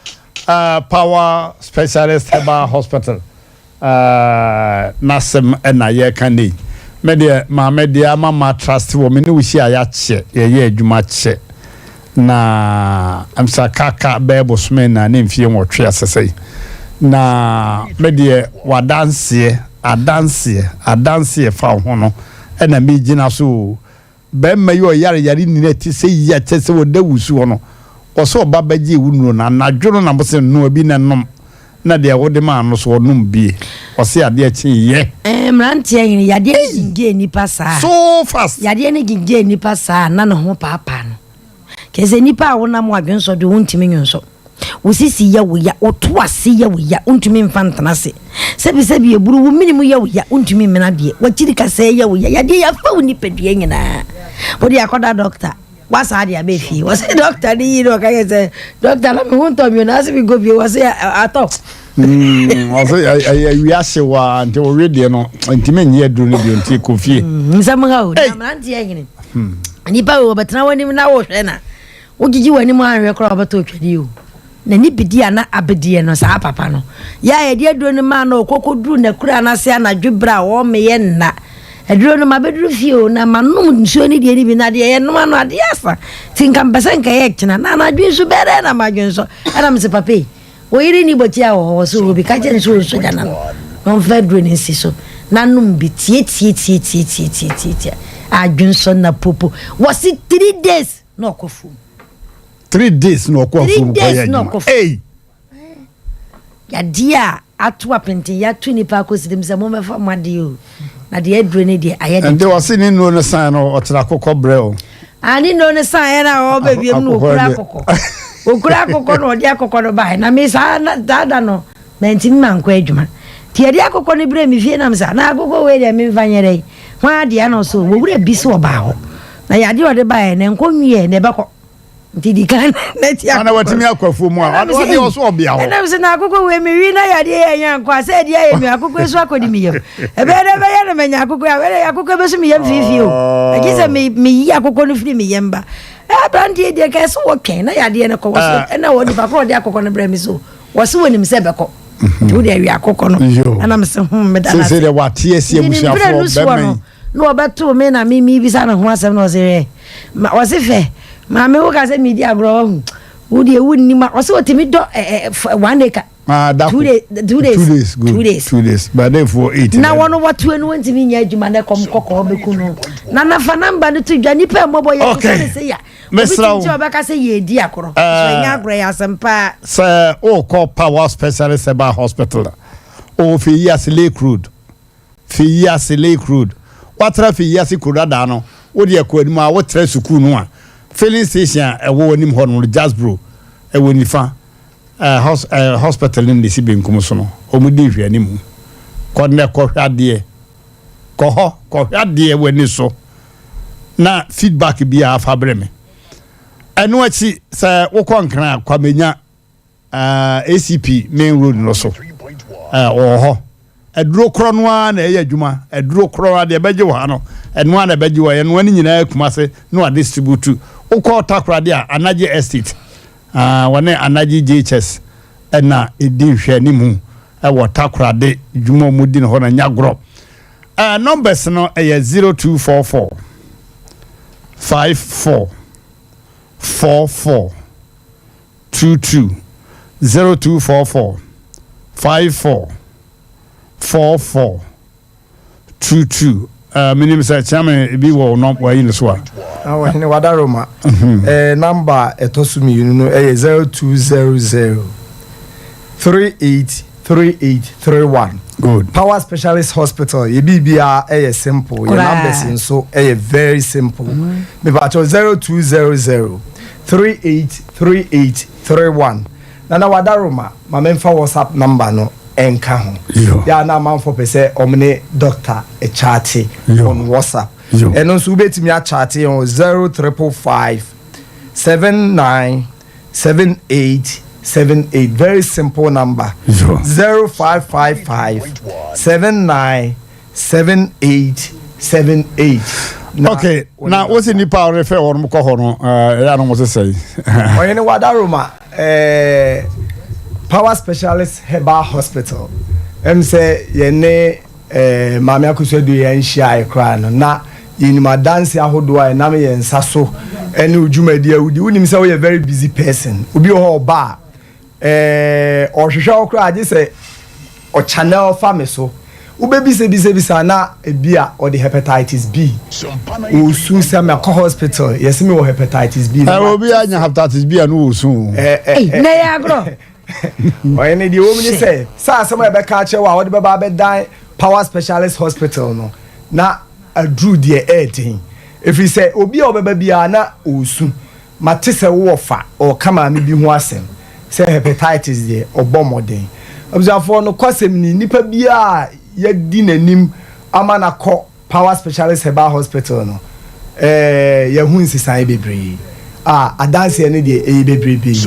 uh, Power Specialist Herbal Hospital uh, n'asɛm ɛna yɛreka ne yi. Me deɛ maame deɛ ama ma trust wɔ me ne wo hyia yɛakyɛ yɛyɛ adwuma kyɛ na msa kaka bɛyɛ bosome na ne mfie nwɔtwe asɛsɛ yi na me deɛ wadanseɛ adanseɛ adanseɛ fa wo ho no ɛna megyina so o Barima yi ɔyare yare nyina ɛte sɛ yi a kyerɛ sɛ ɔda wusu hɔ no, ɔsɛ ɔba bɛgye wo nnuro no anadwo no na mose noa bi na nom na deɛ wode maa no so ɔnom bie ɔse adeɛ kye yɛ. Ɛɛ mmeranteɛ hene yadeɛ no gyingyee nipa saa. So fast. Yadeɛ no gyingyee nipa saa na ne ho paapaa no. Kyerɛ sɛ nipa a wonam wadwensɔ de wontumi nwonsɔ. Wo sisi yɛ wo ya, wo to ase yɛ wo ya, wontumi mfa ntena ase. Sɛbisɛbi eburu, wo mene mu yɛ wo ya, wontumi mmena adeɛ. W'akyiri kasɛɛ yɛ wo ya, yadeɛ yi afa wo nipadua nyinaa. Wode akɔda dɔkta, woasan de aba fie. Wɔse dɔkta no yi no ɔka yɛ sɛ, dɔkta na me ho ntɔ me o, na ase mekɔ fie, wɔse atɔ. Ɔsɛ ɛyɛ awia hye wa nti ɔwe deɛ no ntumi nyɛ aduro no bio nti kɔ fie. Nsɛm ha o, na mmeranteɛ hene. Nnipa wei wɔbɛtena w'anim na wohwɛ na Wogyigye w'anim anhwɛ koraa a wɔbɛtɔ otwadi o. N'ani bedi a na abedeɛ no, saa papa no. Yɛ a yɛde aduro no maa no ɔkɔ kɔduru n'akura no ase anadwo berɛ a ɔmmeyɛ nna. Aduro no mabɛduru fie o, na manom nsuo no deɛ no bi, na deɛ yɛnoa no adeɛ asa. Nti nka mepɛ sɛ nka ɛyɛ kyena, na anadwo nso bɛyɛ dɛn na madwensɔ. Ɛna mese papa yi, wo yere nni bɔkyia wɔ hɔ? Ɔse ɔwɔ bi. Ka kyerɛ no sɛ ɔnsɔ gya no ano na ɔmfa aduro no nsi so na nom bi tiatiatiatiatiatiatia. Adwensɔ na popo. Wɔse three days. na ɔkɔ afuom. Three days na ɔkɔ afuom kɔyɛ adwuma. Ei! Yadeɛ a ato apenten yɛato nipa akɔsirim sɛ mommɛfa mo adeɛ o na deɛ aduro ne deɛ ayɛ de. Ɛnde ɔse ne nnuro no san no ɔkyerɛ akokɔ brɛ o. Ah ne nnuro no san yɛ na ɔba wiem no ɔkura akokɔ. Ɔkura akokɔ na ɔde akokɔ no baeɛ na me saa saa da no mantumi mankɔ adwuma. Nti yɛde akokɔ no brɛ me fie nam sɛ na akokɔ wei deɛ memfa nyɛ dɛn. Hwan adeɛ na ɔsɛ wɔwura bi sɛ ɔbaa hɔ. Na yadeɛ a ɔde baeɛ no ɛnkɔ nwieɛ na ɛbɛkɔ nti di kan na ti akokɔ ana watumi akɔ afuo mu a ɔde ɔso ɔbea hɔ ɛnam sɛ na akokɔ wei mewi na yadeɛ yɛ ɛnyɛ nkɔ a sɛ ɛde ayɛ mi akokɔ so akɔdi me yam ɛbɛyɛ dɛ bɛyɛ no manya akokɔ a bɛyɛ akokɔ bɛso me yam fiifii o ɛgye sɛ meyi akokɔ no firi me yam ba aberanteɛ deɛ ka ɛsɛ wɔtwɛn na yadeɛ no kɔ wɔ so ɛna wɔ nipa korɔ ɔde akokɔ no brɛ me so wɔ so wɔnim sɛ ɛbɛkɔ nti wode awie akokɔ no ɛnam sɛ ho meda no ase sɛ deɛ wate asi abusuafoɔ bɛmɛn. Na ɔbɛtoo me na me mebisa ne ho asɛm na ɔse hwɛ ma ɔse fɛ maame wo ka sɛ medi agorɔ wahu wo deɛ wonnim a ɔse ɔtumi dɔ ɛ ɛ one acre. Ah, dako. Two days. Two days. Two days. Good. Two days. Two days. But then for eight. Na wɔn wɔtoa no wɔntumi nyɛ adwuma na ɛkɔm kɔkɔɔ bɛku no. Na nafa namba no to dwa nipa mmɔbɔ yɛ okay. sɛ sɛ ya. Obi Mesrɛ ti wo. ɔbɛka sɛ yɛ edi akorɔ. So ɛnyɛ agorɔ yɛ asɛm paa. Sɛ wokɔ Power Specialist Herbal Hospital a, ɔwɔ Feyiase Lake Road. Feyiase Lake Road. Woatra Feyiase kuro dadaa no, wode ɛkɔ anim a wotra sukuu no a, filling station a ɛwɔ anim hɔ no, Jasbro, ɛwɔ nifa. Eh, hos, eh, hospital no na esi benkum so no, wɔn di nhwɛanimu. Kɔ nnɛ kɔhwɛ adeɛ. Kɔ hɔ kɔhwɛ adeɛ w'ani so na feedback biara fa brɛ me. Ɛno akyi sɛ wokɔ Nkran a, Kwamenya eh, ACP main road no so eh, wɔ hɔ. Aduro korɔ no ara na ɛyɛ adwuma. Aduro korɔ ara deɛ ɛbɛgye wɔ ha no, ɛno ara na ɛbɛgye wɔ ɛno ne nyinaa Kumase na wɔadistribute. Wokɔ Takoradi a, Anagye Estate, ah, wɔne Anagye JHS na ɛdi nhwɛanimu wɔ Takoradi dwuma a wɔdi no hɔ no, nyɛ agorɔ. Eh, numbers no ɛyɛ 0244 54 44 22 0244 54 44 22 uh, menim sɛ kyea me bi wɔ no wayi no so a ɔhene wadaroma eh, namba a ɛtɔ so mmienu no ɛyɛ 0200 383831 Good. Power Specialist Hospital yɛ biribiara ɛyɛ simple yɛ Koraa. numbers nso ɛyɛ very simple mepakyɛw 0200 383831 Nana Wadaroma ma memfa WhatsApp number no ɛnka ho yɛ a na amanfoɔ pɛ sɛ wɔn ne doctor kyate on WhatsApp ɛno nso wobɛtumi akyate yɛn wɔ 0355 79 78 78 very simple number 0555 79 78 78 okay na wosi nipa a ɔrefɛ wɔn kɔ hɔ no ɛyɛ anam wɔsɛ sɛyi. ɔyɛ wadaroma ɛɛ power specialist herbal hospital ɛm sɛ yɛne ɛɛ maame akosua du yɛn nhyia koraa no na yɛnim adanse ahodoɔ a ɛnam yɛn nsa so ɛne odwumadi a wodi wonim sɛ woyɛ very busy person obi wɔ hɔ ɔba a ɛɛ ɔhwehwɛ wo koraa agye sɛ ɔchannel fa me so wobɛbisabisabisa na ebi a ɔde hepatitis B ɔsu sɛ makɔ hospital yɛsɛ me wɔ hepatitis B. Ɛ obi anya hepatitis B a no wɔ su. Ɛ ɛ na yɛ agorɔ. Ɔyɛ ne deɛ wɔm ne sɛ sɛ asɛm a yɛbɛka akyerɛ wo a wɔde bɛba abɛdan power specialist hospital no na aduru deɛ ɛɛden ɛfiri sɛ obi a ɔbɛba biara na ɔresu Mate sɛ wo wɔfa ɔreka maame bi ho asɛm sɛ hepatitis deɛ ɔbɔ mmɔden. Abusuafoɔ nokwasɛm ni, nipa biara a yɛadi n'anim ama no akɔ Power Specialist Herbal Hospital no, eh, yɛahu nsesaeɛ bebree. Ah, adanseɛ no deɛ ɛyɛ bebrebee.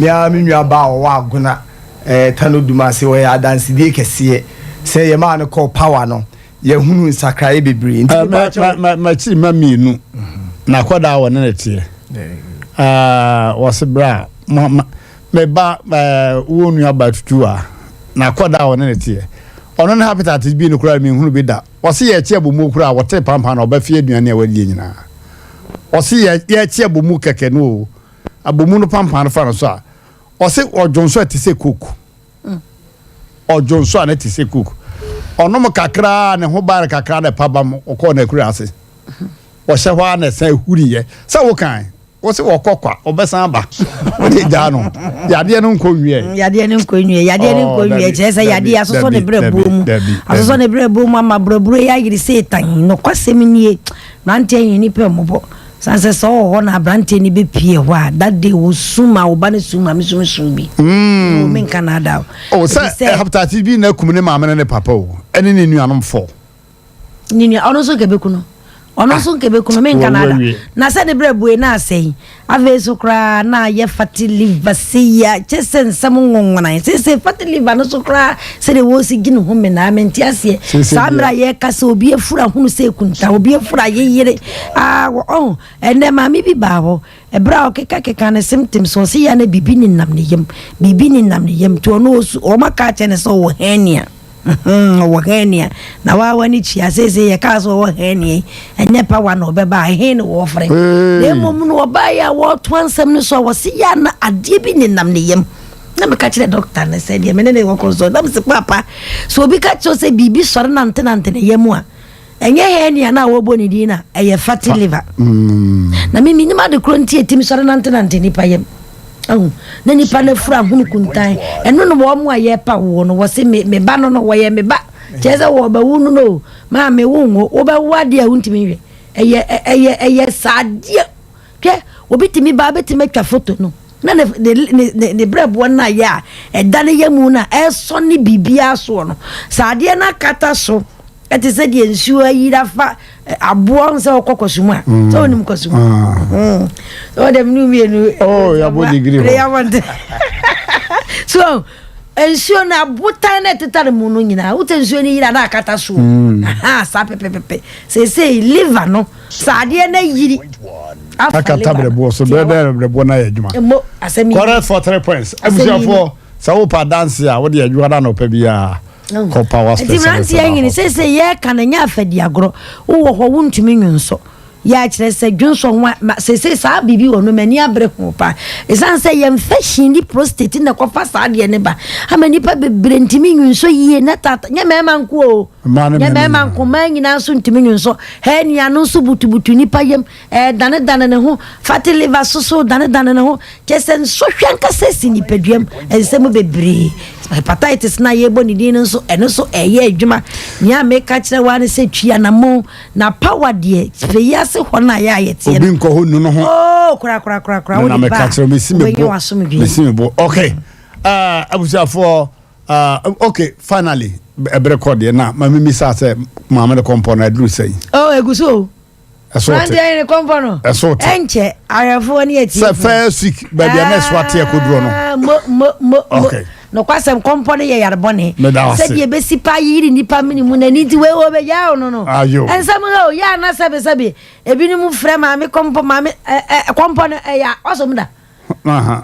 Me ara me nua baa a ɔwɔ Agona, eh, Tano Dumase, ɔyɛ adansedie kɛseɛ sɛ yɛmaa no kɔɔ Power no, Yɛahunu nsakraeɛ bebree. Nti mepa kyɛw. M'akyiri mma mmienu na akwadaa a wɔne ne teɛ. Wɔse berɛ a me ba wo nua ba tutu a na akwadaa a wɔne ne teɛ. Ɔno ne hepatitis B no koraa menhunu bi da. Wɔse yɛkye abomuo koraa wɔte pampan na ɔba fie aduane a wadie nyinaa. Wɔse yɛkye abomu kɛkɛ no o. Abomu no pampan no fa no so a ɔse ɔdwonso a ɛte sɛ coke. Ɔdwo nso a ne te sɛ cook. Ɔnom kakra a ne ho bae kakra na ɛpa bam ɔkɔɔ n'akura ase. Ɔhyɛ hɔ ara na ɛsan huriiɛ. Sɛ wokan wo se wɔkɔ kwa ɔbɛsan aba. Wode gyaa no. Yadeɛ no nkɔ nwiɛ. Mm, yadeɛ no nkɔ nwiɛ. Yadeɛ no nkɔ nwiɛ. Kyerɛ sɛ yadeɛ asosɔ ne berɛ buo mu. Asosɔ ne berɛ buo mu ama berɛburo yi ayere Satan. Nokwasɛm nie. Mmeranteɛ yɛ nnipa mmɔbɔ. San sɛ sɛ ɔwɔ hɔ na aberanteɛ no bɛpie hɔ a that day wɔsu ma wo ba no su ma me so mesu bi. Mm. Menka na ada o. Oh, sɛ hepatitis B na akum ne maame ne ne papa o ɛne ne nuanom fɔ. Ne nua ɔno nso nkɛbɛku no ɔno nso nkɛbɛku no menka na ada na sɛ ne berɛ bue na asɛe afei so koraa na ayɛ fatty liver seya kyɛ sɛ nsɛm nwonwonan seesei fatty liver no so koraa sɛdeɛ wɔsi gye ne ho menaa mente aseɛ saa mmerɛ a yɛka sɛ obi afura hunu sɛ kunta obi afura yeyere aa ɔho ɛnɛ maame bi baa hɔ ɛberɛ a ɔkekakeka ne symptoms ɔse ya na biribi nenam ne yam biribi nenam ne yam nti ɔno ɔsu ɔma ka kyɛ ne sɛ ɔwɔ hernia. Ɔwɔ hernia na waa w'ani tua seesei yɛkaa sɛ ɔwɔ hernia yi ɛnyɛ power na ɔbɛba a ɛhe na wɔfrɛ na mmom no ɔbaeɛ a wɔretoa nsɛm no so a wɔse yɛ a na adeɛ bi nenam ne yam na meka kyerɛ dɔkta no sɛ deɛ mene ne wɔkɔ so na mese papa sɛ obi ka kyerɛ sɛ biribi sɔre nantenante ne yam a ɛnyɛ hernia no a wɔbɔ ne din no a ɛyɛ fatty liver mm. na me menim ade korɔ nti ɛtumi sɔre nantenante nipa yam ahu na nipa no afura ahono kuntan ɛno no wɔn a yɛpa woɔ no wɔse me me ba no no wɔyɛ me ba kyerɛ sɛ wɔbɛwo no no maa me wo nwo wobɛwo adeɛ a wontumi nhwɛ ɛyɛ ɛyɛ ɛyɛ saa adeɛ hwɛ obi tumi ba bɛtumi atwa foto no na ne ne ne ne brɛboɔ no ayɛ a ɛda ne yɛ mu no a ɛsɔ ne biribiara soɔ no saa adeɛ no akata so Ɛte sɛ deɛ nsuo ayiri afa aboɔ sɛ ɔkɔ kɔso mu a mm. sɛ wonim kɔso mu ah. mm. sɛ wɔde mene mmienu oh, yɛabɔ degree hɔ so nsuo no abotan no ɛtetare mu no nyinaa wotɛ nsuo no yiri a na akata soɔ mm. saa pɛpɛpɛpɛ seesei liver no sɛ adeɛ no ayiri afa akata brɛboɔ so brɛ dɛ brɛboɔ no ayɛ adwuma correct for three points abusuafoɔ sɛ wopɛ adanse a wode adwuma no anɔpa biara kɔ power nti mmeranteɛ nyini seesei yɛka no nyɛ afadi agorɔ wowɔ hɔ wontumi nwonsɔ yɛ akyerɛ sɛ dwonsɔ ho ma seesei saa biribi wɔ no m'ani abere ho paa ɛsiane sɛ yɛn infection ne prostate na ɛkɔfa saa adeɛ ne ba ama nnipa bebree ntumi nwonsɔ yie na tata nyɛ mmarima nko o nyɛ mmarima nko mmaa nyinaa nso ntumi nwonsɔ hernia no nso butubutu nnipa yam Ɛredanedane ne ho, fatty liver soso danedane ne ho. Kyerɛ sɛ nsɔhwɛ ankasa si nipaduam nsɛm bebree. Hepatitis no a yɛrebɔ ne din no nso, ɛno nso ɛyɛ adwuma. Nea meka kyerɛ wo ara ne sɛ twi anammɔn na power deɛ fɛ yi ase hɔ no a yɛ a yɛteɛ no. Obi nkɔ hɔ nnu no ho. Oh, kora kora kora kora. Wode ba a, wobɛnya w'asomdwoeɛ. Mesi me bo. Okay. Uh, abusuafoɔ. Uh, okay, finally, ɛberɛ kɔ deɛ na ma memisa sɛ maame no kɔmpɔ no aduru sɛn? Oh, egu so o. ɛso te Franteɛ ne kɔmpɔ no ɛso te ɛnkyɛ ahwɛfoɔ ne atiefo sɛ first week baabi a na ɛso ate akɔduro no ah, mo mo mo mo okay nokwasɛm kɔmpɔ no yɛ yare bɔne Meda wo ase. sɛdeɛ ɛbɛsi pa yiri nnipa mene mu n'ani nti wei wɔ bɛgyaa wo no no Ayo. ɛnsɛm ha o yɛ ana sɛbesɛbe ebinom frɛ maame kɔmpɔ maame ɛ ɛ kɔmpɔ no ɛyɛ ɔsom da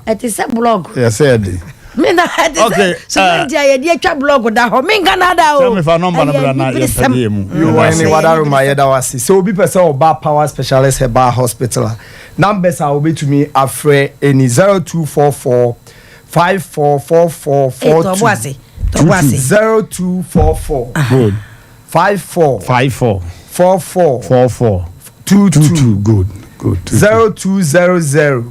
ɛte sɛ blɔg. Yɛsɛ yɛde. Me na ɛte sɛ cement a yɛde atwa blɔg da hɔ menka na ada o. Sɛ mefa nɔmba no bra na yɛpɛ deɛ mu. Yo ne wadaroma yɛda wo ase. Sɛ obi pɛ sɛ ɔba Power Specialist Herbal Hospital a, numbers a wobɛtumi afrɛ ɛni 0244 544442 0244 Good. 54 54 44 44 22 Good. Good. 0200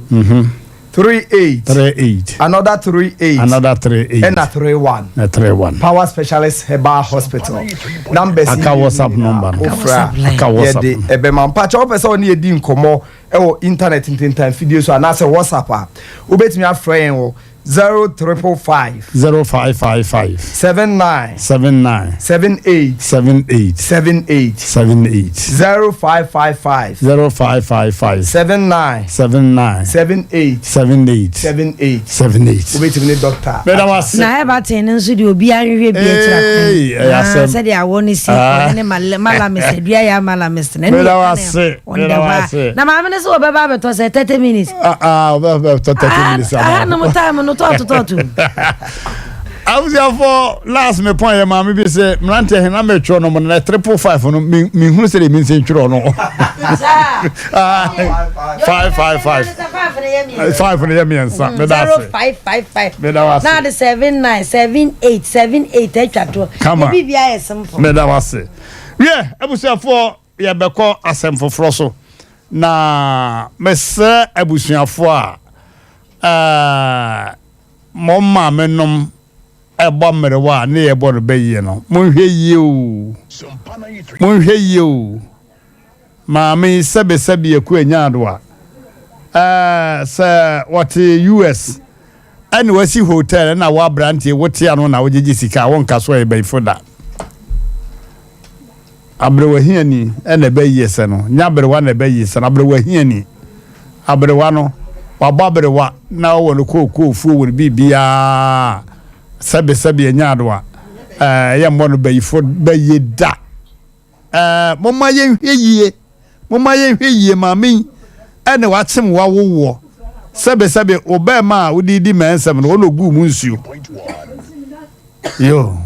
38 38 another 38 another 38 ɛna 31 na 31 Power Specialist Herbal Hospital numbers Aka WhatsApp number no. ofra Aka WhatsApp yɛde ɛbɛma mpakyɛ wopɛ sɛ ɔne yɛdi nkɔmmɔ ɛwɔ internet ntentan fidie so anaasɛ WhatsApp a wobɛtumi afrɛ yɛn wɔ 0555 0555 79 79 78 78 78 78 0555 0555 79 79 78 78 78 78 wobɛtumi ne doctor Meda wo ase. Na Everton no nso deɛ obiara nhwehwɛ bi akyira Hey, kwan. ɛyɛ Ah, asɛm. sɛdeɛ awɔ no si Ah. ɔne ne mal- malamis adua yɛ malamis no ɛne Meda wo yɛka ase. ne on Meda the wo hɔ a. ase. Na maame no sɛ wɔbɛba abɛtɔ sɛ 30 minutes. Ah, ah, ɔbɛ tɔ 30 minutes ama. Aha nom time no tɔɔto tɔɔto. Abusuafo last me pɔn yɛ maame bi sɛ mmeranteɛ hɛn na mɛtwerɛ no mo na 555 no mehunu sɛ deɛ mensi ntwerɛ no. 555 5 no yɛ mmiɛnsa meda ase. 0555 Meda wo ase. Na de 79 78 78 atwa toɔ. Kama. Ebi bi ayɛ simple. Meda wo ase. Wiɛ abusuafoɔ yɛbɛkɔ asɛm foforɔ so na mesrɛ abusuafoɔ a ɛɛ mo maame nom ɛbɔ mmerewa a ne yɛbɔ no bɛyie no monhwɛ yie o monhwɛ yie o maame yi sɛbesɛbe aku anya ado a ɛɛ sɛ wɔte US ɛna wasi hotel ɛna wo aberanteɛ wote ano na wogyegye sika a wonka so ɛyɛ bɛyifo da Aberewa hiani na ɛbɛyie sɛ no, nyɛ aberewa na ɛbɛyie sɛ no, aberewa hiani. Aberewa no, wabɔ aberewa na ɔwɔ no kookoo fuo wɔ no biribiara sɛbe sɛbe ɛnyɛ adoa ɛɛ yɛ mmɔ no bayifo bɛyie da. Ɛɛ momma yɛnhwɛ yie, momma yɛnhwɛ yie maame yi ɛna wakyem wawowoɔ sɛbe sɛbe wo bɛɛma a wode di mɛnsɛm no ɔna oguu mu nsuo. Yo.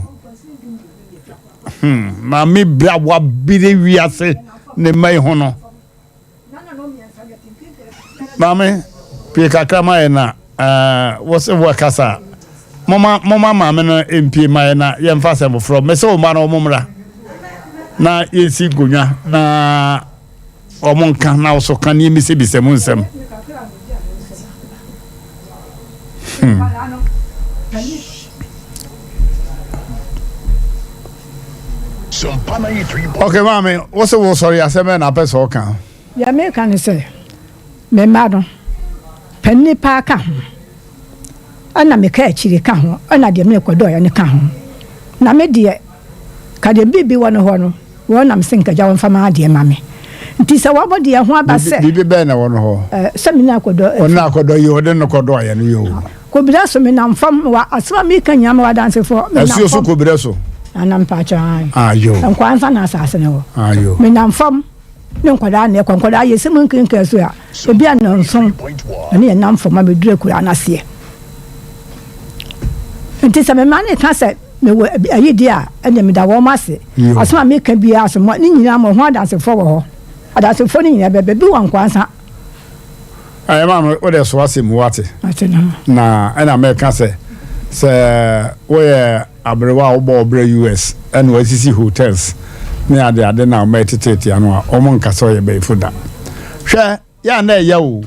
Hmm, maame bere a wabere wiase ne mma yi ho no. Maame, pie kakra ma yɛ na eh, wɔsɛ wɔkasa. Moma moma maame no mpie ma yɛ na yɛmfa asɛm foforɔ. Mɛsɛ wɔn mma no wɔn mmra na yɛnsi nkonnwa na wɔn nka na wɔso ka ne yɛmmisabisa mu nsɛm. Hmm. Ok maame, wo se wo sɔre asɛm bɛn na apɛ sɛ ɔka? Deɛ meka ne sɛ, me mma no, panin paa ka ho, ɛna me ka akyire ka ho, ɛna deɛ merekɔdɔeɛ no ka ho. Na me deɛ, ka deɛ biribi wɔ no hɔ no, wɔn na mese nka gya wɔmfa m'adeɛ ma me. Nti sɛ wɔn deɛ ho aba sɛ. Biribi bɛn na ɛwɔ no hɔ? Sɛ me ne akɔdɔ. Ɔne akɔdɔ yi, ɔde no kɔdɔeɛ no yɛ o. Kobira so menam fam wa asɛm a meka nyinaa mewɔ adansefoɔ menam Asuo so fam kobira so. Nana mpakyɛ ae Ayo. Nkwaa nsa na asase no wɔ Ayo. Menam fam ne nkwadaa na ɛkɔ nkwadaa yɛsi mu nkenken so a ebi a nnɔnson ɛne yɛn nam fam a meduru akuraa no aseɛ nti sɛ mema ne ka sɛ mewɔ ayi deɛ a ɛne meda wɔn ase asɛm a meka biara so ne nyinaa mo ho adansefoɔ wɔ hɔ adansefoɔ no nyinaa bɛbɛ bi wɔ nkwaa nsa Ɛyɛ maa me wode so asɛm mu wate. Na ɛna mɛka sɛ sɛ woyɛ aberewa a wobɔ ɔbrɛ US ɛna wasisi hotels ne ade ade na ɔma ɛteteete ano a wɔn nka sɛ ɔyɛ bɛyifo da. Hwɛ yɛ a na ɛyɛ o.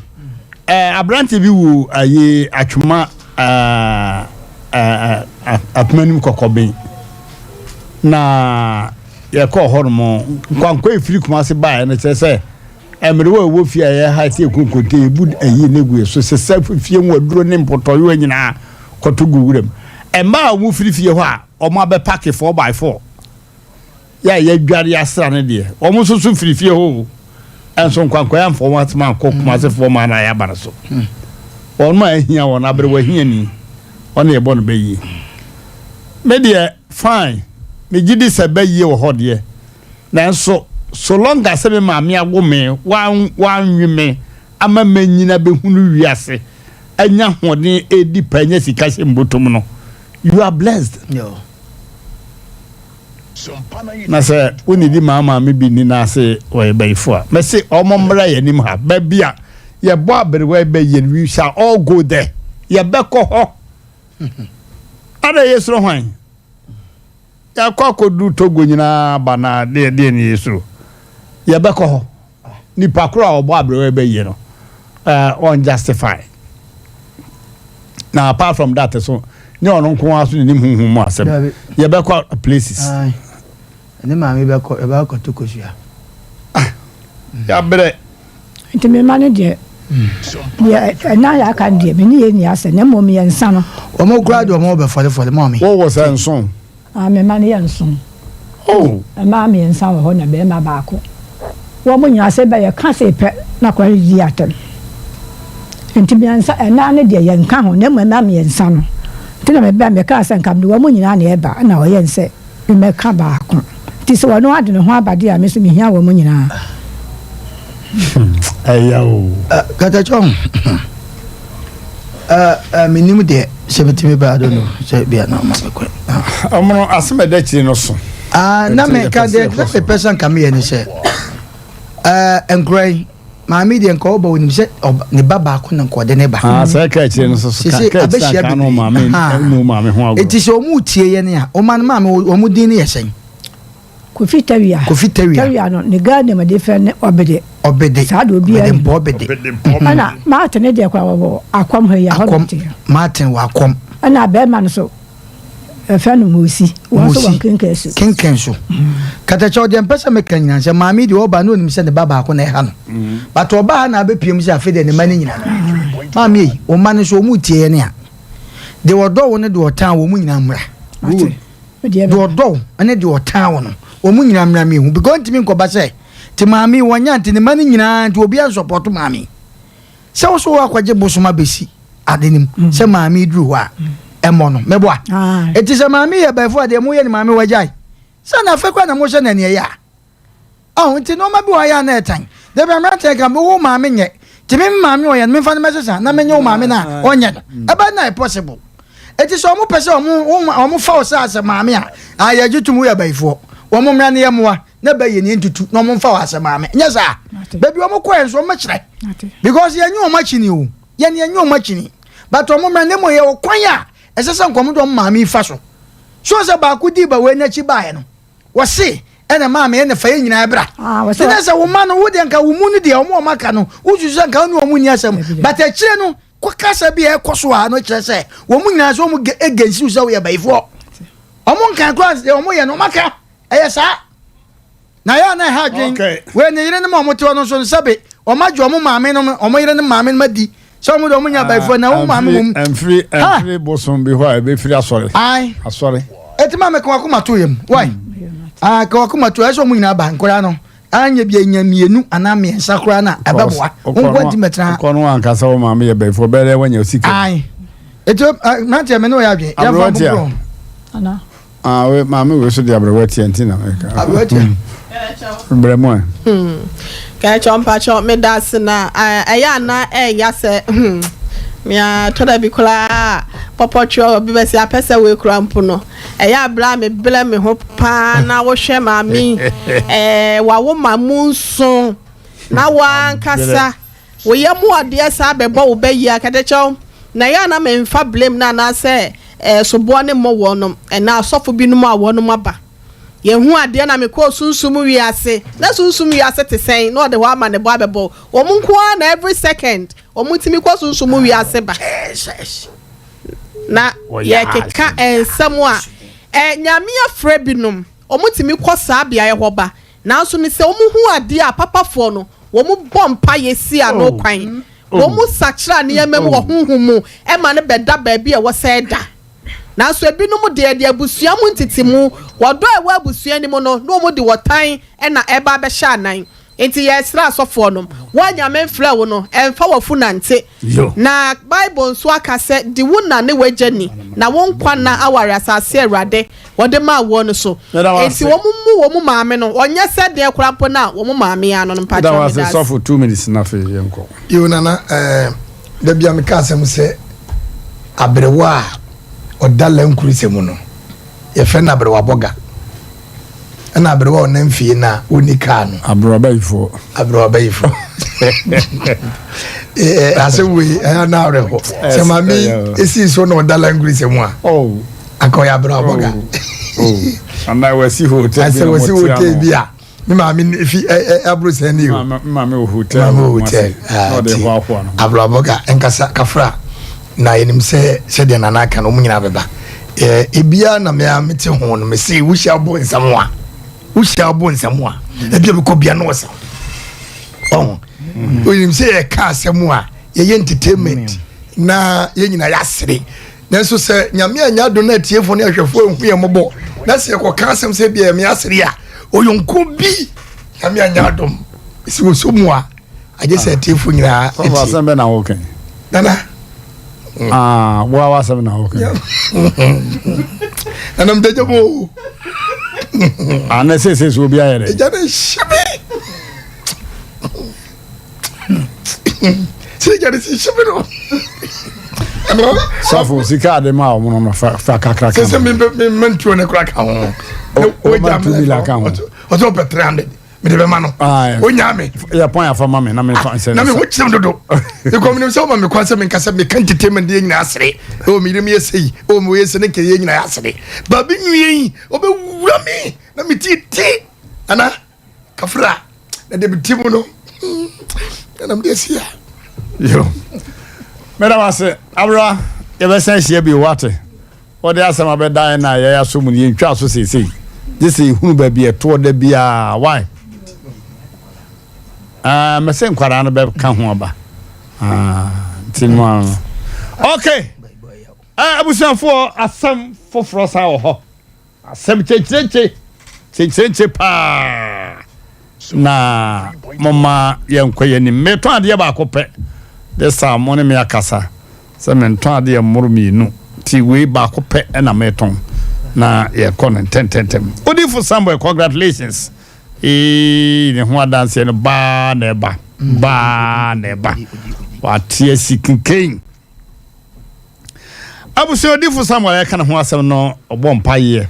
Ɛɛ aberante bi wu ayi atwoma ɛɛ ɛɛ apomanim kɔkɔben na yɛkɔɔ hɔ nom nkwankwa efiri Kumase baeɛ no kyerɛ sɛ Mmerewa a ɛwɔ fie a ɛyɛ ha sɛ yɛku nkonte, yɛbu ayi no gu so, sesa fie mu aduro ne mpɔtɔyowa nyinaa kɔto gu wuram. Mmaa a wɔfiri fie hɔ a wɔabɛpake 4x4 yɛ a yɛadware asra no deɛ, wɔn nso so firi fie hɔ o. Ɛnso nkwankwae amfa wɔn asɛm ankɔ Kumasefoɔ maa no a yɛaba no so. Wɔn a ahia wɔn, aberewa hiani, wɔn na yɛbɔ no bɛyie. Me deɛ, fine, megye di sɛ bɛyie wɔ hɔ deɛ, Nanso so long as sɛ me maame awo me, wanwe me ama manyin abɛhunu wiase, anya ahoɔden ɛredi pa, anya sika hyɛ me bɔtɔm no, you are blessed. Na sɛ wonnidi maa maame bi nni n'ase wɔyɛ bayifo a, mɛse wɔn mmra yɛn anim ha, baabi a yɛbɔ aberewa yi bɛyɛ no, we shall all go there. Yɛbɛkɔ hɔ. Ada yɛsuro hwan? Yɛakɔ akɔduru Togo nyinaa aba na deɛ deɛ ne yɛsuro. Yɛbɛkɔ hɔ. Nipa koro a ɔbɔ aberewa bɛyie no, uh, ɔn justify. Na apart from that so, nyɛ ɔno nko ara so ne nim honhom mu asɛm. Yɛbɛkɔ places. Ɛne maame bɛkɔ, yɛbɛkɔ akɔto kosua. Ah, yɛabrɛ. Nti me mma no deɛ, deɛ ɛnan yɛ aka no deɛ, me ne yɛ nni asɛm, na mmom yɛ nsa no. Wɔn koraa deɛ wɔn bɛfɔlefɔle mɔmi. Wɔwɔ sɛ nson. Ah, me mma no yɛ nson. Oh. Mmaa mmiɛnsa wɔ hɔ na barima baako. Wɔn nyinaa sɛ bɛyɛ ka sei pɛ na akwadaa no didi atɛm. Nti mmiɛnsa, ɛnan no deɛ yɛnka ho, na mmom mmaa mmiɛnsa no. Nti na mebɛn mekaa sɛ nka mede wɔn nyinaa na ɛba, ɛna ɔyɛ nsɛ. Memmɛka baako. Nti sɛ ɔno ade ne ho aba deɛ a, me nso mehia wɔn nyinaa. Ɛya o. Katakyɛ ho. Menim deɛ sɛ metumi ba I don't know sɛ bia na ɔma me kwan. Ɔmono asɛm ɛda akyiri no so. Na meka deɛ na mepɛ sɛ nka meyɛ ne sɛ nkora yi Maame deɛ nka ɔba onim sɛ ne ba baako na nka ɔde ne ba. Ah, sɛ ɛka akyire no soso ka ka akyire anka no maame no maame ho agorɔ. Eti sɛ ɔmo tie yɛ ne a, ɔma no maame ɔmo din no yɛ sɛn? Kofi Tawia. Kofi Tawia. Tawia no ne Ghana name de fɛ ne Ɔbede. Ɔbede. Saa de obi Ɔbede mpɔ Ɔbede. Ɛna Martin ne deɛ kora wɔwɔ Akɔm ha yi a hɔ na ɔte. Martin wɔ Akɔm. Ɛna bɛrima no so. Yɛfrɛ no Mosi. Wɔn nso wɔ Nkenken so. Kenken so. Katakyɛw deɛ mpɛ sɛ meka nyinaa sɛ maame deɛ ɔba na onim sɛ ne ba baako na ɛha no. But ɔba ha na abɛpie mu sɛ afei deɛ ne mma no nyinaa. Maame yi, wo mma no nso wɔn retie yɛn a, deɛ ɔdɔ wo ne deɛ ɔtan wo wɔn nyinaa mmra. Deɛ ɔdɔ wo ne deɛ ɔtan wo no wɔn nyinaa mmra mmienu because ntumi nkɔba sɛ te maame yi wɔnya nti ne mma no nyinaa nti obiara nsɔpɔto maame yi. Sɛ wo so woakɔgye bosom abɛsi ade no mu sɛ maame yi duru hɔ a ɛmmɔ no mɛboa ɛti sɛ maame yɛ bɛɛfo a deɛ moyɛ ne maame wagyae sɛ na afei koraa na mohyɛ no aniɛyɛ a ɔho nti nneɛma bi wɔ ayɛ a na ɛtan da bi mmeranteɛ ka wo maame nyɛ nti me maame ɔyɛ no memfa no mɛsesa na menye wo maame no a ɔnyɛ no ɛbɛ na possible ɛti sɛ ɔmo pɛ sɛ ɔmo ɔmo fa wo sɛ asɛ maame a ayɛgye tom woyɛ bɛyifoɔ. Wɔn mmra ne yɛ mmoa na bɛyɛ ne ntutu na wɔn mfa wɔ asɛm maame. Nyɛ saa. Baabi wɔn kɔɛ nso wɔn mɛkyerɛ. Because yɛn nye wɔn akyi ni o. Yɛn yɛn nye wɔn akyi ni. But wɔn mmra ne mu yɛ wɔ kwan a ɛsɛ sɛ nkɔm de wɔn maame yi fa so. So sɛ baako di ba wei n'akyi baeɛ no, wɔse ɛna maame ɛna fa yɛ nyinaa bra. Nti na sɛ wo ma no wo deɛ nka wo mu no deɛ wɔn a wɔn aka no wosusu sɛ nka wo ne wɔn nni asɛm. But akyire no kɔ kasa bi a ɛkɔ so a no kyerɛ sɛ wɔn nyinaa sɛ wɔn against sɛ woyɛ bayifoɔ. Wɔn nkan koraa deɛ wɔn yɛ no wɔn aka ɛyɛ saa. Na yɛ a na ɛha adwen. Wei ne yere no ma wɔn te hɔ no nso sɛbe wɔn agye wɔn maame nom wɔn yere no maame nom adi sɛ wɔn de wɔn nya abayifoɔ na wɔn maame wɔm. Ɛmfiri ɛmfiri bosom bi hɔ a ebefiri asɔre. Ayi. Asɔre. Eti maame ka wakoma to yam wai. Ah ka wakoma to ɛsɛ wɔn nyinaa ba nkɔla no anyɛ bi anya mmienu anaa mmiɛnsa koraa na ɛbɛboa. Wɔn nko nti mɛtena ha. Kɔ no ankasa wɔn maame yɛ bɛyifoɔ bɛyɛ dɛ wɔanya sika. Ayi. Eti mmeranteɛ me ne wɔyɛ adwene. Yɛmfa mpoporo. Ah, we maame wei so de aberewa tia nti na meka. Aberewa tia. Hmm. Brɛ mu ɛ. Hmm. Kɛkyɛ mpakyɛ meda ase na ɛyɛ ana ɛya sɛ hmm. Mea tɔda bi koraa pɔpɔtwerɛ obi bɛsi apɛ sɛ wei kora mpo no ɛyɛ aberɛ a mebrɛ me ho paa na wohwɛ maame ɛɛ wawo ma mu nso na wankasa Wo yam adeɛ saa bɛbɔ wo bɛ yie akɛtɛkyɛw na ɛyɛ a na me nfa blame no anaasɛ ɛɛ soboɔ no mmɔ wɔnom ɛnɛ asɔfo binom a wɔnom aba yɛn hu adeɛ na me kɔɔ sunsum wiase na sunsum wiase te sɛn na ɔde hɔ ama ne bɔ abɛbɔ wɔn nko ara na every second wɔn tumi kɔ sunsum wiase ba na yɛkeka nsɛm a ɛ nyame afrɛ binom wɔn tumi kɔ saa beaeɛ hɔ ba Nanso no sɛ wɔhu adeɛ a papafoɔ no, wɔbɔ mpaeɛ si ano kwan. Wɔsakyera nneɛma mu wɔ honhom mu ma no bɛda baabi a ɛwɔ sɛ ɛda. Nanso ebinom deɛ, deɛ abusua mu ntetemu, ɔdɔ a ɛwɔ abusua no mu no, na wɔde ɔtan na ɛreba abɛhyɛ anan. Enti yɛresrɛ asɔfoɔ no, wo a Nyame mfrɛɛ wo no, mfa w'afu nante. Na Bible nso aka sɛ, Di wo na ne w'agya ni, na wo nkwa nna aware asase a Awurade wɔde maa woɔ no so. Enti wɔn mmu wɔn maame no, wɔnyɛ sɛ deɛ koraa mpo no a wɔn maame ano no. Meda Mpakyɛw wo ase meda ase. sɔfo 2 minutes na afei yɛnkɔ. Yoo nana ɛɛ da bia meka asɛm sɛ aberewa a ɔda lankurusɛ mu no yɛfrɛ no aberewa bɔga. Ɛna aberewa a ɔnam fie no a ɔnni kaa no. Aberewa bayifoɔ. Aberewa bayifoɔ. Asɛm wei ɛyɛ na awerɛhɔ. Sɛ maame esi so na ɔda language mu a. Oh. Anka ɔyɛ aberewa bɔga. Oh. Anaa wasi hotel bi na wɔte ano. hotel bi a me maame fi aburo sɛn ni o. Maame wɔ hotel. Maame wɔ hotel. Na ɔde hoahoa no. Aberewa bɔga nkasa kafra. Na yɛnim sɛ sɛdeɛ Nana aka no, wɔn nyinaa bɛba. Ɛɛ ebia na me a mete ho no, mese wohyia bo nsɛm a, wohyia bo nsɛm a, ebi a bɛkɔ bia na ɔsa. Ɔho. Onim sɛ yɛka asɛm a, yɛyɛ entertainment na yɛn nyinaa yɛasere. Nanso sɛ Nyame anya adom na atiefoɔ ne ahwɛfoɔ ehu yɛn mmɔbɔ na sɛ yɛkɔka asɛm sɛ ebia yɛme asere a, ɔyɔnko bi Nyame anya adom sɛ wɔsɔ mu a, agye sɛ atiefo nyinaa sɔfo asɛm bɛ na woka nana ah wo a wasɛm na woka nana mdagya mu ah na sɛ sɛ so obi ayɛ dɛ ɛgya no hye me sɛ ɛgya no si hye me no sɔfo sika ade ma ɔmo no fa fa kakra ka sɛ sɛ mentuo ne kora ka ho ɔma tu bi la ka ho ɔsɛ ɔpɛ 300 mede bɛma no ɔnyaa me yɛ pɔn afa ma me na mefa nsɛ na me ho kyerɛm dodo mekɔ menim sɛ woma me kwan sɛ menka sɛ meka entertainment deɛ nyinaa asere ɛwɔ me yerem yɛ sei ɛwɔ me yɛ sei ne nkɛyɛ nyinaa asere baabi nwie yi ɔbɛwura me na metieti ana kafra na deɛ meti mu no ɛna mede asi a yo mɛda wase abra yɛbɛsan ahyia bio wate Wɔde asɛm abɛda yɛn a yɛyɛ aso mu no, yɛntwaa so seesei. Gye sɛ yɛhunu baabi a ɛtoɔ da biara. Why? Ah, mɛsɛ nkwadaa no bɛka ho aba. Ah, nti no ano. Okay. Ah, abusuafoɔ, asɛm foforɔ san wɔ hɔ. Asɛm kyenkyerenkye, kyenkyerenkye paa. Na momma yɛnkɔ yɛn anim. Metɔn adeɛ baako pɛ. This time mo ne me akasa sɛ mentɔn adeɛ mmoro mmienu. Nti wei baako pɛ na metɔn. Na yɛkɔ no ntɛntɛntɛm. Odifo Samuel, congratulations. Ee, ne ho adanseɛ no baa na ɛba. Baa na ɛba. Wate asi kenken. Abusua odifo Samuel ɛka ne ho asɛm no ɔbɔ mpaeɛ.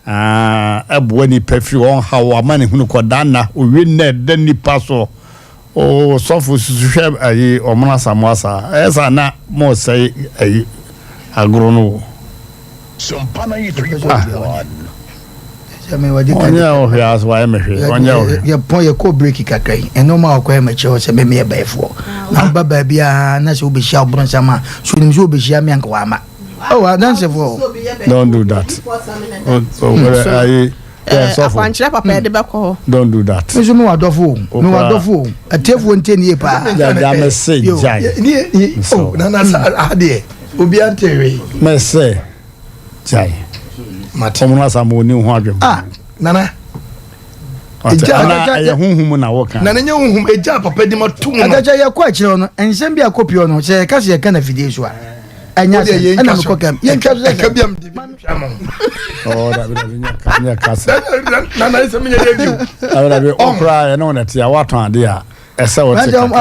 Ah, ɛboa nnipa firi wɔn haw, amanehunu, kɔdaa nna, owie nna ɛda nnipa so. O sɔfo susu hwɛ ayi ɔmono asamoa saa. Ɛyɛ saa na mo sɛe ayi agorɔ no o. Ah. Ɔnyɛ ɔhwɛ ase wayɛ me hwee. Ɔnyɛ ɔhwɛ. Yɛ pɔn yɛ kɔ break kakra yi. Ɛno ma ɔkɔ yɛ mɛkyerɛ sɛ mɛmɛ yɛ bɛɛfoɔ. Na ɔba baabi a na sɛ wobɛhyia ɔbronsam a so onim sɛ wobɛhyia me anka wama. Oh, adansefoɔ. Don't do that. Oh, oh, ayi. Eh, akwankyerɛ papa yɛde bɛkɔ hɔ. Don't do that. Mi nso mi wɔ adɔfo o, mi wɔ adɔfo o, atiefoɔ ntie nie paa. Jaja mi se jai. Oh, nana sa adeɛ, obi ante hwee. Mɛ sɛ jai. Mate. Ɔmo asa mo ni ho adwene. Ah, nana. Egya ɛyɛ huhum na wɔka. Nana nye huhum egya papa di ma tum no. Ɛdɛkyɛ yɛ kɔ akyerɛ no nsɛm bi a kɔ pii no sɛ yɛka sɛ yɛka na fidie so a ɛnyɛ asɛm ɛna mekɔ kam yɛntwa so sɛ ɛka bi am di bi twa ma Oh, dabi dabi nyɛ ka nyɛ ka sɛ. Nana ɛsɛ mi nyɛ yɛ bi o. Dabi dabi ɔkura yɛ ne wɔn ɛte a watɔn ade a ɛsɛ wɔte kakra ma.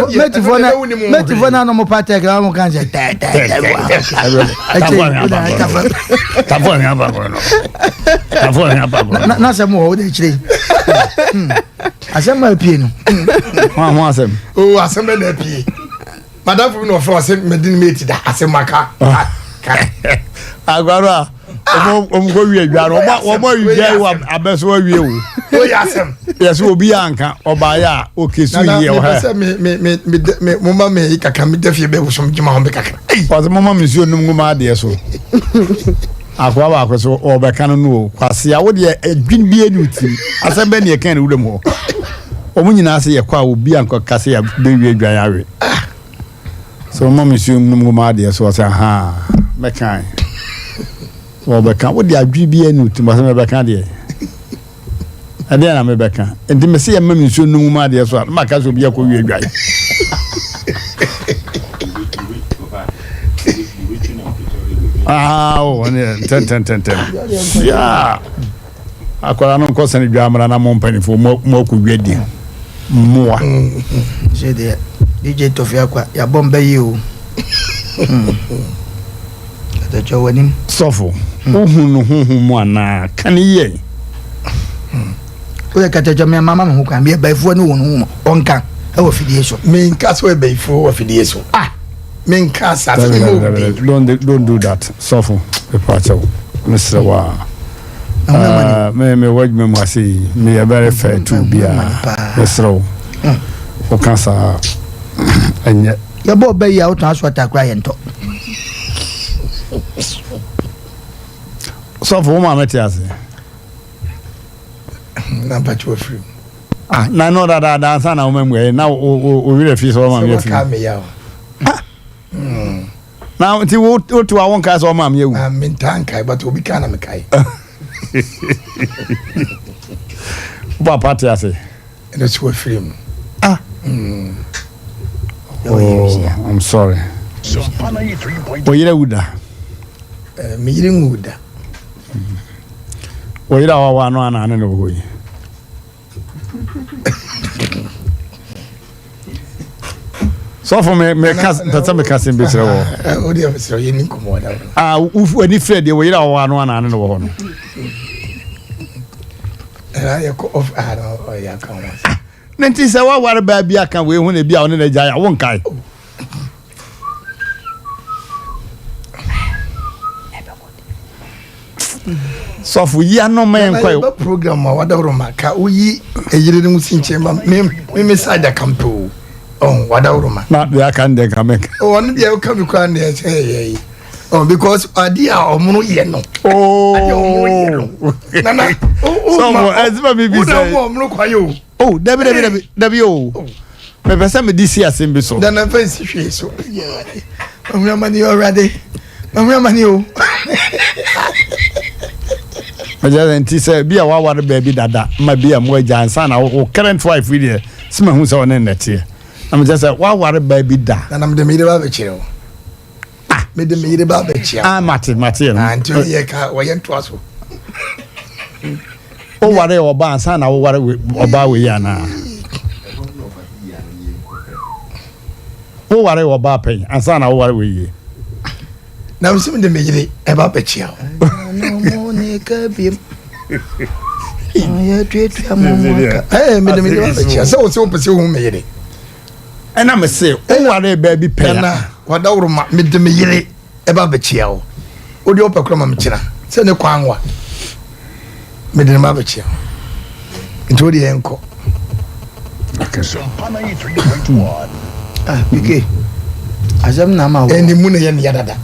Mɛtifoɔ na mɛtifoɔ na anam pa tɛk na wɔn kan sɛ tɛɛ tɛɛ tɛɛ wa. Ɛkyɛ tafo ahwɛ aba koro no tafo ahwɛ aba koro no. N'asɛm wɔ o de kyerɛ yi asɛm ma apie no. Ho ho asɛm. O asɛm bɛ na apie. Madamfo bi na ɔfrɛ ɔsɛ mɛdi ne mate da asɛm aka. Aguaro a ɔmo ɔmo kɔ wie adwa no ɔmo ɔmo awia yi wɔ abɛ so awie o. O yɛ asɛm. Yɛsɛ obi yɛ anka ɔbaayɛ a oke so yie wɔ ha. Nana mepɛ sɛ me me me me me mo ma me yi kakra me da fie bɛ wosom gyima ho bɛ kakra. Ɔsɛ mo ma me nsuo num ngu m'adeɛ so. Akoa baako so ɔbɛka no no o kwasea wo deɛ adwene bi ani tirim asɛm bɛ ne ɛka ne wuram hɔ. Wɔn nyinaa sɛ yɛkɔ a obi ankɔ ka sɛ yɛbɛwie adwan awe. Sɛ wɔma me nsuo num ngu m'adeɛ so ɔsɛ ahaa mɛka wɔbɛka wo deɛ adwene bi ani tirim ɔsɛ mɛbɛka deɛ. Ɛdeɛn na mebɛka? Enti mese yɛmma me nsuo nnom mu adeɛ so a, na maka sɛ obi akɔwie adwan. Ah, oh, ɛneɛ ntɛntɛntɛntɛm. Sia! Akwadaa no nkɔ sɛne dwa mmra na mo mpanimfoɔ mo akɔwie di mmoa. Sɛ deɛ DJ Tɔfi Akwa yɛabɔ mbɛ yi o. Katakyɛ w'anim. Sɔfo, wohu no honhom mu anaa? Ka ne yie. Woyɛ katakyɛ me ama me ho kwan. Meyɛ bayifoɔ ne wɔn ho ɔnka ɛwɔ fidie so. Menka sɛ ɔyɛ bayifoɔ wɔ fidie so. Ah! Menka saa sɛ mema obi din. Don't, don't do that. Sɔfo, mepa kyɛw. Mesrɛ wo a. Uh, me me wɔ adwuma mu ase yi meyɛ very fair to obiara mesrɛ wo woka saa ɛnyɛ Yɛbɔ ɔbɛ yi a wotɔn aso atakora yɛ ntɔ. Sɔfo wo maame te ase. Na mpakyɛ wafiri mu. Ah, na no dadaada ansa na woma mu ɛ na wo werɛ fi sɛ wo maame afiri mu. Sɛ Ah. Hmm. Na nti wo wote wa wo nkae sɛ wo maame awu. Ah, mentaa nkae but obi ka na mekae. Wo papa te ase. Ɛna so wafiri mu. Ah. Mm. Oh, I'm sorry. Oyere wu da. Eh, me yere nwu da. Oyere a wawa no ana ne no wɔ yi. Sɔfo me me ka pɛsɛ me ka sɛm bi kyerɛ wɔ. O deɛ mesrɛ yɛ ni nkɔmmɔ da. Ah, wo ani frɛ deɛ oyere a wawa no ana ne no wɔ hɔ no. Ne nti sɛ woaware baa bi aka wei ho na ebi a ɔne no agyae a wonkae. Sɔfo yi ano ma yɛn kɔe. Nana program a wadaworo ma ka woyi eyere no si nkyɛn ma me me me side aka mpe o. Ɔn wadaworo ma. Na deɛ aka no deɛ nka mɛka. Ɔno deɛ woka bi koraa deɛ sɛ ɛyɛ yi. Oh, because ade a ɔmo yɛ no. Oh. Ade a ɔmo yɛ no. Nana, o o ma ɛsɛ mi bi sɛ. O na ɔmo ɔmo kwa yɛ o. Oh, dabi dabi dabi dabi o. Mepɛ sɛ mede si asɛm bi so. Nana fɛn si hwee so. Mahunu amane ɔwurade. Mahunu amane o. Mɛgya sɛ nti sɛ bi a waware baabi dada ma bi a mo agya ansa na wo current wife yi deɛ sɛ mahu sɛ ɔne nnɛteɛ. Na mɛgya sɛ waware baabi da. Nana mede me yere ba bɛkyerɛ wo. Ah, mede me yere ba abɛkyia. Ah, mate, mate yɛ no. Ah, nti ɔyɛ ka wɔyɛ ntoa so. Woware ɔbaa ansa na woware ɔbaa wei anaa? Woware ɔbaa pɛn ansa na woware wei yie. Na mese mede me yere ɛba abɛkyia wo. Meka biem. Yɛtuatua mo mo aka. Ɛɛ mede mede ba bɛkyia sɛ wo sɛ wopɛ sɛ wohu me yere. Ɛna me se woware baa bi pɛ. Nana wadaworo ma mede me yere ɛba bɛkyia wo. Wode wopɛ kora ma mekyena sɛ ne kwan wa. Mede ne ba bɛkyia wo. Nti wode yɛn kɔ. Ah, PK. Asɛm na ama wo. Ɛne mu na yɛ ne ya dada.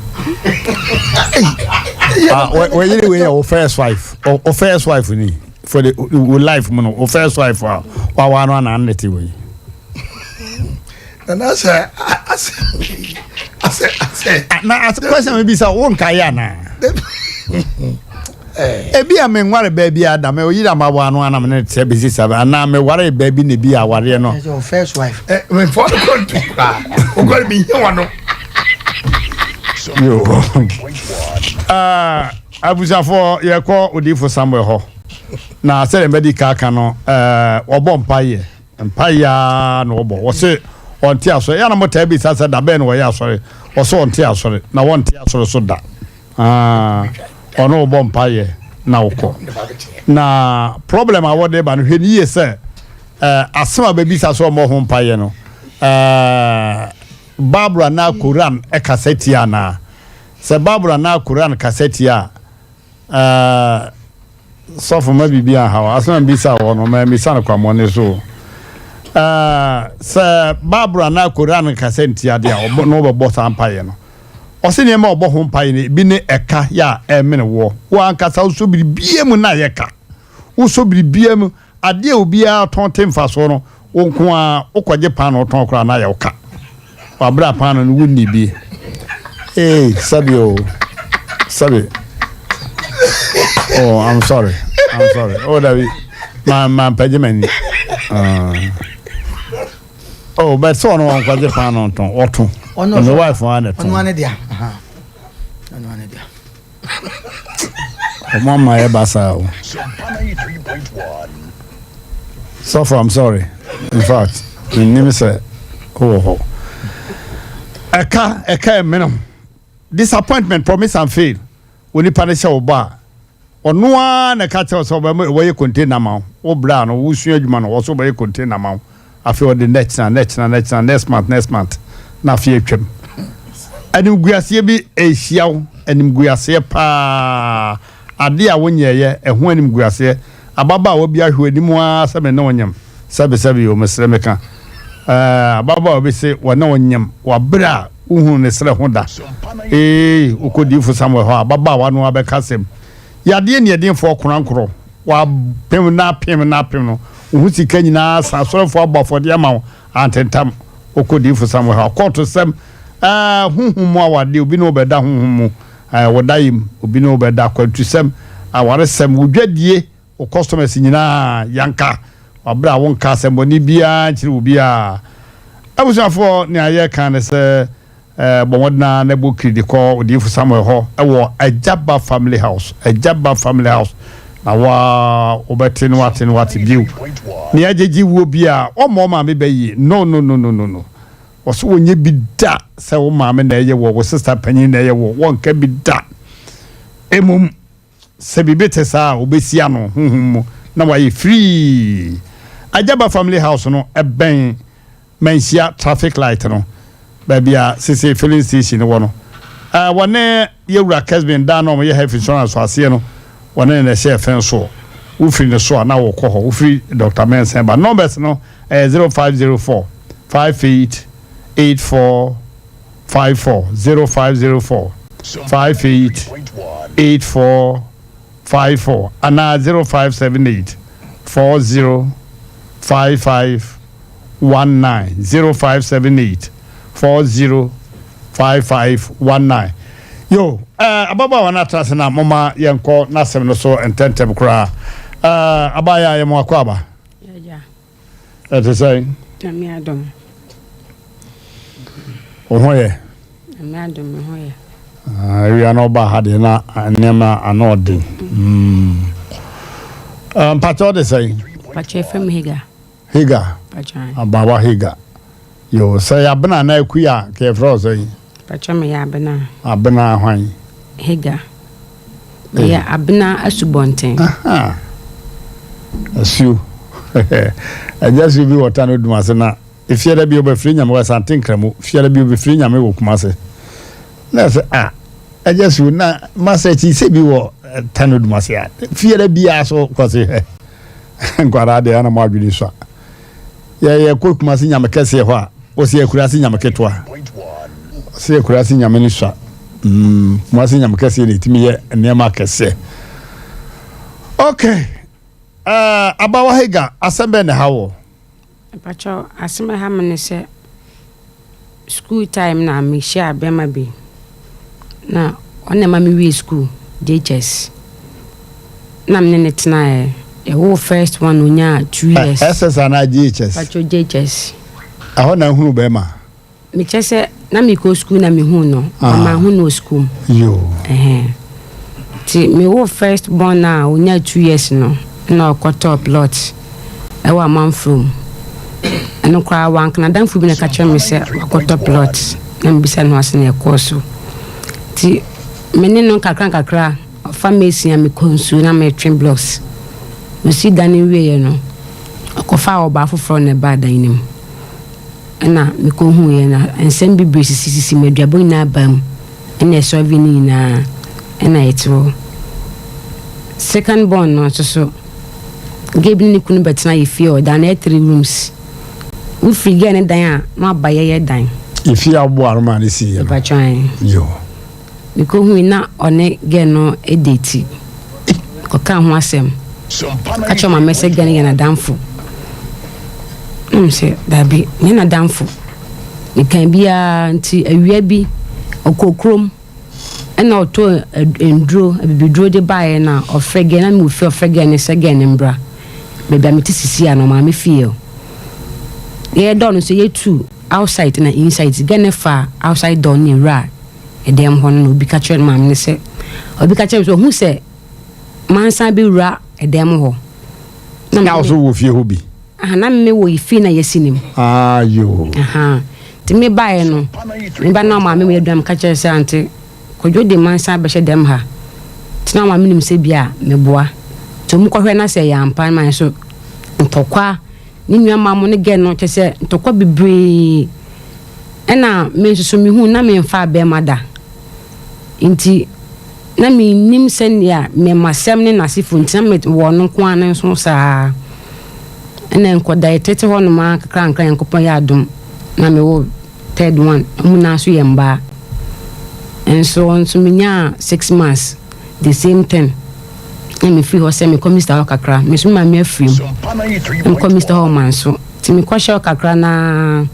Ah, wɔyere wei yɛ wo first wife. O first wife ni for the wo life mu no, wo first wife a wawa no ana ne te wei. Nana sɛ asɛ asɛ asɛ. Ah, na asɛ question mi bi sa wo nka yɛ ana? Ebi a menware baa bi ada me oyiri ama wa no anam ne te besi sa ana me ware baa bi na bi awareɛ no. Your first wife. Eh, me fɔ no kɔ ntu kura. O kɔ mi hia wa no. Yo. Ah, abusuafoɔ yɛkɔ odiyifo Samuel hɔ. Na sɛdeɛ mbɛdi ka aka no, eh, wɔbɔ mpaeɛ. Mpaeɛ ara na wɔbɔ. Wɔse ɔnte asɔre. Yɛ na motaa bisa sɛ da bɛn na wɔyɛ asɔre. Wɔse ɔnte asɔre na wɔnte asɔre so da. Ah, ɔne wo bɔ mpaeɛ na wokɔ. Na problem a wɔde ba no, hwɛ no yie sɛ eh, asɛm a bɛbisa sɛ ɔmmɔ ho mpaeɛ no, eh, Bible anaa Koran kasa tia anaa? Sɛ Bible anaa Koran kasa tia a, eh, Sɔfo ma biribi anhaw. Asɛm a mibisa wɔ no, mammisa no kwammɔne so o. Ɛɛ, sɛ Bible anaa Koran kasa ntia de a, ɔbɔ na ɔbɛbɔ saa mpaeɛ no. Ɔse nneɛma a ɔbɔ ho mpaeɛ no, ebi ne ɛka yɛ a ɛmene woɔ. Wo ankasa wosɔ biribiara mu na ayɛ ka. Wosɔ biribiara mu, Adeɛ a obiara tɔn te mfasoɔ no, wo nko ara wokɔgye paanoo tɔn koraa na ayɛ wo ka. W'abrɛ a paanoo no wonni bi. Ee, sɛbi o, sɛbi. Oh, I'm sorry, I'm sorry. Oh, dabi, ma ma mpɛgye m'ani. Uh, oh, but sɛ ɔno wɔnkɔgye paanoo tɔn, ɔto. Ɔno wife ara na ɛtɔn. Ɔno ara ne dea. Ɔno ara ne dea. Ɔmo ama yɛ basaa o. Sɔfo I'm sorry. In fact, mennim sɛ wowɔ hɔ. Ɛka ɛka ɛmene ho. Disappointment, promise and fail. Onipa no hyɛ wo bɔ a, ɔno ara na ɛka kyerɛ wo sɛ ɔbɛma wɔyɛ container ma wo. Wo brɛ ano, wosua adwuma no, ɔso ɔbɛyɛ container ma wo. Afei ɔde nnɛ kyena, nnɛ kyena, nnɛ kyena, next month, next month, na afei atwam. Animguaseɛ bi rehyia wo, animguaseɛ paa. Adeɛ a wonyɛeɛ, ɛho animguaseɛ. Ababaawa bi ahwɛ w'anim ara sɛ me ne wo nyem. Sɛbe sɛbe o, mesrɛ meka. Ɛɛ, ababaawa bi se wɔne wo nyem wɔ berɛ a wohunu ne serɛ ho da. Ee, wokɔ diifo Samuel hɔ a, ababaawa no ara bɛka asɛm. Yadeɛ nniɛdenfoɔ korankorɔ. Wapem na apem na apem no, wo ho sika nyinaa sa, asɔrefoɔ abɔ afɔdeɛ ama wo, antentam. Wokɔ Odiyifo Samuel hɔ a, kɔɔtosɛm, ɛɛ, honhom mu awadeɛ, obi ne wo bɛda honhom mu, ɛɛ, wo daeɛ mu, obi ne wo bɛda, akwantusɛm, awaresɛm, wo dwadie, wo customers nyinaa, yanka, wabrɛ a wonka asɛmmɔne biara nkyerɛ obiara. Abusuafoɔ, nea yɛreka ne sɛ, Bɔ mmɔden ara na bɔ kiridi kɔ Odiyifo Samuel hɔ wɔ Agyaba Family House, Agyaba Family House, na wo ara wobɛte na woate na woate bio. Nea agyegye wuo biara, ɔmmɔ wo maame bɛ yie. No, no, no, no, no, no. Ɔse wɔnyɛ bi da sɛ wo maame na ɛyɛ wɔ, wo sista panyin na ɛyɛ wɔ, wɔnka bi da. Mmom, Sɛ biribi te saa a, wobesi ano honhom mu na wɔayɛ firii. Agyaba Family House no bɛn Manhyia traffic light no, baabi a seesei filling station no wɔ no. Wɔne Yɛwura Kesbin dan no a wɔyɛ health insurance wɔ aseɛ no, wɔne no na ɛhyɛɛ fɛn soɔ. Wofiri ne so a na wokɔ hɔ. Wofiri Doctor Mensah ba. Numbers no ɛyɛ 0504 58 84 54 0504 58 84 54 anaa 0578 40 55 19 0578 40 55 19 Yo, eh, ababaawa no atena ase na moma yɛnkɔ n'asɛm no so ntɛmntɛm koraa. Eh, abaayewa yɛ mo akɔ aba. Ɛte sɛn? Nyame adom. Wo ho yɛ? Nyame adom me ho yɛ. Ah, awia na ɔba ha deɛ na nneɛma ano ɔden. Mm. Ah, mpakyɛ ɔde sɛn? Mpakyɛ efrɛ me Higa. Higa. Mpakyɛ. Abawa Higa. Yo, sɛ yɛ abena na akuya ka yɛfrɛ wo sɛn? Mpakyɛ me yɛ abena. Abena hwan? Higa. Meyɛ Abena Asubɔnten. Aha. Asuo. Agya asuo bi wɔ Tano Dumase na efiada bi ɔbɛfiri Nyame wɔ Asante Nkramu. Fiada bi ɔbɛfiri Nyame wɔ Kumase. Na ɛsɛ a agya asuo na masa akyi sɛ bi wɔ eh, Tano Dumase a. Fiada biara so kɔse hɛ. Nkwadaa deɛ ana mo adwene sua. Yɛ yɛkɔ Kumase Nyame kɛseɛ hɔ a, ɔsi akuraase Nyame ketewa. Ɔsi akuraase Nyame no sua. Mm, Kumase Nyame kɛseɛ na ɛtumi yɛ nneɛma akɛseɛ. Okay, uh, Abawa Hagar, asɛm bɛn na ɛha wɔ? Mpakyɛw, asɛm a ɛha me ne sɛ, school time na mehyiaa bɛrima bi, na ɔno na ɛma mewie school, JHS. Na me ne no tenaeɛ. Yɛwoo first one onyaa 2 years. SS anaa JHS? Mpakyɛw, JHS. Ɛhɔ na ahunu bɛrima? Mekyɛ sɛ na mekɔ sukuu na mehuu no, ah. manhu no wɔ sukuu mu. Yoo. Ɛhɛn. Nti mewoo first born a ɔnyaa 2 years no, na ɔkɔtɔɔ plot ɛwɔ amanfro mu. Ɛno koraa wanka, n'adamfo bi na ɛka kyerɛ me sɛ wakɔtɔ plot, na mebisa no ase na ɛkɔɔ so. Nti me ne no nkakra nkakra, ɔfa mason a mekɔ nsuo na metwe blocks. Mesi dan no wieɛ no, ɔkɔfaa ɔbaa foforɔ na ɛbaa dan no mu. Ɛna mekɔhuuiɛ na nsɛm bebree sisisisi mu, aduabɔ nyinaa baa mu, ɛna ɛsɔve no nyinaa, ɛna yɛte hɔ. Second born no nso so, girl bi ne ne kunu bɛtena yɛ fie hɔ, dan no yɛ three rooms. Wofiri girl no dan a, na waba yɛyɛ dan. Efie a woboa no maa no siiɛ no? Mepakyɛw ae. Yoo. Mekɔhui na ɔne girl no date. Kɔkaa ho asɛm. Ka kyerɛ maame sɛ girl no yɛ n'adamfo. Na me sɛ dabi, nyɛ n'adamfo. Mekaa biara nti awia bi ɔkɔɔ kurom ɛna ɔtɔ nduro, abibiduro de baeɛ na ɔfrɛ girl na mewɔ fie ɔfrɛ girl no sɛ girl no mbra. Baabi a mete sisi a no maame fie o. Yɛyɛ dɔɔ no nso yɛtu outside na inside. Girl no fa outside door no na ewura dɛm hɔ no na obi ka kyerɛ ne maame no sɛ obi ka kyerɛ me sɛ ohun sɛ mansan bɛwura dɛm hɔ. Na wo so wɔ fie hɔ bi? Aha, na me wɔ fie na yɛsi ne mu. Ah, yoo. Aha. Nti me baeɛ no, me ba na maame mu yɛ aduane ka kyerɛ sɛ ante Kwadwo de mansan bɛhyɛ dɛm ha. Nti na maame nim sɛ bi a meboa. Nti ɔmo kɔhwɛ na sɛ ɛyɛ ampa ma nso ntɔkwa ne nua maa mo ne gɛ no kyɛ sɛ ntɔkwa bebree. Ɛna me nso so mehuu na memfaa bɛrima da. Nti na mennim sɛnea mmɛmasɛm ne n'asefo nti na mewɔ ɔno nko ara ne nso saa. Ɛna nkɔda yɛtete hɔnom ara nkakrankra Nyankopɔn yɛ adom na mewo third one, wɔn nyinaa nso yɛ mbaa. Nso nso menyaa 6 months the same thing na mefiri hɔ sɛ mekɔ Mr hɔ kakra. Me nso me maame afiri mu. Mekɔ Mr hɔ ma nso. Nti mekɔhyɛ hɔ kakra na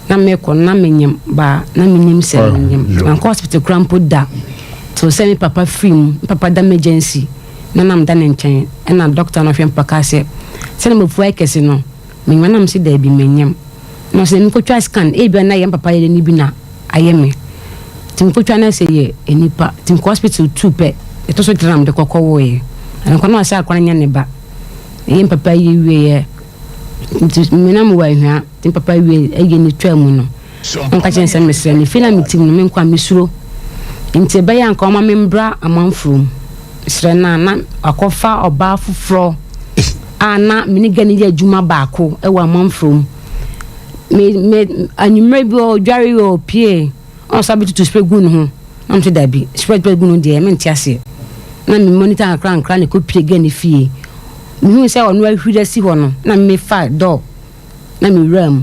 na mekɔ no na menyem ba na menim sɛ menyem. Mankɔ hospital koraa mpo da till sɛ me papa firi mu. Me papa da emergency na na meda ne nkyɛn ɛna doctor no ɔhwɛ me papa kaa sɛ sɛdeɛ m'afu ayɛ kɛse no menyem na mese daabi menyem. Na ɔsɛ mekɔtwa scan ebia na ɛyɛ me papa yere no bi na ayɛ me. Nti mekɔtwa na sɛ yɛ nipa. Nti mekɔ hospital two pɛ ɛtɔ so three na mede kɔkɔ woeɛ. Ɛno koraa na ɔsɛ akora no nyɛ ne ba. Ɛyɛ me papa yɛ wieɛ nti me na mewɔ ahwia nti me papa wie ɛyɛ ne twaa mu no na ɔka kyerɛ me sɛ mesrɛ no fie na mete mu no me nkoa mesuro nti ɛbɛyɛ anka ɔma me mbra amanfoɔ mu mesrɛ no a na wakɔfa ɔbaa foforɔ a na me ne gani yɛ adwuma baako ɛwɔ amanfoɔ mu me me anwummerɛ bi ɔdware ɔpie ɔsa bɛtutu spray gu ne ho na mo sɛ dabi spray gu no deɛ mente aseɛ na me monitor nkakra nkakra na ɛkɔpie gani fie. Mehuu sɛ ɔno ahwiri asi hɔ no, na mefa dɔɔ na mewuraa mu.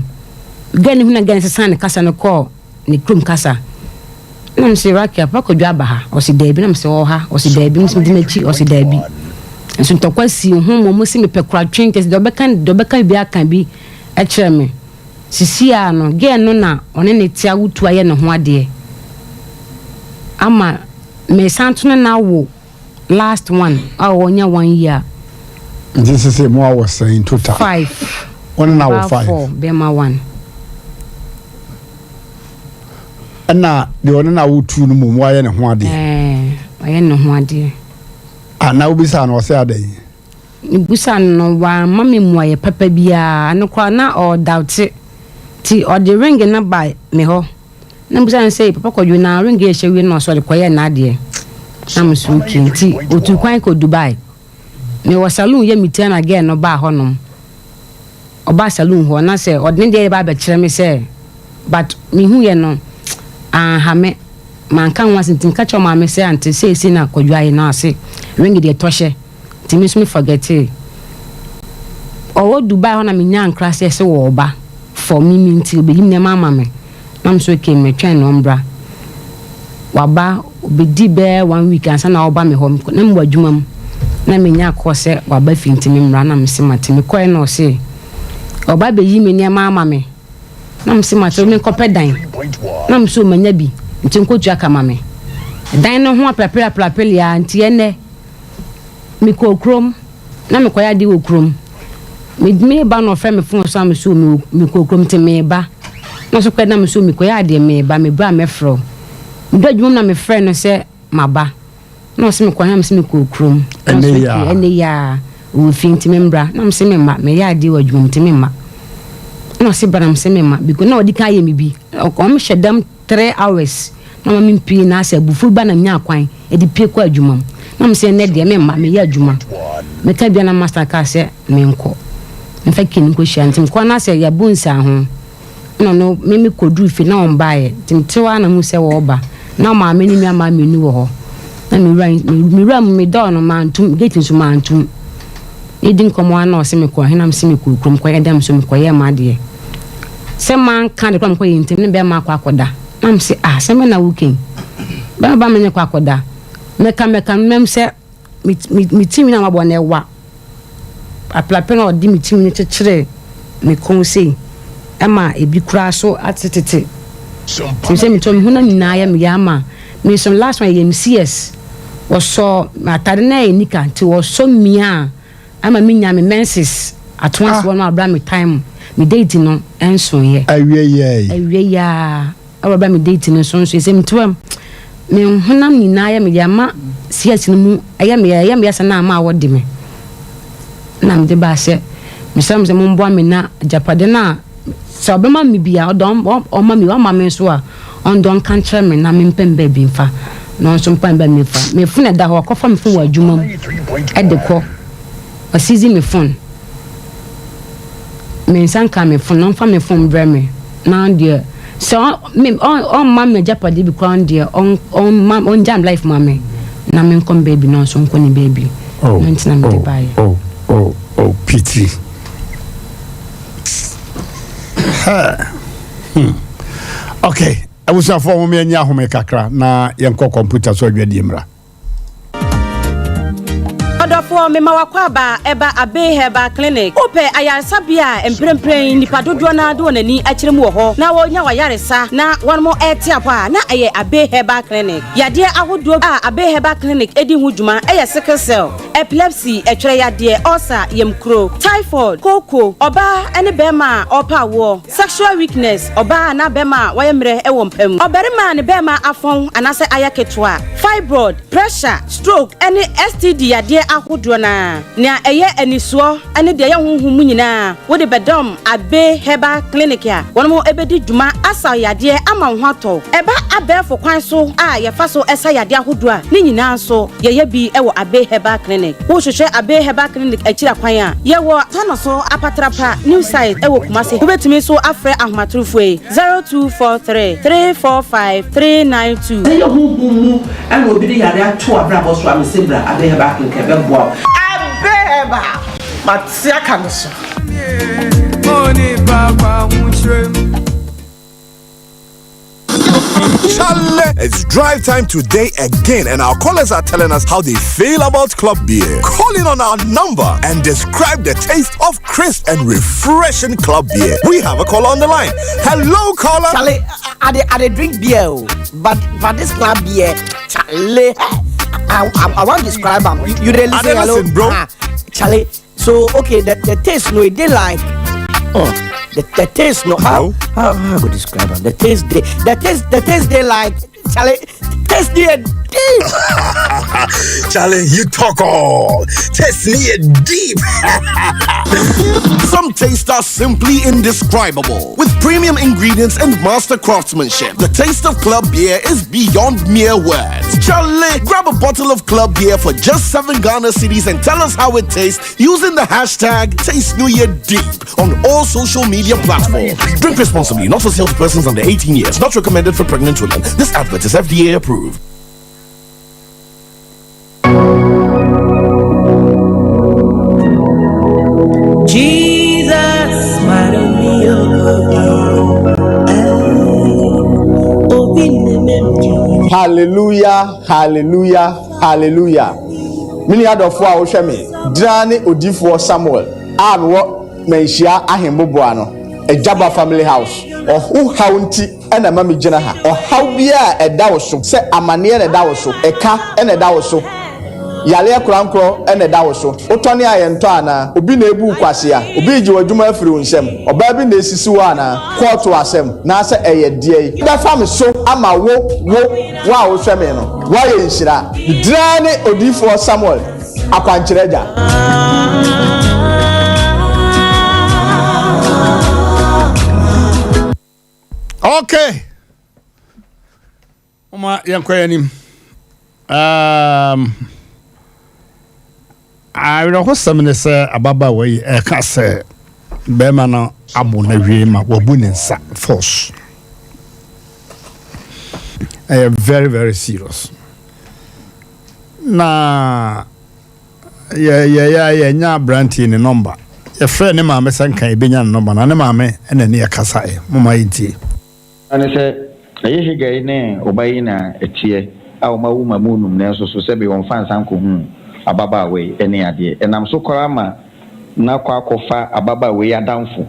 Gɛɛ no hu na gɛɛ no sesaa ne kasa no kɔɔ ne kurom kasa. Na mese, Rakia, Papa Kwadwo aba ha? Ɔse, daabi. Na mese, ɔwɔ ha? Ɔse, daabi. Mese, medi n'akyi? Ɔse, daabi. Nso ntɔkwa sii ho ma ɔmo se mepɛ koratwe, kyerɛ sɛ deɛ ɔbɛka deɛ ɔbɛka bi aka bi kyerɛ me. Sisi ara no, gɛɛ no na ɔne ne te awotu ayɛ ne ho adeɛ ama mesan to ne no awo. Last one a ɔnya one year. Nti sese mo awɔ sɛn total? Five. Wɔn na wɔ five. Four bɛma one. Ɛna deɛ ɔne na awo tu no mu wayɛ ne ho adeɛ. Ɛɛ wayɛ ne ho adeɛ. Ah na wobisa no ɔsɛ adɛn? Mebusa no no wamma me mmuaeɛ papa biara ɛno koraa na ɔɔdaute ti ɔde ring no ba me hɔ. Na mebisa no sɛ, Papa Kwadwo, na ring yi a ɛhyɛ wie no na ɔsɛ ɔde kɔyɛɛ n'adeɛ? Na me so okay nti otu kwan kɔ Dubai. Mewɔ saloon yɛ me ti na girl no baa hɔnom. Ɔbaa saloon hɔ na sɛ ɔde ne deɛ ba abɛkyerɛ me sɛ but mehu yɛ no anha me manka ho ase nti meka kyerɛ maame sɛ ante seesei na Kwadwo ayɛ no ase ring deɛ tɔhyɛ nti me nso me forgetee. Ɔwɔ Dubai hɔ na menya nkra sɛ sɛ wɔɔba for me me nti obɛyi nneɛma ama me na me so okay metwɛn no ɔmbra. Waba obɛdi bɛɛ one week ansa na ɔba me hɔ na mewɔ adwuma mu na menya akɔ sɛ waba fi nti me mmra na mese mate. Mekɔɛ na ɔse ɔba bɛyi me nneɛma ama me na mese mate menkɔpɛ dan na mese manya bi nti nkɔtua ka ma me dan no ho aprapele aprapele a nti ɛnɛ mekɔɔ kurom na mekɔyɛ adeɛ wɔ kurom. Meba na ɔfrɛ me phone so a me so mekɔɔ kurom nti meba na ɔso kɔɛ na me so mekɔyɛ adeɛ meba meba a mɛfrɛ wo. Medu adwuma mu na mefrɛ no sɛ maba na ɔse mekɔ na mese mekɔɔ kurom ɛnɛ yi a ɔwɔ fie nti membra na mese memma meyɛ adeɛ wɔ adwuma mu nti memma na ɔse bra na mese memma because na ɔdi kan ayɛ me bi ɔm hyɛ dɛm 3 hours na ɔma mempie na asɛ abufuo ba na menya kwan ɛde pie kɔ adwuma mu na mese ɛnɛ deɛ memma meyɛ adwuma meka bia na master kaa sɛ menkɔ mfa kii no nkɔhyia nti mekɔ na sɛ yɛabo nsa ho na no me me kɔduru fie na ɔmbaeɛ nti mete hɔ a na hu sɛ wɔreba na maame ne nua maa mmienu wɔ hɔ na mewura mu medɔɔ no mantom gate nso mantom yɛdi nkɔmmɔ a na ɔse mekɔ he na mese mekɔ kurom kɔyɛ dɛm so mekɔyɛ m'adeɛ sɛ manka de kora mekɔyɛ ntam ne bɛrima akɔ akɔda na mese ah sɛ me na woken bɛrima ba me ne kɔ akɔda mɛka mɛka mmɛm sɛ me ti na mabɔ na ɛwa aprapɛ na ɔde me ti no kyekyere me kɔn sei ɛma ebi koraa so atetete nti sɛ metɔ me honam nyinaa yɛ meyɛ ama me nso last one yɛ me CS wɔsɔ atade na ɛyɛ nika nti wɔsɔ mmea a ama me nya me menses ato ase wɔ no abra me time me date no ɛnso yɛ awie yɛ awie yɛ ɛwɔ abra me date no nso nso sɛ metua me honam nyinaa yɛ meyɛ ama CS no mu ɛyɛ meyɛ ɛyɛ meyɛ sɛ na ama a wɔde me na mede baa sɛ mesrɛ mo sɛ momboa me na agyapade no a sɛ ɔbɛma me bi a ɔdɔ ɔma me ɔma me nso a ɔndɔ nka nkyerɛ me na mempɛ me baabi mfa na ɔnso mpa me baabi mfa me phone ɛda hɔ ɔkɔfa me phone wɔ adwuma mu ɛde kɔ ɔsizi me phone me nsa nka me phone na ɔmfa me phone brɛ me na deɛ sɛ ɔmma me agyapade bi koraa deɛ ɔmma ɔngya me life ma me na menkɔ me baabi na ɔnso nkɔ ne baabi Oh, no nti na mede oh, baeɛ. oh, oh, oh, pity. Okay, abusuafoɔ mo yɛnyɛ ahome kakra na yɛnkɔ kɔmputa so adwadie mmra. Ɔdɔfoɔ, mema w'akwaaba ɛba Abbey Herbal Clinic. Wopɛ ayaresabea a mprempren nnipa dodoɔ no ara de wɔn ani akyerɛ mu wɔ hɔ na wɔnya w'ayaresa na wɔn rete apɔ a, na ɛyɛ Abbey Herbal Clinic. Yadeɛ ahodoɔ a Abbey Herbal Clinic di ho dwuma yɛ sickle cell, epilepsy, ɛtwerɛ yadeɛ, ulcer, yamkuro, typhoid, kooko, ɔbaa ne barima a ɔrepɛ awoɔ, sexual weakness, ɔbaa anaa barima a wayɛ mmerɛ wɔ mpa mu, ɔbarima a ne barima afɔn anaasɛ ayɛ ketewa, fibroid, pressure, stroke ne STD yadeɛ ahodoɔ no ara. Nea ɛyɛ anisoɔ ne deɛ ɛyɛ honhom mu nyinaa, wode bɛdɔm Abbey Herbal Clinic a wɔn bɛdi dwuma asa wo yadeɛ ama wo ho atɔ wo. Ɛba abɛɛfo kwan so a yɛfa so sa yadeɛ ahodoɔ a, ne nyinaa nso yɛyɛ bi wɔ Abbey Herbal Clinic. Wohwehwɛ Abbey Herbal Clinic akyiri akwan a, yɛwɔ Tanoso Apatrapa New Site wɔ Kumasi. Wobɛtumi nso afrɛ ahomatorofoɔ yi, 0243 345 392. Sɛ ɛyɛ honhom mu na obi de yare ato w'abrabɔ so a, mese bra Abbey Herbal Clinic ɛbɛboa wo. Abbey Herbal, mate aka no so. Chale, it's drive time today again, and our callers are telling us how they feel about club beer. Call in on our number and describe the taste of crisp and refreshing club beer. We have a caller on the line. Hello, caller. Chale, I dey drink beer, oh, but this club beer, chale, I want describe am. You dey I listen, dey hello? listen, bro. Ah, chale, so okay, the taste no, it dey like, oh, the taste no, how I go describe am? The taste dey like, chale. Taste near deep. Charlie, you talk all. Taste near deep. Some tastes are simply indescribable. With premium ingredients and master craftsmanship, the taste of club beer is beyond mere words. Charlie, grab a bottle of club beer for just 7 Ghana cedis and tell us how it tastes using the hashtag TasteNewYearDeep on all social media platforms. Drink responsibly, not for sale to persons under 18 years, not recommended for pregnant women. This advert is FDA approved. Jesus, why don't we Hallelujah, hallelujah, hallelujah. Me nua dɔfoɔ a wohwɛ me, gyina ne odifoɔ Samuel a mewɔ Manhyia Ahemboboa no, Agyaba Family House. Ɔho haw nti na ɛma megyina ha. Ɔhaw biara a ɛda wo so, sɛ amaneɛ na ɛda wo so, ɛka na ɛda wo so, yareɛ korankorɔ na ɛda wo so, wotɔne a yɛntɔ anaa? Obi na ebu wo kwasea? Obi regye w'adwuma afiri wo nsam? Ɔbaa bi na esisi wo anaa? Kɔɔto asɛm, naasɛ ɛyɛ deɛn? Bɛfa me so ama wo, wo, wo a wohwɛ me no, woayɛ nhyira. Me din ara ne Odiyifoɔ Samuel. Akwankyerɛ Agya. Okay. Mama yɛnkɔ yɛn anim. Um, awerɛhosɛm ne sɛ ababaawa yi ɛka sɛ bɛrima no abo no awie ma wabu ne nsa force. Ɛyɛ very very serious. Na yɛ yɛ yɛ yɛnya aberanteɛ ne nɔmba. Yɛfrɛɛ ne maame sɛ nka yɛbɛnya ne nɔmba na ne maame na ne yɛkasaeɛ. Momma yɛntie. Ɛne sɛ, ɛyɛ Hagar yi ne ɔba yi na ɛteɛ a wɔawo ma mu num nanso so sɛbe wɔmfa nsa nkɔhuu ababaawa yi ne adeɛ. Ɛnam so koraa ma na kɔ akɔfa ababaawa yi adamfo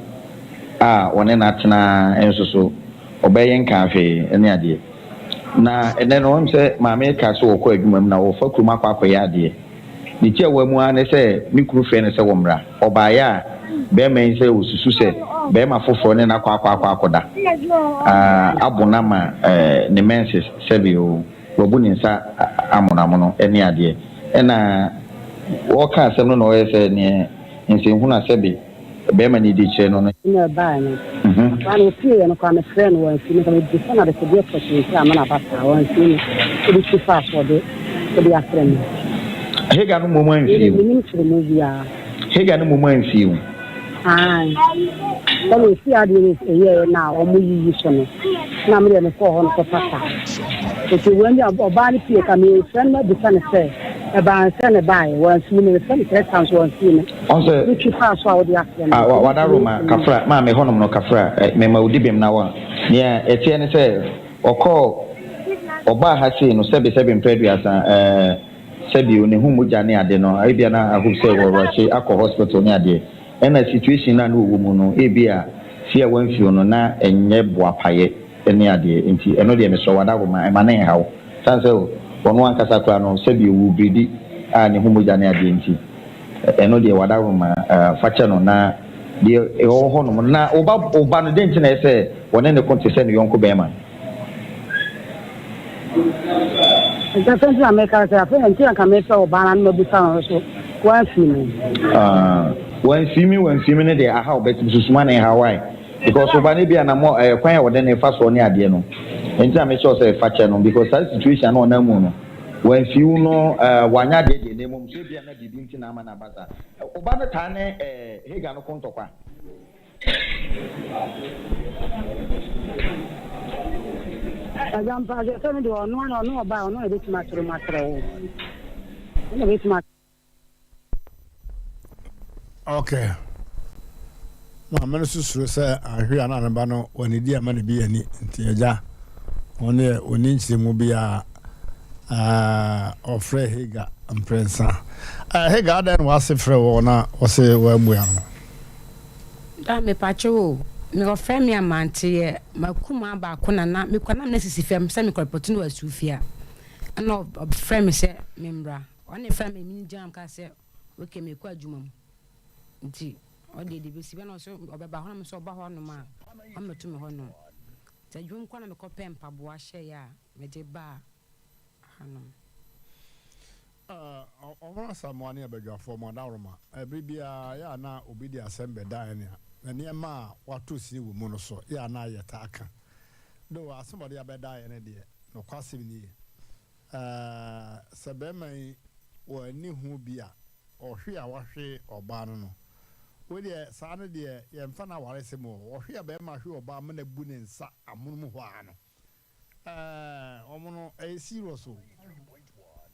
a ɔne no atena nso so ɔbaa yi nkaa hwee ne adeɛ. Na ɛnnɛ no, woahu sɛ maame yi kaa sɛ ɔkɔ adwuma mu na ɔrefa kurom akɔ akɔyɛ adeɛ. Ne tiawa mu ara ne sɛ ne kunu frɛɛ no sɛ wɔmmra. Ɔbaeɛ a, barima yi sɛ ɔsusu sɛ barima foforɔ ne no akɔ akɔ akɔ akɔda. Ah, abo no ama eh, ne menses sɛbe o, wabu ne nsa amonoamono ne adeɛ. Ɛna ɔreka asɛm no na ɔyɛ sɛ neɛ nsɛnhunu a sɛbe Bɛrima no di kyerɛ no no. Ɛna ɛbaeɛ no, akwadaa no ɔpueeɛ no koraa mefrɛɛ no wamfiri me nka mebisa no adekodeɛ pɔtee nti a ama no aba saa wamfiri me ɔde twi faa so ɔde ɔde afrɛ me. Hagar no mmom amfie wo. Mennim nkyerɛmu biara. Hagar no mmom amfie wo. Aane. Sɛdeɛ ɛsii adeɛ no ɛyɛeɛ no a wɔyiyi so no, na me deɛ mekɔɔ hɔ no kɔpata. Nti wɔn deɛ ɔbaa no pie ka mefrɛ no mabisa no sɛ ɛbaa sɛ ne baeɛ wamfie me mefrɛ no three times wamfie me. Ɔn sɛ. Wotwi faa so a wode afrɛ me. Ah, wa, wadaro ma, kafra, maame hɔnom no, kafra, eh, mema wo dibem na wa. Nea ɛteɛ ne sɛ, ɔkɔɔ, ɔbaa ha sei no, sɛbe, sɛbe mprɛ aduasa, eh, sɛbe o, ne ho mogya ne ade no, ebia na I hope sɛ wɔ rushe akɔ hospital ne adeɛ. Ɛna situation no a na ɔwɔ mu no, ebia fie a wamfio no, na ɛnyɛ boapayɛ ne adeɛ, nti ɛno deɛ mesrɛ wo, wadaro ma, ɛma no nha wo. Sane sɛ ɔno ankasa koraa no, sɛbe ɔwuu biribi a ne ho mogya ne adeɛ nti. Ɛno deɛ wadaworoma fa kyɛ no na deɛ ɛwɔ hɔ nom na wo ba wo ba no dɛn nti na ɛyɛ sɛ wɔne ne ko te sɛ ne yɔnko bɛrima. Nti afei nti na meka sɛ afei nti na nka mefrɛ wo ba no na mabisa no so wamfii me. Ah wamfii me wamfii me no deɛ ahaw but susuma na ɛhaw why because wo ba no ebia na mo ɛɛ kwan a wɔde no fa soɔ ne adeɛ no nti na mekyerɛ wo sɛ fa kyɛ no because saa situation a na ɔnam mu no wamfii wo no ɛɛ wanyɛ adeɛ deɛ na mmom so ebia na Biribi nti na ama no aba saa. Wo ba no taa ne Hagar no ko ntɔkwa. Agya mpakyɛ sɛ no deɛ ɔno ana ɔno ɔbaa ɔno na ebetumi akyerɛ mu akyerɛ wo ɔno na ebetumi. Okay. Maame no nso suro sɛ anhwɛ a na ne ba no wanidi ama ne bi ani nti agya wɔn deɛ wɔnni nkyerɛmu biara. Ɔfrɛ Hagar mprɛnsa. Hagar adɛn na wase frɛ wɔ na wɔse wɔammua no? Da mepakyɛw o, me ɔfrɛ me a mante yɛ makumaa baako na na mekɔ na na sisi fam sɛ mekɔ repɔto no wɔ asuofie a ɛna ɔfrɛ me sɛ memmra ɔne frɛ me mene gyina mu ka sɛ okay mekɔ adwuma mu nti ɔde de bɛsi bɛ na ɔsɛ ɔbɛba hɔ na me sɛ ɔba hɔ nom a ɔmmɛto me hɔ nom nti adwuma mu kɔ na mekɔpɛ mpaboa hyɛeɛ a mede baa. hanom. Ɔhene Asamoah ne abadwafoɔ, mo adaworoma, ɛberɛ biara yɛ a na obi de asɛm bɛdan yɛn a, na nneɛma a wɔato sini wɔ mu no so yɛ a na yɛtaa ka. Though asɛm a ɔde abɛdan yɛn no deɛ, nokwasɛm nie, sɛ barima yi wɔ ani ho bi a, ɔhwe a wahwe ɔbaa no no, wei deɛ saa no deɛ yɛmfa no awaresɛm o, ɔhwe a barima hwe ɔbaa ma no abu ne nsa amonom hɔ ara no, Ɛɛ wɔn no ɛyɛ serious o.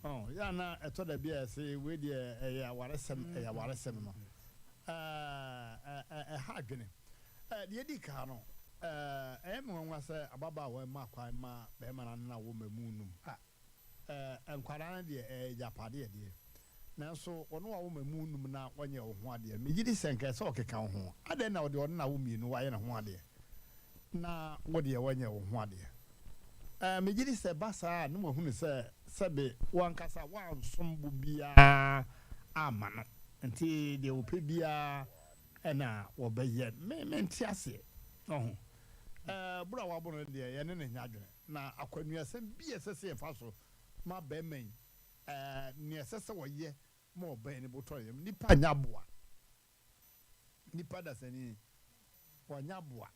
Ɔn yɛ a na ɛtɔ da bi a yɛse wei deɛ ɛyɛ awaresɛm ɛyɛ awaresɛm no ɛɛ ɛha adwene. Ɛɛ deɛ edi kan no ɛɛ ɛyɛ me nwanwa sɛ ababaawa yi ma kwan ma bɛrima no ne no awo mmamu num. Ɛɛ nkwadaa no deɛ ɛyɛ agyapadeɛ deɛ nanso ɔne wo awo mmamu num na ɔnyɛ wo ho adeɛ. Megye di sɛ nka ɛsɛ sɛ ɔkeka wo ho. Adɛn na ɔde ɔne no awo mmienu wayɛ ne ho adeɛ? Na wo deɛ woanyɛ wo ho adeɛ. Ɛɛ, megye di sɛ ɛba saa a, na wahunu sɛ sɛbe wo ankasa woansom bo biara amma no, nti deɛ ɔpɛ biara na wɔbɛyɛ. Me, mente aseɛ. Wahu? Ɛɛ, boro a wabo no deɛ, yɛne no nyɛ adwene. Na akwannuasɛm bi a ɛsɛ sɛ yɛfa so ma barima yi, ɛɛ, nea ɛsɛ sɛ ɔyɛ ma ɔbaa yi ne bo tɔ ne yam. Nnipa nyɛ aboa. Nipa dasani, ɔnyɛ aboa.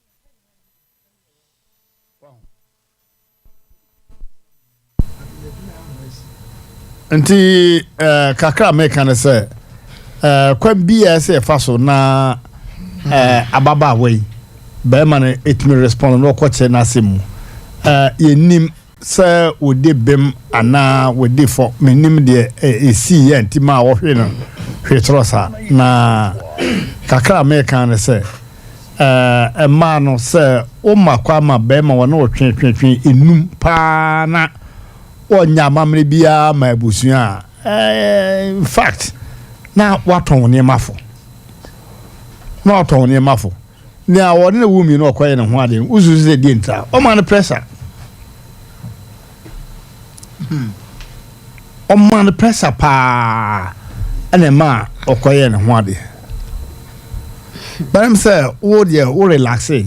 Wahu? Nti eh, kakra a meka ne sɛ eh, kwan bi a ɛsɛ yɛfa so na eh, ababaawa yi bɛrima no ɛtumi respond na ɔkɔkyerɛ n'asɛm mu eh, yɛnim Sɛ wɔdi bem anaa wɔdi fɔ, mennim deɛ ɛsiiɛ nti maa wɔhwee no hwee torɔ saa. Na kakra a meka ne sɛ, mmaa no, sɛ woma kwan ma barima wɔne wo twe twe twe nnum paa na wɔnyɛ amammerɛ biara ma abusua a, in fact, na watɔn wo nneɛma fo. Na watɔn wo nneɛma fo. Nea ɔne ne wo mmienu ɔkɔyɛ ne ho adeɛ no wosusu sɛ deɛ ntira ɔma no pressure ɔma no pressure paa ɛna ɛma ɔkɔyɛ ne ho adeɛ bɛrɛm sɛ wo deɛ wo relaxe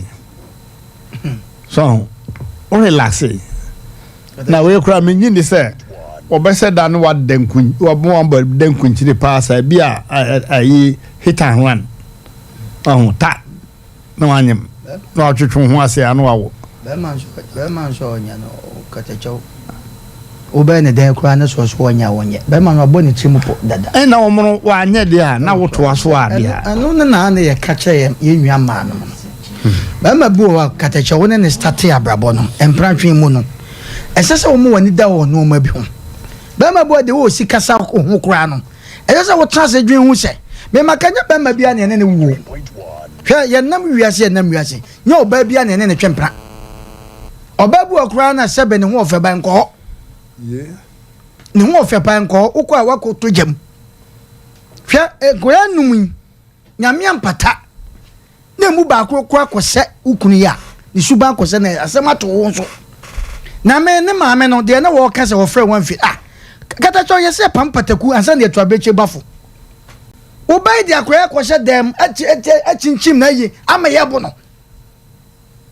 so wo relaxe na wei koraa menyi ni sɛ wɔbɛsɛ da no wada nkun wɔbɔ da nkunkyire paa saa bi a ayi hit and run Wahu, ta, na wanyem, na watwetwe wo ho ase a, na wawo. Bɛrima nso, bɛrima nso a ɔnyɛ no, katakyɛw. Wobɛyɛ ne dɛn koraa ne soɔ so ɔnyɛ a ɔnyɛ. Bɛrima no wabɔ ne tirim po dada. Ɛna wɔn no wanyɛ deɛ a, na wotoa so a deɛ a. Ɛno ne na ne yɛka kyerɛ yɛn yɛn nua mmaa nom no. Bɛrima bi wɔ hɔ a katakyɛw wo ne ne starte abrabɔ no, mprantwe mu no, ɛsɛ sɛ wɔn ani da wɔ nneɛma bi ho. Bɛrima bi wɔ hɔ deɛ ɔsi kasa ho koraa no, Ɛsɛ sɛ wotena ase dwen ho sɛ, 'Mema ka nyɛ barima biara na ɛne no wo o. Hwɛ, yɛnam wiase, yɛnam wiase, nyɛ ɔbaa biara na ɛne no twe mpena. Ɔbaa bi wɔ koraa na sɛbe ne ho ɔfɛ ba nkɔ hɔ. Ne ho ɔfɛ pa nkɔ hɔ, wokɔ a woakɔtɔ gya mu. Hwɛ, nkwadaa num yi, Nyame ampata. na emu baako kora kɔsɛ wo kunu yi a, ne suban kɔsɛ na asɛm ato wo nso. Na me ne maame no, deɛ na wɔka sɛ wɔfrɛ wɔn amfi ah, katakyɛ ɔyɛ sɛ pam pataku ansa na yɛtu abirekyie bafo. Wobɛyi de akora kɔhyɛ dɛm akyinkyim na ayi ama yɛbo no.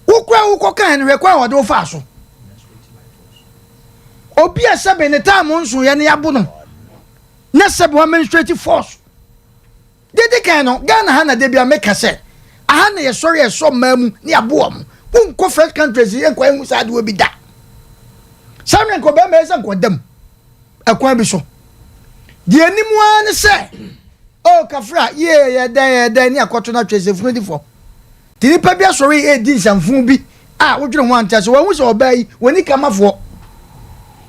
Wokora wokɔ kan no hwɛ kwan a wɔde wo faa so. Obi a sɛbe ne taamo nso yɛ ne yɛabo no na sɛbe wɔn administrative force. Deɛ ɛdi kan no, Ghana ha na da biara meka sɛ, aha na yɛsɔre a yɛsɔ mmaa mu na yɛabo wɔn. Wonkɔ French countries yi nkɔ nhu saa adeɛ bi da. Saa mmerɛ nka ɔbarima yɛ sɛ nka ɔda mu ɛkwan bi so. Deɛ anim ara ne sɛ, oh kafra, yie yɛ dɛn yɛ dɛn ne akɔto no atwe sɛ funu di fɔ. Te nipa bi asɔre redi nsɛmfo bi a wodwene ho ante ase. Wɔahu sɛ ɔbaa yi, wɔni kamafoɔ.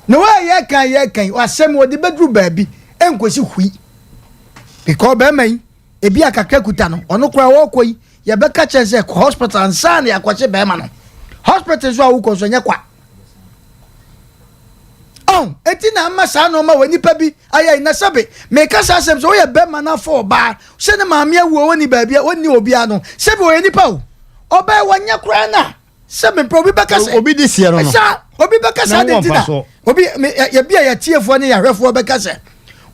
Na wɔyɛ yɛkan yɛkan, asɛm wɔde bɛduru baabi nkosi hui. Because bɛrima yi, ebi a kakra kuta no, ɔno koraa wɔkɔ yi, yɛbɛka kyerɛ sɛ kɔ hospital ansa na yɛakɔkye bɛrima no. Hospital nso a wokɔ nso ɛnyɛ kwa. Ɔn, eti na ama saa nneɛma wɔ nipa bi ayɛ na sɛbe meka saa asɛm sɛ woyɛ bɛrima na afɔ ɔbaa sɛ ne maame awu a ɔnni baabi a ɔnni obiara no sɛbe ɔyɛ nipa o ɔbaa wɔnyɛ koraa na sɛbe mpɛ obi bɛka sɛ obi de seɛ no no saa obi bɛka sɛ adi nti na obi yɛbi a yɛtiefoɔ ne yɛahwɛfoɔ bɛka sɛ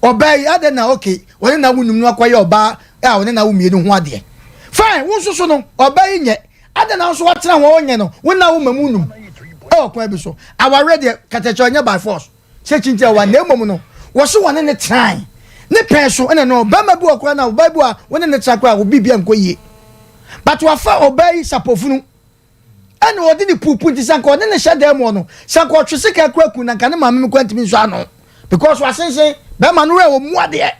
ɔbaa yi adɛn na okay ɔne na wo num no akɔyɛ ɔbaa a ɔne na wo mmienu ho adeɛ fine wo nso so no ɔbaa yi nyɛ Adɛn na wo nso woatena hɔ ɔnyɛ no wo na wo ma mu num ɛwɔ kwan bi so. Awareɛ deɛ katakyɛ ɔnyɛ by force. sɛ kyinkyini a wa na mmom no wɔso wɔne ne tenae ne pɛn so ɛna no bɛrima bi wɔ koraa na ɔbaa bi wɔ a wɔne ne tena koraa obi bi ankɔ yie but wafa ɔbaa yi sapɔfunu ɛna ɔde ne pupu nti sɛ nka ɔne ne hyɛ dan mu no sɛ nka ɔtwe sika kura kun na nka ne maame mu kura ntumi nso ano because wasensen bɛrima no wura wɔ mu adeɛ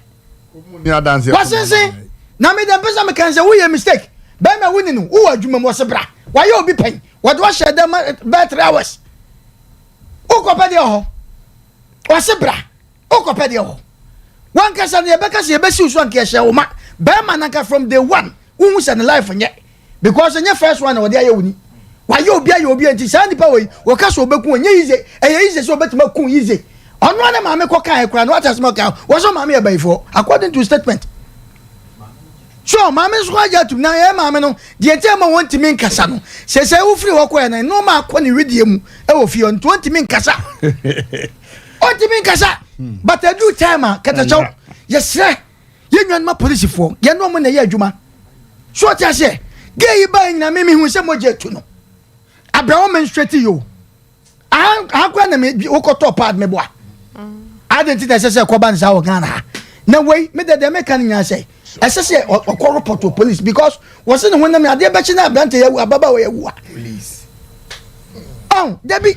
wasensen na mi dɛ mpɛ sɛ meka sɛ woyɛ mistake bɛrima wuni no wowɔ adwuma mu ɔse bra wayɛ obi pɛn wɔde wahyɛ dɛm bɛɛ 3 hours wokɔpɛ deɛ hɔ ɔse bra wokɔpɛ deɛ hɔ wankasa no yɛbɛka sɛ yɛbɛsiw so anka yɛhyɛ wo ma bɛrima nanka from day one wohu sɛ ne life nyɛ because ɛnyɛ first one na wɔde ayɛ wo ni wayɛ obi ayɛ obi nti saa nipa wɔ yi wɔka sɛ ɔbɛku ɛnyɛ yize ɛyɛ yize sɛ ɔbɛtumi aku yize ɔno ne maame kɔ kan kora no wate asɛm ɔka wɔ sɛ maame yɛ bayifoɔ according to statement so maame nso kɔ agye atum na yɛ maame no deɛ nti ɛma wɔn ntumi nkasa no sɛ sɛ wofiri hɔ kɔɛ no nneɛma akɔ ne wedeɛ mu ɛwɔ fie ɔnti wɔn ntumi nkasa ɔntumi nkasa but adu time a kɛtɛkyɛw yɛsrɛ yɛn nuanom apolisifoɔ yɛn ne wɔn na ɛyɛ adwuma so ɔte aseɛ gay yi baa nyina me mehu sɛ mogya atu no abrɛ wɔn menstruate yi o aha aha koraa na me wokɔtɔ pad meboa adi nti na ɛsɛ sɛ ɛkɔba ne saa wɔ Ghana ha na wei me dɛ deɛ meka no nyinaa sɛ ɛsɛ sɛ ɔkɔ report to police because wɔsi ne ho nam adeɛ bɛkyi na aberante yɛ awu ababaawa yɛ awu a ɔn dabi.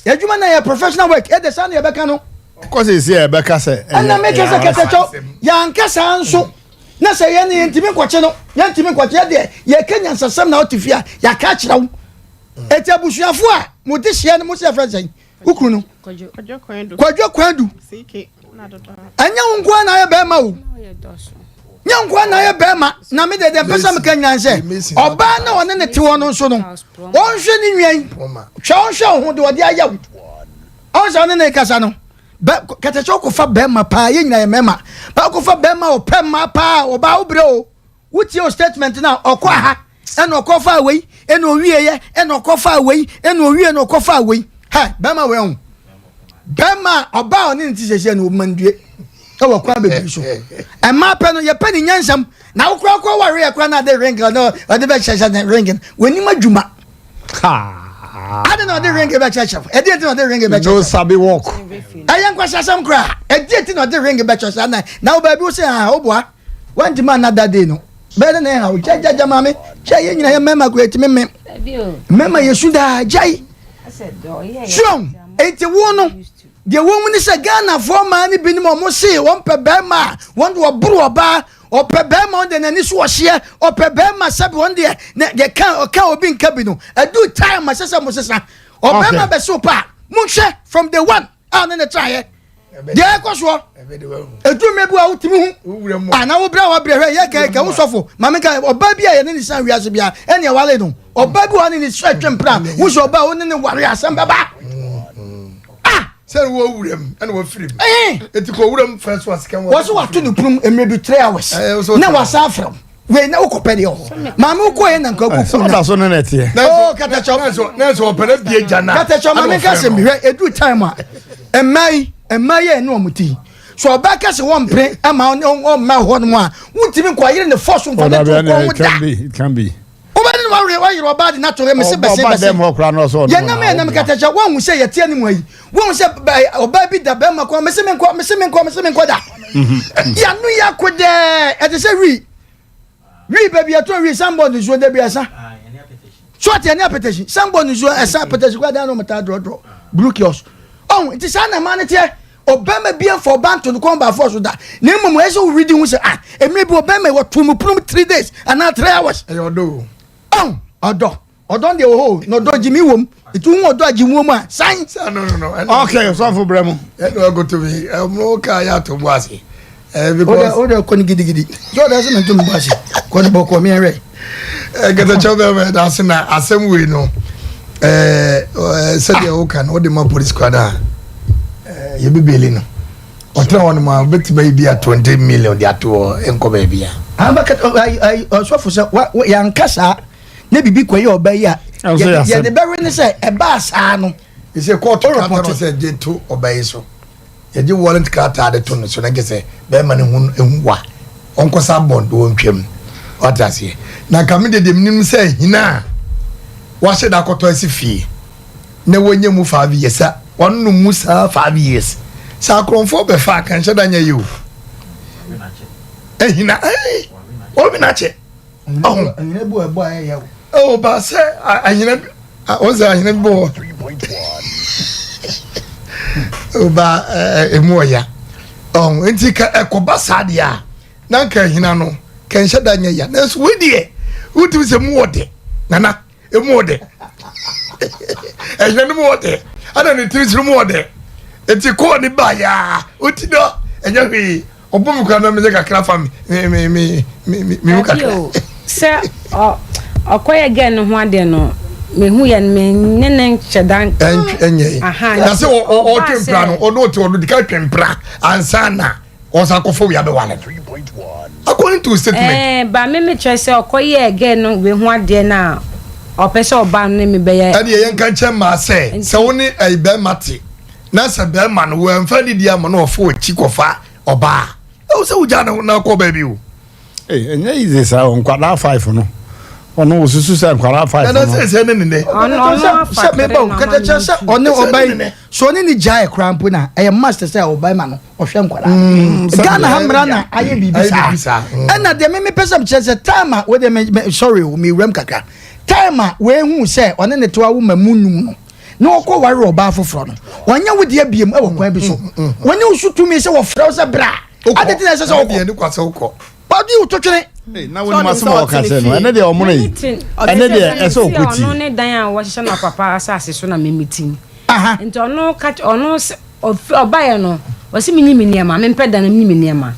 Adwuma na yɛ professional work ɛde saa na yɛbɛka no. Kɔ sɛ esi a yɛbɛka sɛ. Ɛna meka sɛ kɛtɛkyɛw yɛanka saa nso na sɛ yɛn yɛntumi nkɔkye no yɛntumi nkɔkye yɛ deɛ yɛka nyansasɛm na ɔte fie a yɛaka akyerɛ wo. Eti abusuafo a mo de hyia no mo sɛ yɛfrɛ sɛn wo kunu no Kwadwo Kwadu ɛnyɛ wo nko na ayɛ bɛrima o nyɛ nko na ayɛ bɛrima na me deɛ deɛ mpɛ sɛ meka nyinaa sɛ ɔbaa na ɔne ne te hɔ no nso no ɔnhwɛ ne nua yi hwɛ ɔnhwɛ wo ho de ɔde ayɛ wo ɔn sɛ ɔne ne kasa no kɛtɛ sɛ ɔkɔfa bɛrima paa yɛ nyina yɛ mmarima bɛ ɔkɔfa bɛrima ɔpɛ mmaa paa ɔbaa wo brɛ o wotie o statement na ɔkɔ aha ɛna ɔkɔ fa wei ɛna owie yɛ ɛna ɔkɔ fa wei ɛna owie na ɔkɔ fa wei hɛ bɛrima wei ho bɛrima ɔbaa ɔne ne ti sɛsɛ na ɔma ndue ɛwɔ kwan bebree so ɛmaa pɛ no yɛpɛ ne nyansam na wokora kɔ ware yɛ kora na ade ring no ɔde bɛhyɛhyɛ ne ring no w'anim adwuma ade na ɔde ring bɛkyɛkyɛ ɛdeɛ ti na ɔde ring bɛkyɛkyɛ no sabi work ɛyɛ nkwasiasɛm koraa ɛdeɛ ti na ɔde ring bɛkyɛkyɛ na na wo baabi wo sɛ ah woboa wantumi anna that day no bɛyɛ dɛ na ɛha wo gyagyagya maame kyɛ yɛ nyina yɛ mmarima kora ɛtumi me mmarima yɛsu daa gyae so enti wo no deɛ wɔn mu ne sɛ ghanafoɔ mmaa no binom ɔmo se wɔn pɛ bɛrima a wɔn de wɔboro ɔbaa ɔpɛ bɛrima wɔn de n'ani so ɔhyeɛ ɔpɛ bɛrima sɛbi wɔn deɛ ne deɛ ka ɔka obi nka bi no ɛdu time ɛsɛ sɛ mo sesa ɔbɛrima bɛsi o pa mo nhwɛ from day one a ne ne traeɛ deɛ ɛkɔ soɔ ɛduru mmerɛ bi a wotumi hu ana wobrɛ a wabrɛ hwɛ yɛ kɛkɛ wo sɔfo maame ka ɔbaa bi a yɛne ne san wiase bia ɛne ɛwale no ɔbaa bi wɔ ne ne sɛ twe mpena wo sɛ ɔbaa wo ne ne ware asɛm bɛba ah sɛ wɔ wura mu ɛna wɔfiri mu eti kɔ wura mu fɛ so asika wɔ so wato ne punum mmerɛ bi 3 hours na wasa afrɛ wo wei na wokɔpɛ deɛ wɔ maame wokɔ yɛ na nka wokɔku na ɔda so ne na ɛteɛ oh katakyɛw na ɛsɛ ɔpɛ na bie gya na katakyɛw maame nka sɛ mehwɛ ɛduru time a mmaa yi mmaa yi a ɛne wɔn ti so ɔbaa kɛse wɔn mpere ama ɔmma hɔ nom a wontumi nkɔ ayere ne fɔ so mfa ne to kɔn mu da wobɛde no wawere wayere ɔbaa de n'ato mese bɛse bɛse yɛnam yɛnam katakyɛw wɔn hu sɛ yɛte anim ayi wɔn sɛ ɔbaa bi da bɛrima kɔn mese menkɔ mese menkɔ mese menkɔ da yɛano yɛ ako dɛɛ ɛte sɛ wii wii baabi ɛtɔ wii sanbɔ nsuo da bi ɛsa so ɔte ɛne apɛtɛsi sanbɔ nsuo ɛsa apɛtɛsi kora dan na ɔmo taa drɔdrɔ blue kiosk ɔn nti saa na ɛma ne teɛ ɔbɛrima bi nfa ɔba nto ne kɔn baafo so da na mmom ɛsɛ wo redi ho sɛ ah emiri bi ɔbɛrima wɔ to mu punum 3 days anaa 3 hours ɛyɛ ɔdɔ ɔn ɔdɔ ɔdɔ deɛ wɔ hɔ o na ɔdɔ gyimi wɔ mu etu hu ɔdɔ agyimi wɔ mu a san. no no no ok sɔfo brɛ mu. ɛna ɔkoto mi ɛmu ka yɛ ato mu ase. ɛɛ because o de kɔ ni gidigidi yɔ de ɛsɛ mi to mi bɔ ase kɔ ni bɔ kɔ mi yɛrɛ. ɛɛ kɛtɛkyɛw bɛɛ mɛ ɛda ase na asɛm wei no ɛɛ ɛɛ sɛdeɛ ɔka no ɔde ma polisi kwan a ɛɛ yɛbi beeli no ɔtena hɔ nom a obetumi ayi bi a 20 million de ato hɔ nkɔ baabi a. aba kɛtɛ ayi ayi ɔsɔfo sɛ wa yanka saa ne bibi kɔ yɛ ɔba yi a yɛde bɛwe ne sɛ ɛbaa saa no. ɛsɛ kɔɔto krataa no sɛ gye to ɔba yi so yɛgye warrant krataa de to no so na gye sɛ bɛrima no hu ehu wa ɔnkɔsa bond wɔ ntwam wate aseɛ na nka me deɛ deɛ menim sɛ hina a wahyɛ da akɔtɔ asi fie na wɔnyɛ mu 5 years a. Wɔnom mu saa 5 years. Sɛ akorɔmfoɔ bɛfa a, kanhyɛ da nyɛ yie o. Ahina ɛɛ wɔn na kyɛ. Ɔho. Ahina bi wɔ ɛbɔ a ɛyɛ o. Ɛwɔ ba sɛ ahina bi wɔn sɛ ahina bi bɔ hɔ. Ɔba ɛɛ emu ɔya. Ɔho nti ka ɛkɔba saa deɛ a na nka ahina no kanhyɛ da nyɛ ya. Nanso wei deɛ wotumi sɛ mu wɔ de nana. Emu wɔ dɛ. Ɛhwɛ no mu wɔ dɛ. Ɛna ne tiri soro mu wɔ dɛ. Eti kɔɔ ne ba yaa. Oti dɔ ɛnyɛ hwee. Ɔbɔ mi kura na mi sɛ kakra fa mi mi mi mi mi mi mu kakra. Sɛ ɔ ɔkɔyɛ gɛn no ho adeɛ no mehu yɛ no me ne ne nhyɛ da. Ɛnyɛ yi. Na sɛ ɔtwe mpira no ɔno ɔte ɔno di ka twe mpira ansa na. Ɔsan kɔfa wia bɛwale no according to statement. Ɛɛ eh, ba me me kyerɛ sɛ ɔkɔyɛɛ gɛɛ no wei ho adeɛ no a ɔpɛ sɛ ɔbaa no ne me bɛyɛ. Ɛdeɛ yɛn nka nkyɛn mmaa sɛ sɛ wo ne ɛyi bɛrima te na sɛ bɛrima no wɔnfa didi ama na ɔfo akyi kɔfa ɔbaa ɛwɔ sɛ wogya ne ho na akɔ baabi o. Ee ɛnyɛ easy saa o nkwadaa 5 no ɔno osusu sɛ nkwadaa 5 no. Ɛna sɛ sɛ ne ne nɛ. Ɔno ɔno afa sɛ meba o kɛtɛkyɛ sɛ ɔne ɔba yi so ɔne ne gyae koraa mpo na ɛyɛ must sɛ ɔba ma no ɔhwɛ nkwadaa mm, Ghana ha mmara na ayɛ biribi saa mm. Ɛna deɛ me mepɛ sɛ mekyerɛ sɛ time a wode me sorry o mewuram kakra time a wɔahu sɛ ɔne ne to awo ma mu num no na ɔkɔ ware ɔbaa foforɔ no ɔnyɛ wo deɛ biem wɔ kwan bi so mm, wɔnyɛ wo so tumi sɛ wɔfrɛ wo sɛ bra ade te na ɛsɛ sɛ wokɔ ɔde wo to twene na wɔn asɛm a wɔka kyerɛ no ɛne deɛ ɔmono yi ɛne deɛ ɛsɛ ɔkɔ ti ɔno ne dan a wɔhyehyɛ no papa asase so na memeti nti ɔno ka ɔno ɔbaeɛ no ɔsi menyi me nneɛma mempɛ dan na menyi me nneɛma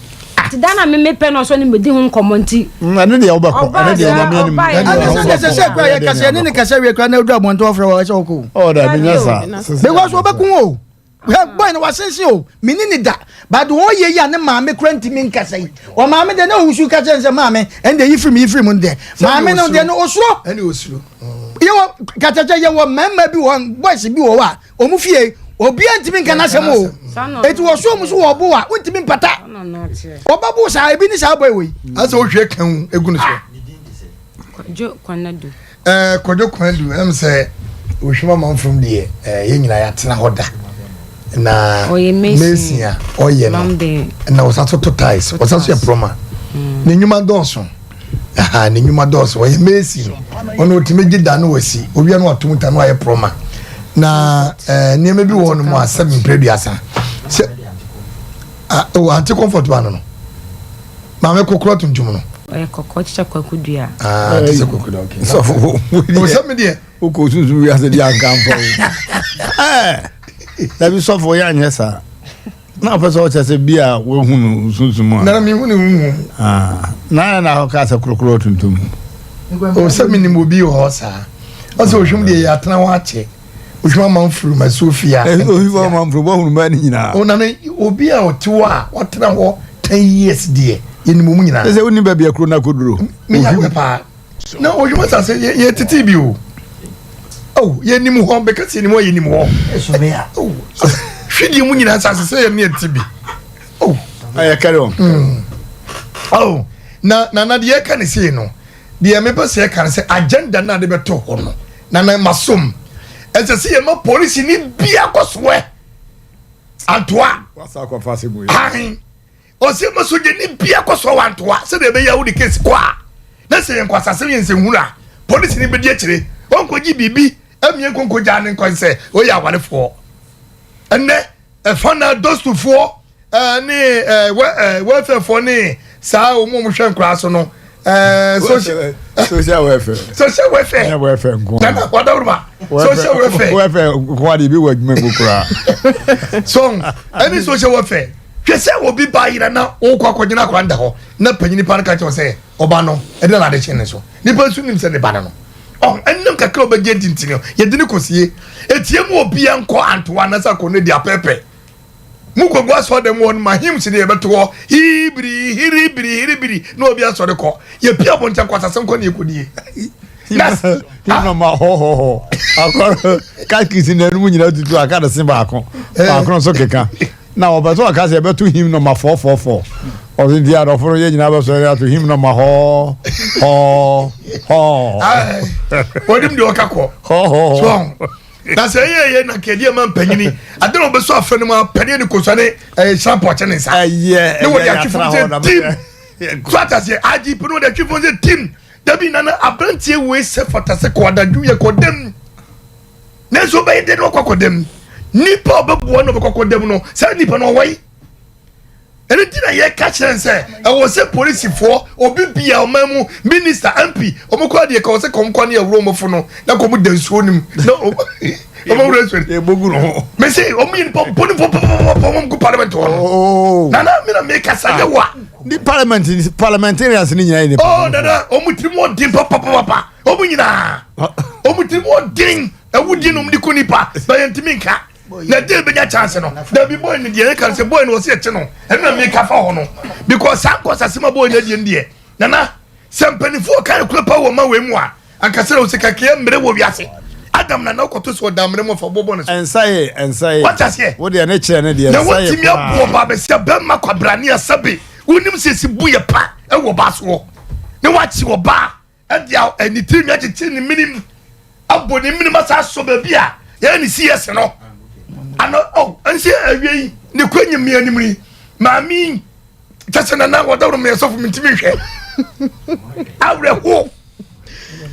nti dan na memepɛ no ɔsɔ ne medi ho nkɔmmɔ nti ɛne deɛ wobɛkɔ ɛne deɛ nyame anim ɛne sɛ sɛ sɛ kura yɛ kasa ɛne ne kasa wie kura na oduru abɔnten ɔfrɛ wɔ ɛsɛ ɔkɔ o ɔ dabi nyɛ saa because ɔbɛko o hwɛ boy no wasensen o mene ne da but deɛ ɔyɛ yi a ne maame kura ntumi nkasa yi wɔ maame deɛ na owusu ka kyerɛ ne sɛ maame ɛnde yi firi mu yi firi mu deɛ maame no deɛ no osuro yɛwɔ katakyɛ yɛwɔ mmarima bi wɔ boys bi wɔ hɔ a wɔn fie obiara ntumi nka n'asɛm o eti wɔ so wɔn so wɔ ɔbo a wontumi mpata ɔbɛbo saa ebi ne saa boy wɔ yi. Asɛ wohwie kan egu ne so. Kwadwo Kwanadu. Ɛɛ Kwadwo Kwanadu ɛm sɛ ohwim amanfrom deɛ ɛɛ yɛn nyinaa yɛatena hɔ da na mason a ɔyɛ no na ɔsa so to tiles ɔsa so yɛ plumber mm. ne nnwuma dɔɔso aha ne nnwuma dɔɔso ɔyɛ mason ɔno ɔtumi gye da no wasi owia no atum ta no ayɛ plumber na ɛɛ nneɛma bi wɔ hɔ nom a sɛbi mpere duasa sɛ ah o ante comfort ba no no. Maame kokorɔ tuntum no. Ɔyɛ kɔkɔɔ te sɛ kwaku dua. Ah, te sɛ kwaku dua, okay. Sɔfo, wo sɛ me deɛ. Wokɔ sunsun wiase deɛ anka mfa wo. Ɛɛ, dabi sɔfo yɛ anyɛ saa. Na ɔpɛ sɛ ɔkyɛ sɛ bi a wahu no sunsun mu a. Nana mi hu ne huhu. Ah, na ayɛ na ɔka sɛ korokoro tuntum. O sɛ menim obi wɔ hɔ saa. Ɔsɛ ohwim deɛ yɛ atena hɔ akyɛ. Ohwim amanfuru ma Sofia. Ohwim amanfuru bɔ hunu mmaa ne nyinaa. Onane obi a ɔte hɔ a watena hɔ 10 years deɛ yɛnim wɔn nyinaa. Sɛ wonni baabi akuro no akɔduro. Menya kɔ paa. Na ohwim asase yɛ yɛ tete bi o. Oh yɛnim hɔ bɛka sɛ yɛnim hɔ yɛnim hɔ. Oh hwidie mu nyinaa asase sɛ yɛn ne yɛte bi. Oh. Ayɛ carry on. Oh na na na deɛ ɛka ne sei no. Deɛ mepɛ sɛ yɛka ne sɛ agenda no a de bɛto hɔ no na na masom ɛsɛ sɛ yɛma polisi ne bia kɔ soɛ antoa ahen ɔsɛ ma sogya ne bia kɔ soɛ wɔ antoa sɛdeɛ ɛbɛyɛ a wode case kɔ a na sɛ yɛ nkwasasɛm yɛ nsɛnhunu a polisi ne bɛdi akyire ɔnkɔgye biribi amie nkonkɔgyaa ne nkwan sɛ ɔyɛ awarefoɔ ɛnɛ ɛfa na dɔstofoɔ ɛɛ ne ɛɛ wɛ ɛɛ wɛlfɛfoɔ ne saa wɔn a wɔhwɛ nkoraa so no ɛɛ social social welfare social welfare ɛnyɛ welfare nko nana wadawuruma social welfare welfare nko adi bi wɔ adwuma mu koraa so ɛne social welfare hwɛ sɛ obi ba yira na wokɔ akɔgyina akora nda hɔ na panyin nipa no ka kyerɛ sɛ ɔba no ɛde na ade kye ne so nipa nso nim sɛ ne ba no no ɔho ɛnam kakra ɔbɛgye ntintini yɛde ne kɔsie etie mu obia nkɔ antoa anasa kɔ ne di apɛpɛ Mokɔgu asɔre dɛm hɔ no ma hymns no yɛbɛto hɔ hiibiri hiribiri hiribiri na obi asɔre kɔ. Yɛpie abɔnten akɔ asase nkɔ ne yɛkɔdie. Na ma hɔhɔhɔ akɔrɔ kakisi na ɛnum nyinaa tutu aka de se baako baako nso keka na ɔbɛ sɛ ɔka sɛ yɛbɛto hymn no ma fɔfɔfɔ ɔsɛ nti adɔfo no yɛ nyinaa bɛsɔre ato hymn no ma hɔ hɔ hɔ. Onim deɛ ɔka kɔ. Hɔ hɔ hɔ. Na sɛ ɛyɛ ɛyɛ na kɛdi ɛma mpanyini ade na ɔbɛsɔ afɛ no mu apɛdeɛ ne kosua ne ɛyɛ hyɛ apɔkye ne nsa. Ɛyɛ Ne wɔde atwe fam sɛ tim. So ata seɛ IGP no wɔde atwe fam sɛ tim. Dabi nana aberanteɛ wei sɛ fata sɛ kɔ adadwo yɛ kɔ dɛm. Nanso ɔbɛyɛ dɛ na ɔkɔ akɔ dɛm. Nipa a ɔbɛboa na ɔbɛkɔ akɔ dɛm no saa nipa no ɔwɔ yi. Ɛno nti na yɛka kyerɛ no sɛ ɛwɔ sɛ polisifoɔ obi bia ɔman mu minister MP wɔn kɔ adeɛ ka wɔ sɛ kɔm kɔ ne ɛwuro wɔn fo no na kɔm da nsuo no mu na wɔn wura nsuo no. Ebogu no ho. Mese wɔn yɛ nipa bɔne pɔpɔpɔpɔ wɔn gu parliament hɔ no. Oh. Nana mi na mi kasa yɛ wa. Ni parliament parliamentarians ni nyinaa yɛ nipa. Oh nana wɔn tiri mu ɔden papapapa wɔn nyinaa wɔn tiri mu ɔden ɛwudi nom de ko nipa na yɛn ntumi nka. na de bɛnya chance no dabi boy no deɛ ɛka sɛ boy no wɔsi ɛkye no ɛno na meka fa hɔ no because saa nkɔsase ma boy no adie no deɛ nana sɛ mpanimfoɔ ka no kura pa wɔ ma wei mu a anka sɛ ɔsɛ kakeɛ mmerɛ wɔ wiase adam na na wokɔto sɛ ɔda mmerɛ mu ɔfa bɔbɔ no so ɛnsa ye ɛnsa ye wate aseɛ wo deɛ ne kyerɛ ne deɛ na ɛnsa ye wotumi aboɔ ba bɛsia bɛma kwabrane asɛbe wonim sɛ si bu yɛ pa ɛwɔ ba soɔ na wakye ɔbaa ɛde a ne tiri nwi akyekyere ne menim abɔ ne menim asa asɔ baabi a yɛyɛ ne cs no ano oh nse awie yi ne kɔ nyim me anim yi maame yi kyɛ sɛ nana wɔdaworo meyɛ sɔfo mentumi nhwɛ awerɛho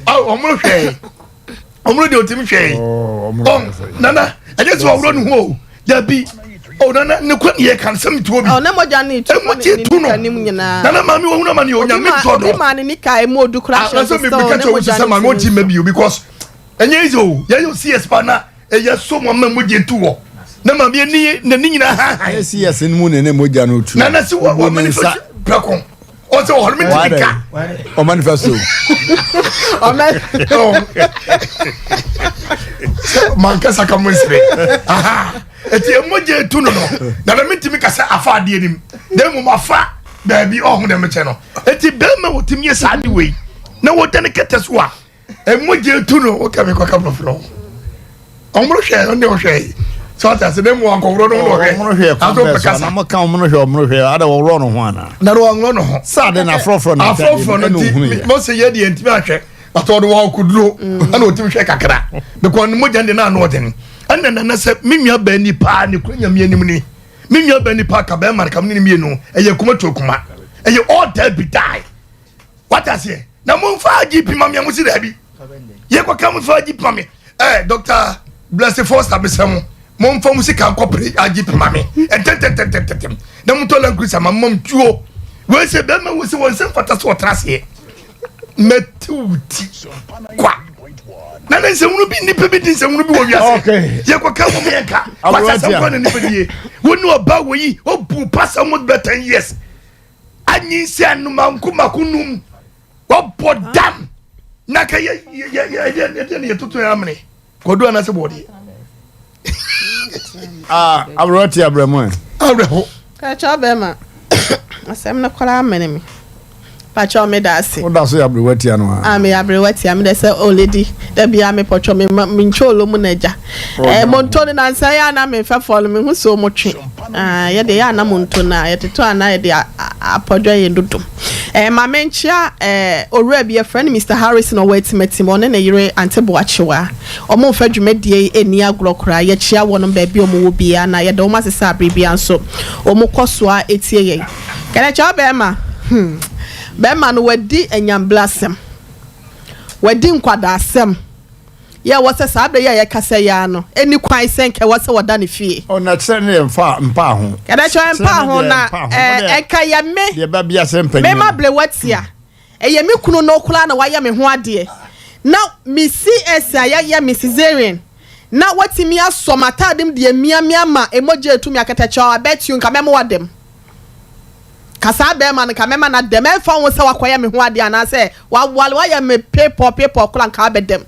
ɔmo hwɛ ɔmo deɛ ɔtumi hwɛ yi ɔn nana ɛnyɛ sɛ ɔworɔ ne ho o dabi o nana ne kɔ ne yɛ kan sɛm tuo bi ɔne mogya ne tu mogya tu no nana maame wɔn huna ma ne onyame dɔ no obi maa ne nika emu odu kura hyɛ sɛ mi bi kɛkyɛ o sɛ maame ɔnti mɛ bi o because ɛnyɛ easy o yɛ yɛ cs pa na ɛyɛ so mo ama mogya tu wɔ na maame ani n'ani nyinaa ha ha ɛyɛ cs no mu ne ne mogya no tu nana si wɔ wɔ manifest prɛko ɔsɛ ɔhɔ mi ti ka ɔ manifesto ɔmɛ mankasa ka mo nsere eti emogya etu no no na na mentumi kasa afa adeɛ nim na mmom afa baabi ɔho dɛm kyɛ no eti bɛrima wɔtumi yɛ saa de wei na wɔda ne kɛtɛ so a Mogya etu no woka mi kɔka borɔfo no ɔmono hwɛ ɔne ɔhwɛ yi sɛ ɔte ase na mu ankɔworɔ no ɔhwɛ ɔmono hwɛ kwan bɛɛ so ana mo ka ɔmono hwɛ ɔmono hwɛ ada wɔworɔ no ho ana na no wɔnworɔ no ho sɛ ade na afrɔfrɔ no afrɔfrɔ no ti mo sɛ yɛ deɛ ntumi ahwɛ but ɔde wɔn akɔduro ɛna ɔtumi hwɛ kakra because ne mogya de na ano ɔden ɛna nana sɛ me nua bɛn ni paa ne kura nyame anim ni me nua bɛn ni paa ka bɛn ma ka me ne mmienu ɛyɛ kuma to kuma ɛyɛ all dead be die wate aseɛ na momfa agp ma me a mo si daabi yɛkɔka momfa agp ma me eh, dr blessing foster mesrɛ mo momfa mo sika nkɔpere agp ma me ɛntɛntɛntɛntɛntɛm na montɔ land cruiser ma mmam tuo wei sɛ bɛrima wo sɛ wɔn nsɛm fata sɛ ɔtra aseɛ mɛtew ti kwa na ne nsɛmunu bi nnipa bi di nsɛmunu bi wɔ wiase yɛkɔka mo meyɛnka kwasasɛm kɔ ne nnipa die wo ne ɔba wɔ yi ɔbu pasa mo bɛ 10 years anyinsɛn no mako mako num wɔbɔ dam na ka yɛ yɛ yɛ yɛ yɛ ne yɛtoto yɛ amene kɔdu anase bɔɔdeɛ. Ah, awerɛ te abrɛ mu ɛ. Awerɛho. Kakyɛ bɛrima asɛm no koraa amene me. Pakyɛw meda ase. Wo da so yɛ aberewa tia no aa. Ah meyɛ aberewa tia me dɛ sɛ oh lady da biara me pɔtwɔ me ma me ntwolo mu na agya eh monto no nansa yi a na me mfɛfoɔ no me hu sɛ ɔmo twe ah yɛ deɛ yɛ a na monto no a yɛtetɔ a na yɛde apɔdwɔ yɛ dodo eh ma me nkyea eh owura bi yɛfrɛ no Mister Harrison ɔwɔ Atimatim ɔne ne yere Ante Boakyewa ɔmo nfa dwumadie yi nni agorɔ koraa yɛkyea wɔnom baabi ɔmo wɔ biara na yɛda ɔmo ase sɛ abere biara nso ɔmo kɔ so a etie yɛn. Kɛnɛkyɛw bɛɛma hmm bɛɛma no wadi anyambrasɛm wadi nkwadaasɛm yɛ wɔ sɛ saa berɛ yi a yɛkasa yi ara no ɛni kwan sɛ nka ɛwɔ sɛ wɔda ne fie. Oh na kyerɛ no yɛ mfa mpaa ho. Kɛnɛkyɛw mpaa ho na ɛɛ ɛnka yɛ me Deɛ ba bia sɛ mpanyin. Me ma blewatia Ɛyɛ me kunu no koraa na wayɛ me ho adeɛ. Na me CS a yɛayɛ me cesarean na watumi asɔ m'ataade mu de amia me ama mogya atu me akatakyie I bet you nka mɛma wada mu. Nka saa barima no nka mɛma no ada mu ɛmfa ho sɛ wakɔyɛ me ho adeɛ anaasɛ wawale wayɛ me pepɔ pepɔ koraa nka abɛda mu.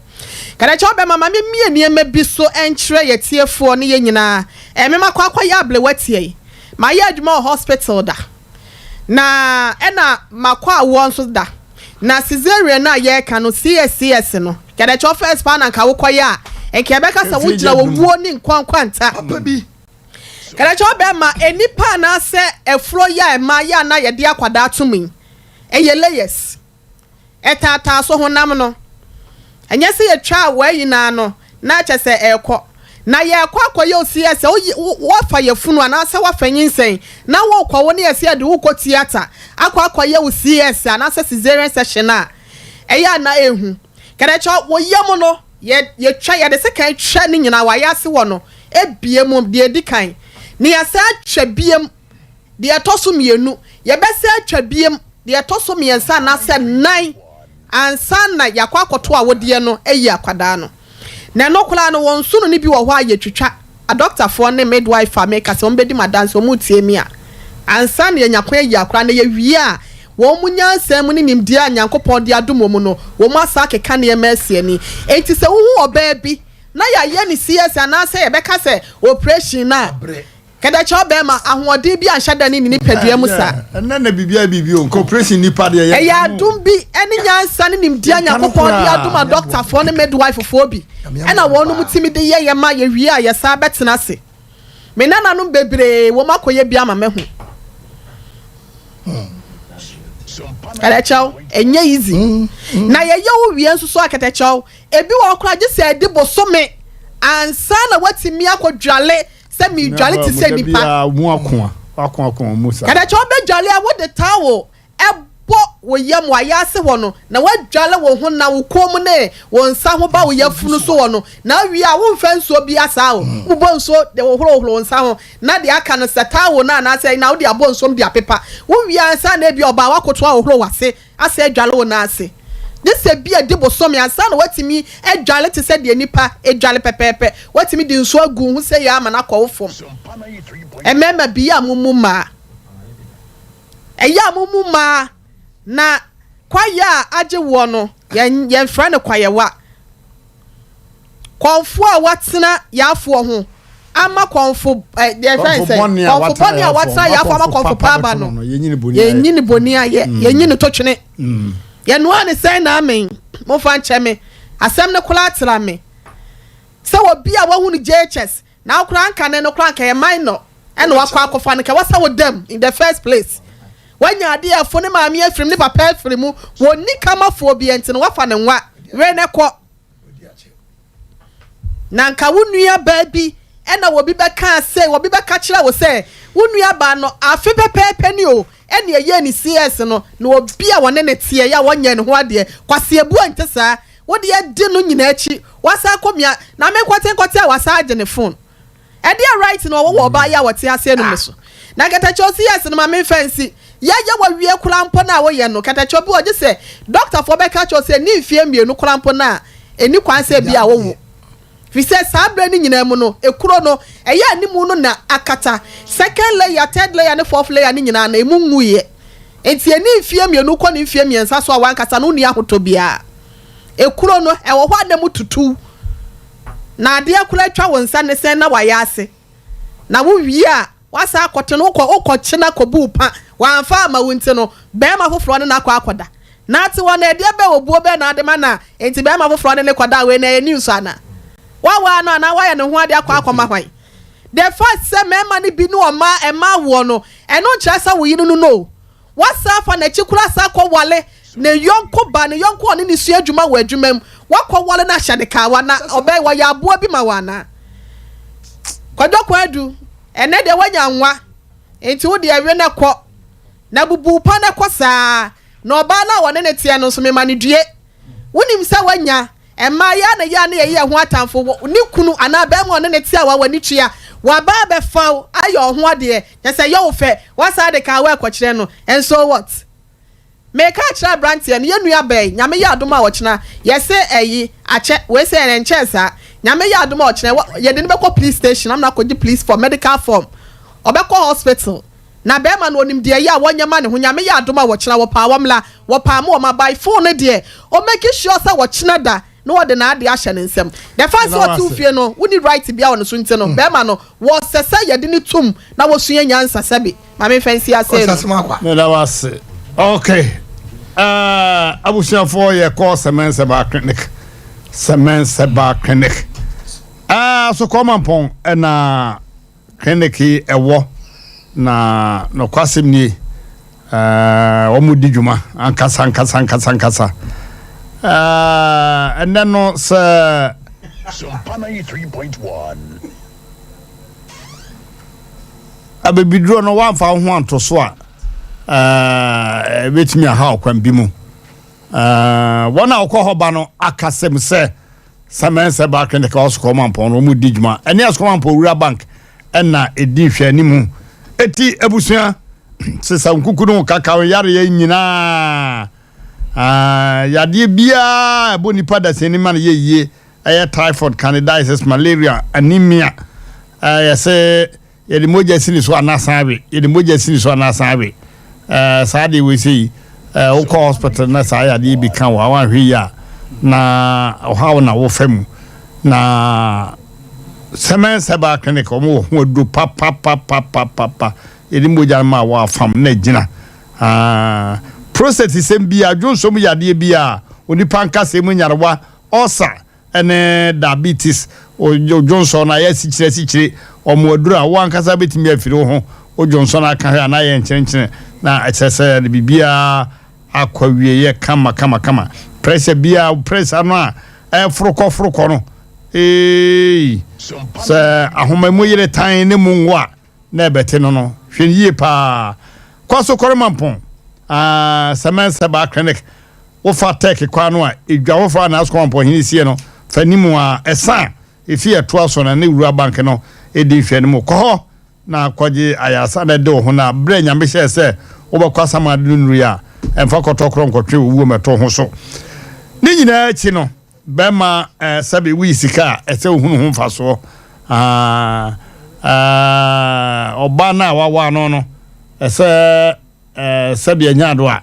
Katakyie ɔbɛma ma memmie nneɛma bi so nkyerɛ yɛtiefoɔ ne yɛn nyinaa. Ɛme makɔ akɔyɛ ablewa tia yi. Mayɛ adwuma wɔ hospital da. Na ɛna makɔ awoɔ nso da. Na cesarean no a yɛreka no, CS-CS no, kɛdɛkyɛw first paa na nka wokɔyɛ a, nka yɛbɛka sɛ wogyina owuo ne nkwa nkwanta. Kɛdɛkyɛw bɛrima, nnipa anaasɛ afuro yi a mmaa yɛ a na yɛde akwadaa to mu yi, ɛyɛ layers. Ɛtaataa so honam no. Ɛnyɛ sɛ yɛtwaa wei nyinaa no. na kyɛ sɛ ɛrekɔ. Na yɛrekɔ akɔyɛ wo CS a, woyi, wo, woafa yafunu anaasɛ woafa nyinsɛn na worekɔwo na yɛse yɛde wo rekɔ theatre akɔ akɔyɛ wo CS anaasɛ caesarean section a, ɛyɛ a na ɛhu. Kɛdɛkyɛ, wo yam no, yɛ, yɛtwa, yɛde sekan twa ne nyinaa, w'ayaase hɔ no, ebie mu, deɛ ɛdi kan. Na yɛasan atwa biem, deɛ ɛtɔ so mmienu. Yɛbɛsan atwa biem, deɛ ɛtɔ so mmiɛnsa anaasɛ nnan ansa na yɛakɔ akɔto awodeɛ no ayi akwadaa no. Na ɛno koraa no, wɔn nsono no bi wɔ hɔ a yɛtwitwa. Adɔktafoɔ ne midwife a meka sɛ wɔbɛdi m'adanseɛ, wɔretie me a, ansa na yɛanya kwan ayi akwadaa no, yɛwie a, wɔn nyansa mu ne nimdeɛ a Nyankopɔn de adom wɔn no, wɔn asan akeka nneɛma asi ani. Enti sɛ wohu ɔbaa bi na yɛayɛ no CS anaasɛ yɛbɛka sɛ operation no a, Kɛdɛkyɛw bɛɛma ahoɔden bi anhyɛ da ne ne nipadua mu saa. Ɛnɛ na biribi ayɛ biribi o, nka operation nipa deɛ yɛ. Ɛyɛ adom bi ne nyansa ne nimdeɛ a Nyankopɔn de adom adɔktafoɔ ne midwife foɔ bi ɛna wɔnom tumi de yɛ yɛ ma yɛwie a yɛsan bɛtena ase. Me nananom bebree wɔn akɔyɛ bi ama mahu. Kɛdɛkyɛw, ɛnyɛ easy. Na yɛyɛ wo wie nso so a kɛdɛkyɛw, ebi wɔ hɔ koraa gye sɛ ɛdi bosome ansa na woatumi akɔdwale sɛ meredware te sɛ nipa. Kɛdɛkyɛ wobɛdware a wode towel bɔ wo yam w'ayaase hɔ no na woadware wo ho na wo kɔn mu ne wo nsa ho ba wo yafunu so hɔ no na awie a womfa nsuo bia saa o wobɔ nsuo de wohorohoro wo nsa ho na deɛ aka no sɛ towel no anaasɛ na wode abɔ nsuom de apepa wowie ansa na ebi ɔbaa wakoto ahohoro w'ase Asɛ adware wo nan ase. Gye sɛ bi adi bosome ansa na woatumi adware te sɛ deɛ nnipa dware pɛpɛɛpɛ. Woatumi de nsuo agu wo ho sei ara ama no akɔ wo fam. Mmarima bi, ɛyɛ a mommu mmaa. Ɛyɛ a mommu mmaa. Na kwaeɛ a agye woɔ no, yɛn, yɛmfrɛ no kwaeɛwa. Kɔmfoɔ a watena yaafoɔ ho ama kɔmfo ɛ deɛ fɛn sɛ kɔmfo bɔne a watena yaafoɔ ama kɔmfo pa aba no yɛnyi ne bɔni ayɛ mm. yɛnyi ne totwene mm. yɛnoa ne sɛn na amen momfa nkyɛ me asɛm no koraa tra me sɛ obi a wahu no JHS na wokora nka ne no koraa nka yɛ minor ɛna wakɔ akɔfa no nka wasa wo dam in the first place wanya adeɛ ɛfo ne maame afirim ne papa afiri mu wɔnni kamafoɔ bi nti no wafa ne nwa were ne kɔ Na nka wo nuabaa bi na obi bɛka sɛ, obi bɛka kyerɛ wo sɛ, wo nuabaa no afe pɛpɛɛpɛ ni o, ɛna ɛyɛɛ ne CS no, na obi a wɔne no teɛ yɛ a wɔnyɛɛ ne ho adeɛ, kwaseabu nte saa, wo deɛ di no nyinaa akyi, wasan akɔmia, na me nkɔtenkɔte a wasan agye ne phone. Ɛdeɛ right na ɔwɔ wɔ ɔbaa yi a ɔte aseɛ nom no so? Na kɛtɛkyɛ ɔsi yes no ma me nfa nsi. Yɛyɛ wɔ wie koraa mpo no a woyɛ no kɛtɛkyɛ bi wɔ gye sɛ doctor foɔ bɛka kyerɛ wo sɛ ɛni mfeɛ mmienu koraa mpo no a ɛni kwan sɛ bi a wowo. Firi sɛ saa berɛ no nyinaa mu no ekuro no ɛyɛ animu no na akata second layer, third layer ne fourth layer no nyinaa no ɛmu nwuiɛ. Nti ɛni mfeɛ mmienu kɔ ne mfeɛ mmiɛnsa so a wankasa no wonni ahotɔ biara. Ekuro no ɛwɔ hɔ a na mu tutu. Na adeɛ koraa atwa wo nsa ne sɛn na wayɛ ase na wo wie a wasan akɔte no wokɔ wokɔ kye no akɔbu wo pa wamfa ama wo nti no bɛrima foforɔ ne no akɔ akɔda na ate hɔ no ɛdeɛ bɛn obuo bɛn na ade ma no a nti bɛrima foforɔ ne no kɔda wei na ɛyɛ news ana wawaa no anaa wayɛ ne ho adeɛ akɔ akɔma hwan the fact sɛ mmarima no bi ne ɔmaa ɛmaa woɔ no ɛno nkyerɛ sɛ wo yere no no Wasan afa n'akyi koraa san akɔware ne yɔnko ba, ne yɔnko a ɔne no sua adwuma wɔ adwuma mu. Wakɔware no ahyɛ no kawa na ɔbɛn wɔyɛ aboa bi ma wo anaa? Kwadwo Kwadu, ɛnɛ deɛ woanya nwa, nti wo deɛ we na kɔ, na bubu pa na kɔ saa. Na ɔbaa no a wɔne no teɛ no nso mema no due. Wonim sɛ woanya Mmaa yi ara na ɛyɛ a na yɛyɛ yɛn ho atamfo. Wo ne kunu anaa barima a ɔne no te a w'ani tua, waba abɛfa wo ayɛ wo ho adeɛ, kyerɛ sɛ ɛyɛ wo fɛ, woasan de kawa rekɔkyerɛ no, and so what? Meka akyerɛ aberanteɛ no, yɛn nua baa yi, Nyame yɛ adom a ɔkyena, yɛse ɛyi, akyɛ, wei sɛ ɛnkyɛɛ saa, Nyame yɛ adom a ɔkyena, yɛde no bɛkɔ police station ama no akɔgye police form, medical form, ɔbɛkɔ hospital. Na bɛɛma no onim deɛ ɛyɛ a wɔnyɛ ma ne ho Nyame yɛ adom a wɔkyena wɔpaa wɔmla wɔpaa mo wɔma by phone no deɛ o make sure sɛ wɔkyena da na wɔde n'adeɛ ahyɛ ne nsam the fact sɛ ɔte wo fie no wonni right bia wɔ ne so nti no bɛɛma no wɔsɛ sɛ yɛde no tum na wɔsua nyansa sɛbe ma me nfa nsi asɛɛ no. Meda wo ase. Okay. Uh, abusuafoɔ yɛkɔ Sɛmɛnsɛba clinic. Sɛmɛnsɛba clinic. Uh, so kɔma mpɔn ɛna Clinic yi ɛwɔ na nɔkwasɛm nie ɛɛ wɔn di dwuma ankasa ankasa ankasa ankasa ɛɛ ɛnɛ no sɛ Sompa 93.1. Abibiduro no woamfa wo ho anto so a, ɛbɛtumi aha ɔkwan bi mu. Wɔn a wɔkɔ hɔ ba no aka sɛm sɛ Sɛmɛnsɛ Bar Clinic a ɔsokɔ mampɔn no wɔn di dwuma ɛne asokɔ mampɔn wura bank ɛna ɛdi nhwɛanimu. Eti abusua sesa nkuku no kakaw yareɛ nyinaa yadeɛ biara ɛbɔ nipa dasani ma no yɛ yie ɛyɛ typhoid, candidiasis, malaria, anemia, ɛɛ yɛsɛ yɛde mogya si ne so anasan awe, yɛde mogya si ne so anasan awe. Ɛɛ saa deɛ wei sɛ yi, ɛɛ wokɔ hospital na saa yadeɛ bi ka wɔ a wanhwɛ yi a na ɔhaw na wofa mu. Na Sɛmɛn Herbal Clinic wɔn wɔ ho aduro papapapapapa yɛde mogya no ma wɔ afam na gyina. Ah, prostate sɛm bi a, dwonsɔm yadeɛ bi a, onipa nkasɛɛ mu nyarewa Ulcer ne diabetes, wo dwonsɔ no ayɛ asikyire asikyire, wɔn aduru a wo ankasa bɛtumi afiri wo ho, wo dwonsɔ no aka hwɛ a na ayɛ nkyerenkyere na ɛkyerɛ sɛ de biribiara akɔ awieɛ kama kama kama. Pressure biara, wo pressure no a ɛforo kɔ foro kɔ no, eei, sɛ ahoma mu yere tan ne mu ngo a na ɛbɛte no no, hwɛ no yie paa. Kɔ so kɔre Mampong, ah, Sɛmɛnsɛ Baa Clinic, wofa Turkey kwan no a, edwa foforɔ a Naaso Mampong hene sie no, fa anim a, ɛsa a efi ɛtoa so no ne Wura Bank no di nhwɛanimu. Kɔ hɔ na kɔgye ayaresa na ɛde wo ho na berɛ a Nyame hyɛɛ sɛ wobɛkɔ asamado no nnurui a, ɛmfa kɔtɔkorɔ nkɔtwe owuo mmɛto wo ho so. Ne nyinaa akyi no, Bɛma eh, sɛbe woyi sika a, ɛsɛ wohunu ho mfasoɔ. Ah, eh, ɔba no a wawa no no, ɛsɛ eh, sɛbe anya ado a,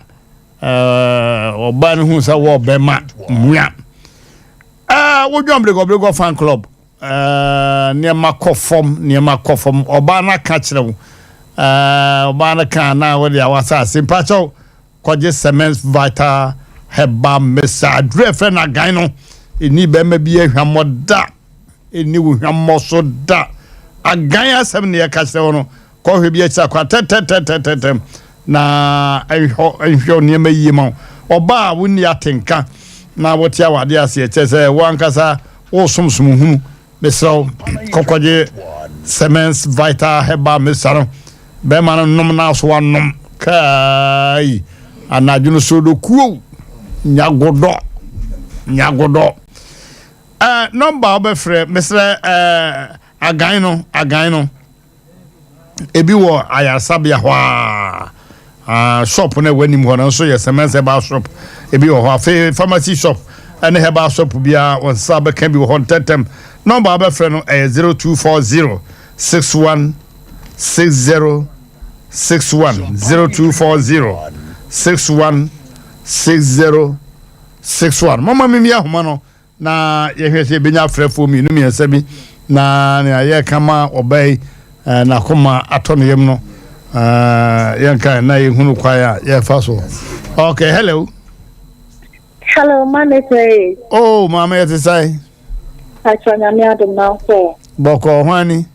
eh, ɔba no hu sɛ wɔ bɛma mua. Eh, wodwɔn bregɔbregɔ fan club, eh, nneɛma kɔ fam, nneɛma kɔ fam. Ɔba no aka kyerɛ wo, eh, ɔba no ka na wode awasa ase. Mpakyɛw, Kɔgye Cements Vital Herbal Mixture aduru a ɛfrɛ no agan no. Ɛnni barima bi ahwammɔ da. Ɛnni wo hwammɔ so da. Agan asɛm na yɛka kyerɛ wo no. Kɔhwɛ bi akyiri akwa tɛtɛtɛtɛtɛm na nhwɛ nhwɛ nneɛma yie ma wo. Ɔbaa a wonni atenka na wote awadeɛ aseɛ kyerɛ sɛ wo ankasa wosomsom hunu. Mesrɛ wo, kɔ kɔgye Semens Vital Herbal Mixture no. Bɛrima no nom na so wanom. Kai! Anadwo no sodokuo, nyagodɔ, nyagodɔ. Eh, nɔmba a wobɛfrɛ, mesrɛ eh, agan no, agan no. Ebi wɔ ayaresabea hɔ a ah, shop no ɛwɔ anim hɔ no nso yɛ Semens herbal shop. Ebi wɔ hɔ afei pharmacy shop ɛne herbal shop biara wɔn nsa bɛka bi wɔ hɔ ntɛntɛm. Nɔmba a wobɛfrɛ no ɛyɛ 0240 61 60 61 0240 61 60 61. Mama mimi ahoma no Na yɛhwɛ sɛ yɛbɛnya afrɛfoɔ mmienu mmiɛnsa bi na nea yɛreka ma ɔbaa yi eh, n'akoma atɔ ne yam no eh, yɛnka na yɛhunu kwan a yɛfa so. Okay, hello. Hello, Maame Sɛe. Oh, maame yɛte sɛe. Akyɛ nyame adom na nso. Bɔkɔɔ ho ani.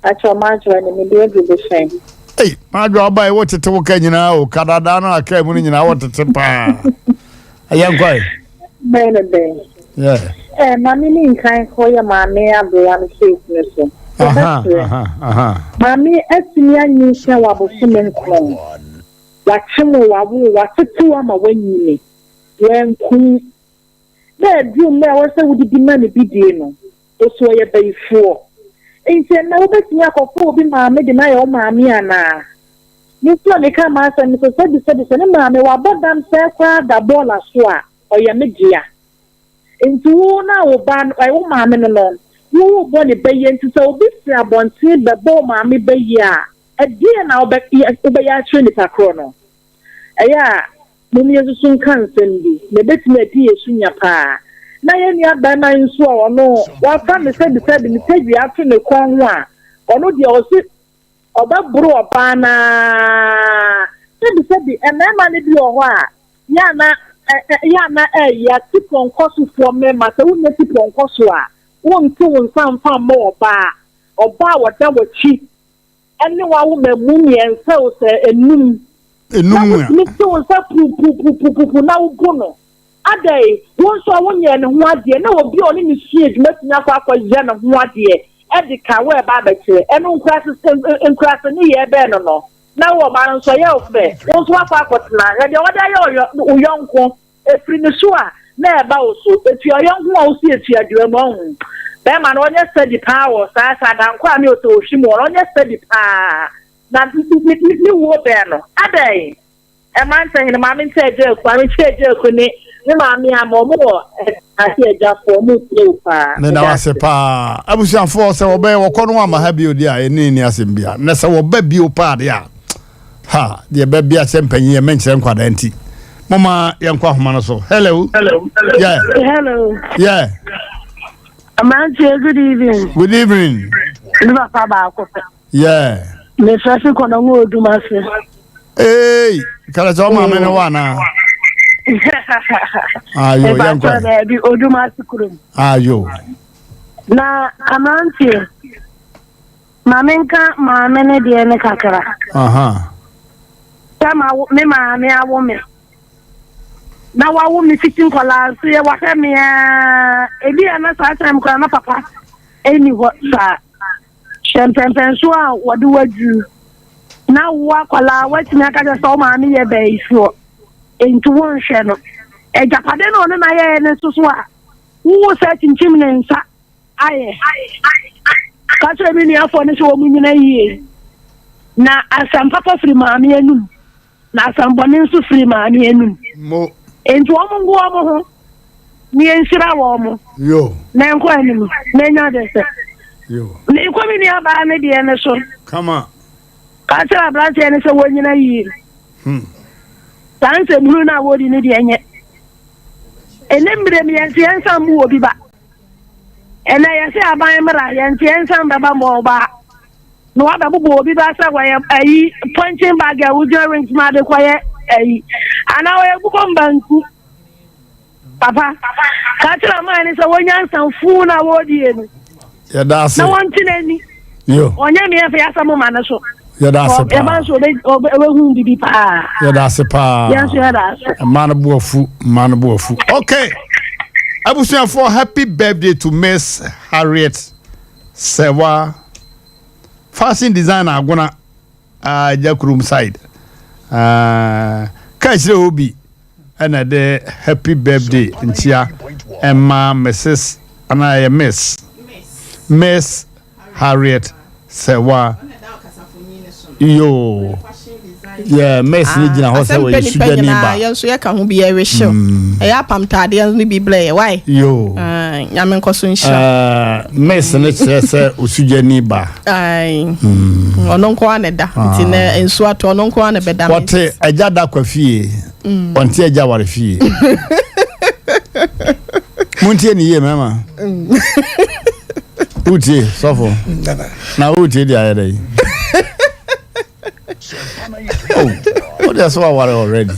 Akyɛ madwoa ne mede aduru bɛhyɛn. Ei, madwoa ɔba yi wotete wo ka nyinaa o, kadadaa no aka mu no nyinaa wotete paa. Ɛyɛ nkwae. Bɛn ne bɛn. Yeah. Eh, maame ne nkan kɔ yɛ maame aberewa no case no so. Yɛbɛsrɛ. Maame atumi anyinsɛn wɔ abosome nkron. Wakyem wo, wawo wo, watete wo ama woanyini. Wanku. Na aduru mmerɛ a ɛwɔ sɛ wodidi ma no bi die no, Ose ɔyɛ bayifoɔ. Enti ɛnnɛ wobɛtumi akɔfa obi maame de no ayɛ wo maame anaa? Me nso a meka m'asɛm no sɛ sɛbisɛbi sɛ ne maame wabɔ dam sɛɛ koraa da bɔɔla so a, ɔyɛ me dea. Enti wo no a wo ba no, wo maame no no, wo wobɔ ne bayie nti sɛ obi firi abɔnten bɛbɔ wo maame bayie a, ɛdeɛn na wobɛyɛ akyerɛ nipa korɔ no? Ɛyɛ a Mom yɛnsusu nka nsɛm bi, na ɛbɛtumi adi yɛn so nya paa. Na yɛn nuabarima yi nso a ɔno wafa ne sɛbisɛbi ne tadua ato ne kɔn ho a, ɔno deɛ ɔse ɔbɛboro ɔbaa no ara. Sɛbisɛbi, mmarima no bi wɔ hɔ a, yɛ a na yɛ a na ɛyɛ tipɔnkɔsofoɔ mmarima, sɛ wonyɛ tipɔnkɔ so a, wonte wo nsa mfa mmɔ ɔbaa, ɔbaa a ɔda w'akyi. Ɛne w'awo mmamu mmiɛnsa o sɛ enum. Enum Na wotumi te wo nsa pupupupupupu na wobu no. Adɛn, wo nso a wonyɛɛ ne ho adeɛ, na obi a ɔne no sua adwuma atumi akɔ akɔyɛ ne ho adeɛ de ka wo reba abɛkyerɛ? Ɛno nkuraase, nkuraase nneyɛɛ bɛn no no? Na wo ɔbaa no nso, ɛyɛ wo fɛ, wo nso woakɔ akɔtena. Hwɛ deɛ wɔde ayɛ wo yɔnko. Ɛfiri ne so a, na ɛba wo so. Ɛtua ɔyɔnko a wo so yɛ tua dua mu, ɔho. Bɛrima no, ɔnyɛ steady paa wɔ saa, sɛ adankɔ a ne ɔsɛ ɔhwim wɔ no, ɔnyɛ steady paa. Na ne wuo bɛn no? Adɛn? Mmeranteɛ hene, Maame Nti Agya Aku, Maame Nti Agya Aku ne me maame ama ɔmo wɔ Ase Agyafoɔ, ɔmo tie wo paa. Meda wo ase paa. Abusuafoɔ, sɛ wɔbɛyɛ wɔkɔ no wɔamma ha bio deɛ a, ɛne nni asɛm bia. Na sɛ wɔba bio paa deɛ a, ha, deɛ ɛbɛ bia sɛ mpanyin yɛ menkyerɛ nkwadaa nti. Moma yɛnkɔ ahoma no so. Hello. Hello. Yeah. Hello. Yeah. Amantie, good evening. Good evening. Ne papa baako pɛ. Yeah. Mefrɛ fi kɔnɔngo odum ase. Ee, kɛlɛ sɛ ɔma me ne wo anaa? Ayo, yɛn kɔ. Baabi odum ase kurom. Ayo. Na amantie, maame nka maame ne deɛ ne kakra. Aha. Sɛ ma me maame awo me. Na wawo me fiti nkɔlaa nso yɛ wahwɛ me aa. Ebi a na saa time koraa na papa ɛni hɔ saa. Hwɛ mpɛnpɛnsoɔ a wɔde wo aduru na wo akwadaa woatumi aka kyerɛ sɛ wo maame yɛ bɛyifoɔ nti wonhwɛ no. Agyapade na ɔne no ayɛɛ no nso so a wowo sɛ kyinkyim ne nsa ayɛ. Ka kyerɛ me nuafoɔ no sɛ wɔn nyina yie na asɛm papa firi maame anum. Na asɛmbɔne nso firi maame anum. Mo. Enti wɔn ngu wɔn ho, na yɛnhyira wɔn. Yo. Na ɛnkɔ anim, na ɛnya de sɛ. Yo. Meekɔ me nua baa no deɛ no so. Kama. Ka kyerɛ aberanteɛ no sɛ wɔnyina yie. Hmm. Saa nsɛmhunu no a wɔdi no deɛ nyɛ. Ɛnɛ mmerɛ mu yɛnte yɛn nsa mmu obi ba. Ɛnɛ yɛse aban mmra yɛnte yɛn nsa mbɛba mmɔ ɔbaa. Na wabɛbobɔ obi ba sɛ wɔyɛ ayi punching bag a wogyina rings mu ade kɔyɛ ayi anaa wɔyɛ bobɔ mbanku papa ka kyerɛ ɔman no sɛ wɔnya nsa fuu na wɔredie no yɛda ase na wɔnte n'ani yo ɔnyɛ meɛ fɛ yɛasɛm ma no so yɛda ase paa yɛba nso ɔbɛhu bibi paa yɛda ase paa yɛn nso yɛda ase mmaa no bo afu mmaa no bo afu okay abusuafoɔ happy birthday to miss harriet Sɛwa fashion designer agona ah, agya kurom side ah, ka kyerɛ obi ɛna ɛde happy birthday nkyia ɛma Mrs. anaa ɛyɛ Miss Miss Harriet Sɛwa yoo yɛ Miss ne gyina hɔ sɛ wɔyɛ sudani ba yɛn nso yɛka ho bi yɛrehyew mm. ɛyɛ apam taadeɛ no bi blɛ yɛ wae yoo ah, nyame nkɔ so nhyira eh, Miss ne kyerɛ sɛ osudani ba mm. ɔno nko ara na ɛda nti na ah. nsuo atɔ ɔno nko ara na ɛbɛda wɔte agya da kwa fie mm. ɔnte agya ware fie montie ne yie mɛma wotie sɔfo na wotie deɛ ayɛ dɛ yi oh wode sɛ waware already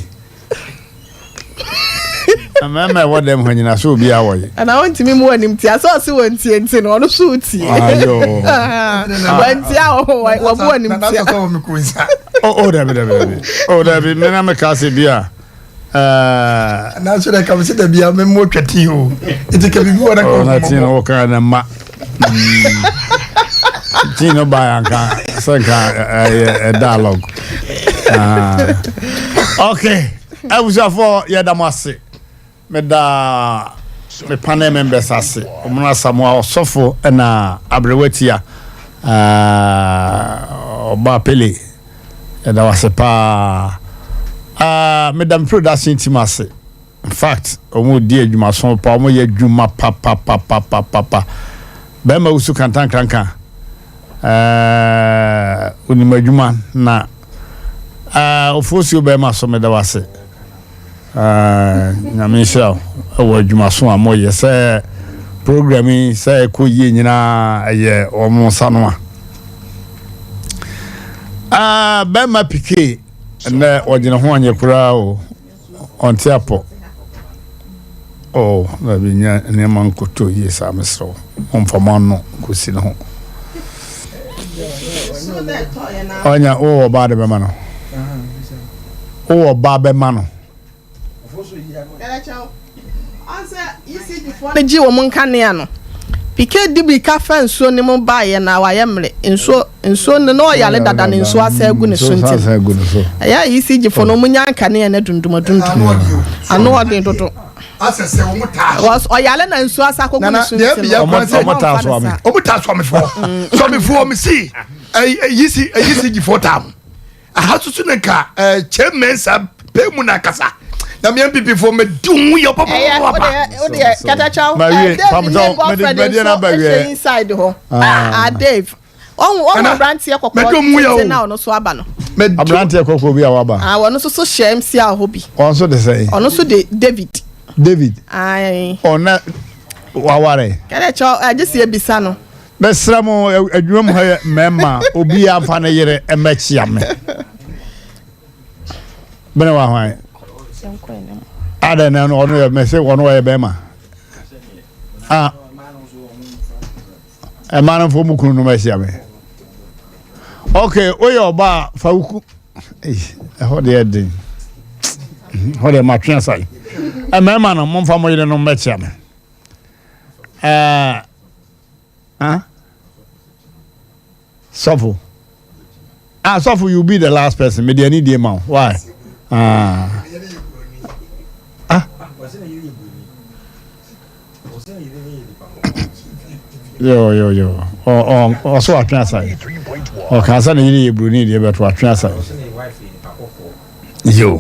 mmarima ɛwɔ dɛm hɔ nyina sɛ obi awɔ yi ɛna wontumi mu anim tia sɛ ɔse wɔntie nti no ɔno so wotie wantie a wɔbo anim tia oh dabi dabi dabi oh dabi mena meka sɛ bi a nanso dɛ kam sɛ dabi a memmɔ twa ti o nti ka biribi wɔ na ka na ti no wɔka na mma ti no ba ya nka sɛ nka ɛyɛ dialogue okay abusuafoɔ yɛda mo ase meda me panel members ase ɔmono asamoa ɔsɔfo ɛna aberewatia ɔba pele Yɛda wo ase paa. Ah, meda me production team ase. In fact, wɔn di adwumaso pa, wɔn yɛ adwuma papapapapapa. Bɛrima wusu kantankranka. Eh, onim adwuma na ah, ofosuo bɛrima so meda wo ase. Ah, nyame nhyira wo wɔ adwumaso a moyɛ sɛ program yi sɛ ɛkɔ yie nyinaa ɛyɛ wɔn nsa no a. Ah, bɛrima pike ɛnɛ ɔgyina ho anyɛ koraa o ɔnte apɔ oh dabi nya nneɛma nkoto yie saa mesrɛ wo momfa mo ano kɔsi ne ho ɔnya wowɔ ɔbaa de bɛma no wowɔ ɔbaa bɛma no. ECG foɔ no gye wɔn nkanea no. Pike di mirika fa nsuo no mu baeɛ na wayɛ mmere. Nsuo nsuo no na ɔyare dada na nsuo asa agu ne so nti no. Ɛyɛ a ECG foɔ no wɔn nya nkanea no adundum adundum. Ano ɔden dodo. Because ɔyare na nsuo asa akɔgu ne so nti no. Wɔn taa sɔmi. Wɔn taa sɔmifoɔ. Sɔmifoɔ mi si ɛyi ECG foɔ taa mo. aha soso ne nka ɛɛ kyɛ mɛnsa pɛ mu na kasa na mi npp fo mɛ di ohun yɛ pɔpɔpɔpɔ. o deɛ katakyaw ɛɛ dave ne boyfriend nso ɛhyɛ inside hɔ ah dave ɔhun ɔhun aberanteɛ kɔkɔɔ tete na ɔno so aba no. Aberanteɛ kɔkɔɔ bi a waba. Ah ɔno nso so hyɛ mc a hɔ bi. Ɔno nso de sɛn. Ɔno nso de David. David. Ayi. Ɔna waware. Katakyaw ɛgye si ebisa no. Mɛsrɛ mo, adwuma mu ha yɛ mmarima, obiara mfa ne yere mmɛkyea me. Bene wa hwan? Adɛn na ɔno yɛ mɛsɛ ɔno ɔyɛ bɛrima. Ah, ɛmaa no mfo mu kunu no mɛhyia me. Okay, woyɛ ɔbaa fa wo ku. Ɛhɔ deɛ ɛden. Ɛhɔ deɛ matwe asan. Mmarima no momfa mo yere no mmɛkyea me. Ɛɛ. Huh? Sɔfo. Ah, sɔfo, you be the last person. Me deɛ ni die ma wo. Why? Ah. Ah. Yo, yo, yo. Oh, oh, oh, so atwe asai. Oh, kan sɛ ne yere yɛ broni deɛ bɛto atwe asai. Yo.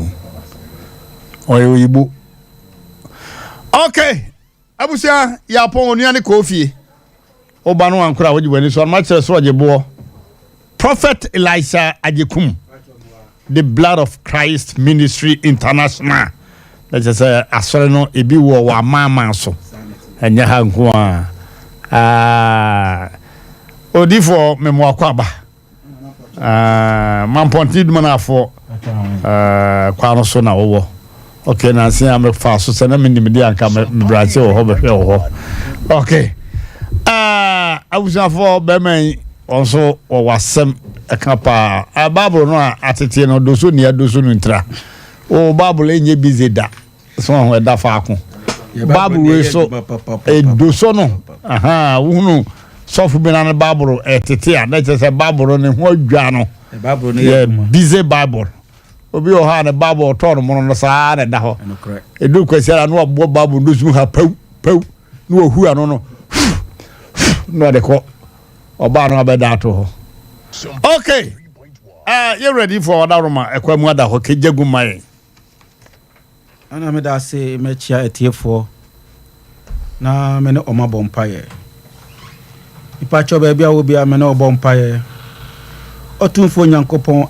Ɔyɛ oyibo. Okay. Abusua yɛapɔn onua ne kɔɔ fie. Wo ba no ankora a wogye w'ani so anoma kyerɛ soro ɔgye boɔ. Prophet Elisha Agyekum The Blood of Christ Ministry International na kyerɛ sɛ asɔre no ebi wɔ wɔ amanaman so ɛnyɛ ha nko a. Ah, odifoɔ memoakɔ aba. Ah, mampɔnten duma no afɔ ah, kwan no so na wowɔ ok nanse a mefa so sɛ na menim de anka mebrante wɔ hɔ bɛhwɛ wɔ hɔ ok ah, abusuafoɔ bɛrima yi wɔn nso wɔwɔ asɛm ɛka paa ah, bible no a ateteɛ no doso nea doso no ntira o bible ɛnyɛ busy da So ho ɛda faako. Bible wei so edo so no wohunu sɔfo bi na ne Bible ɛtete a na kyerɛ sɛ Bible no ne ho adwa no yɛ busy Bible. Obi wɔ hɔ a ne Bible ɔtɔɔ no mono no saa na ɛda hɔ. Edu kwasi ara na wabɔ Bible no sum ha pɛw pɛw na wahu ano no na ɔde kɔ ɔbaa no abɛda ato hɔ. Okay. Uh, yɛwura difoɔ ɔda roma ɛkwa mu ada hɔ kegya gu ma yɛn. Ɛna meda ase mɛkyia atiefoɔ na me ne wɔn abɔ mpaeɛ. Mepakyɛw baabi a wɔ biara me ne wo bɔ mpaeɛ. Ɔtumfoɔ Nyankopɔn.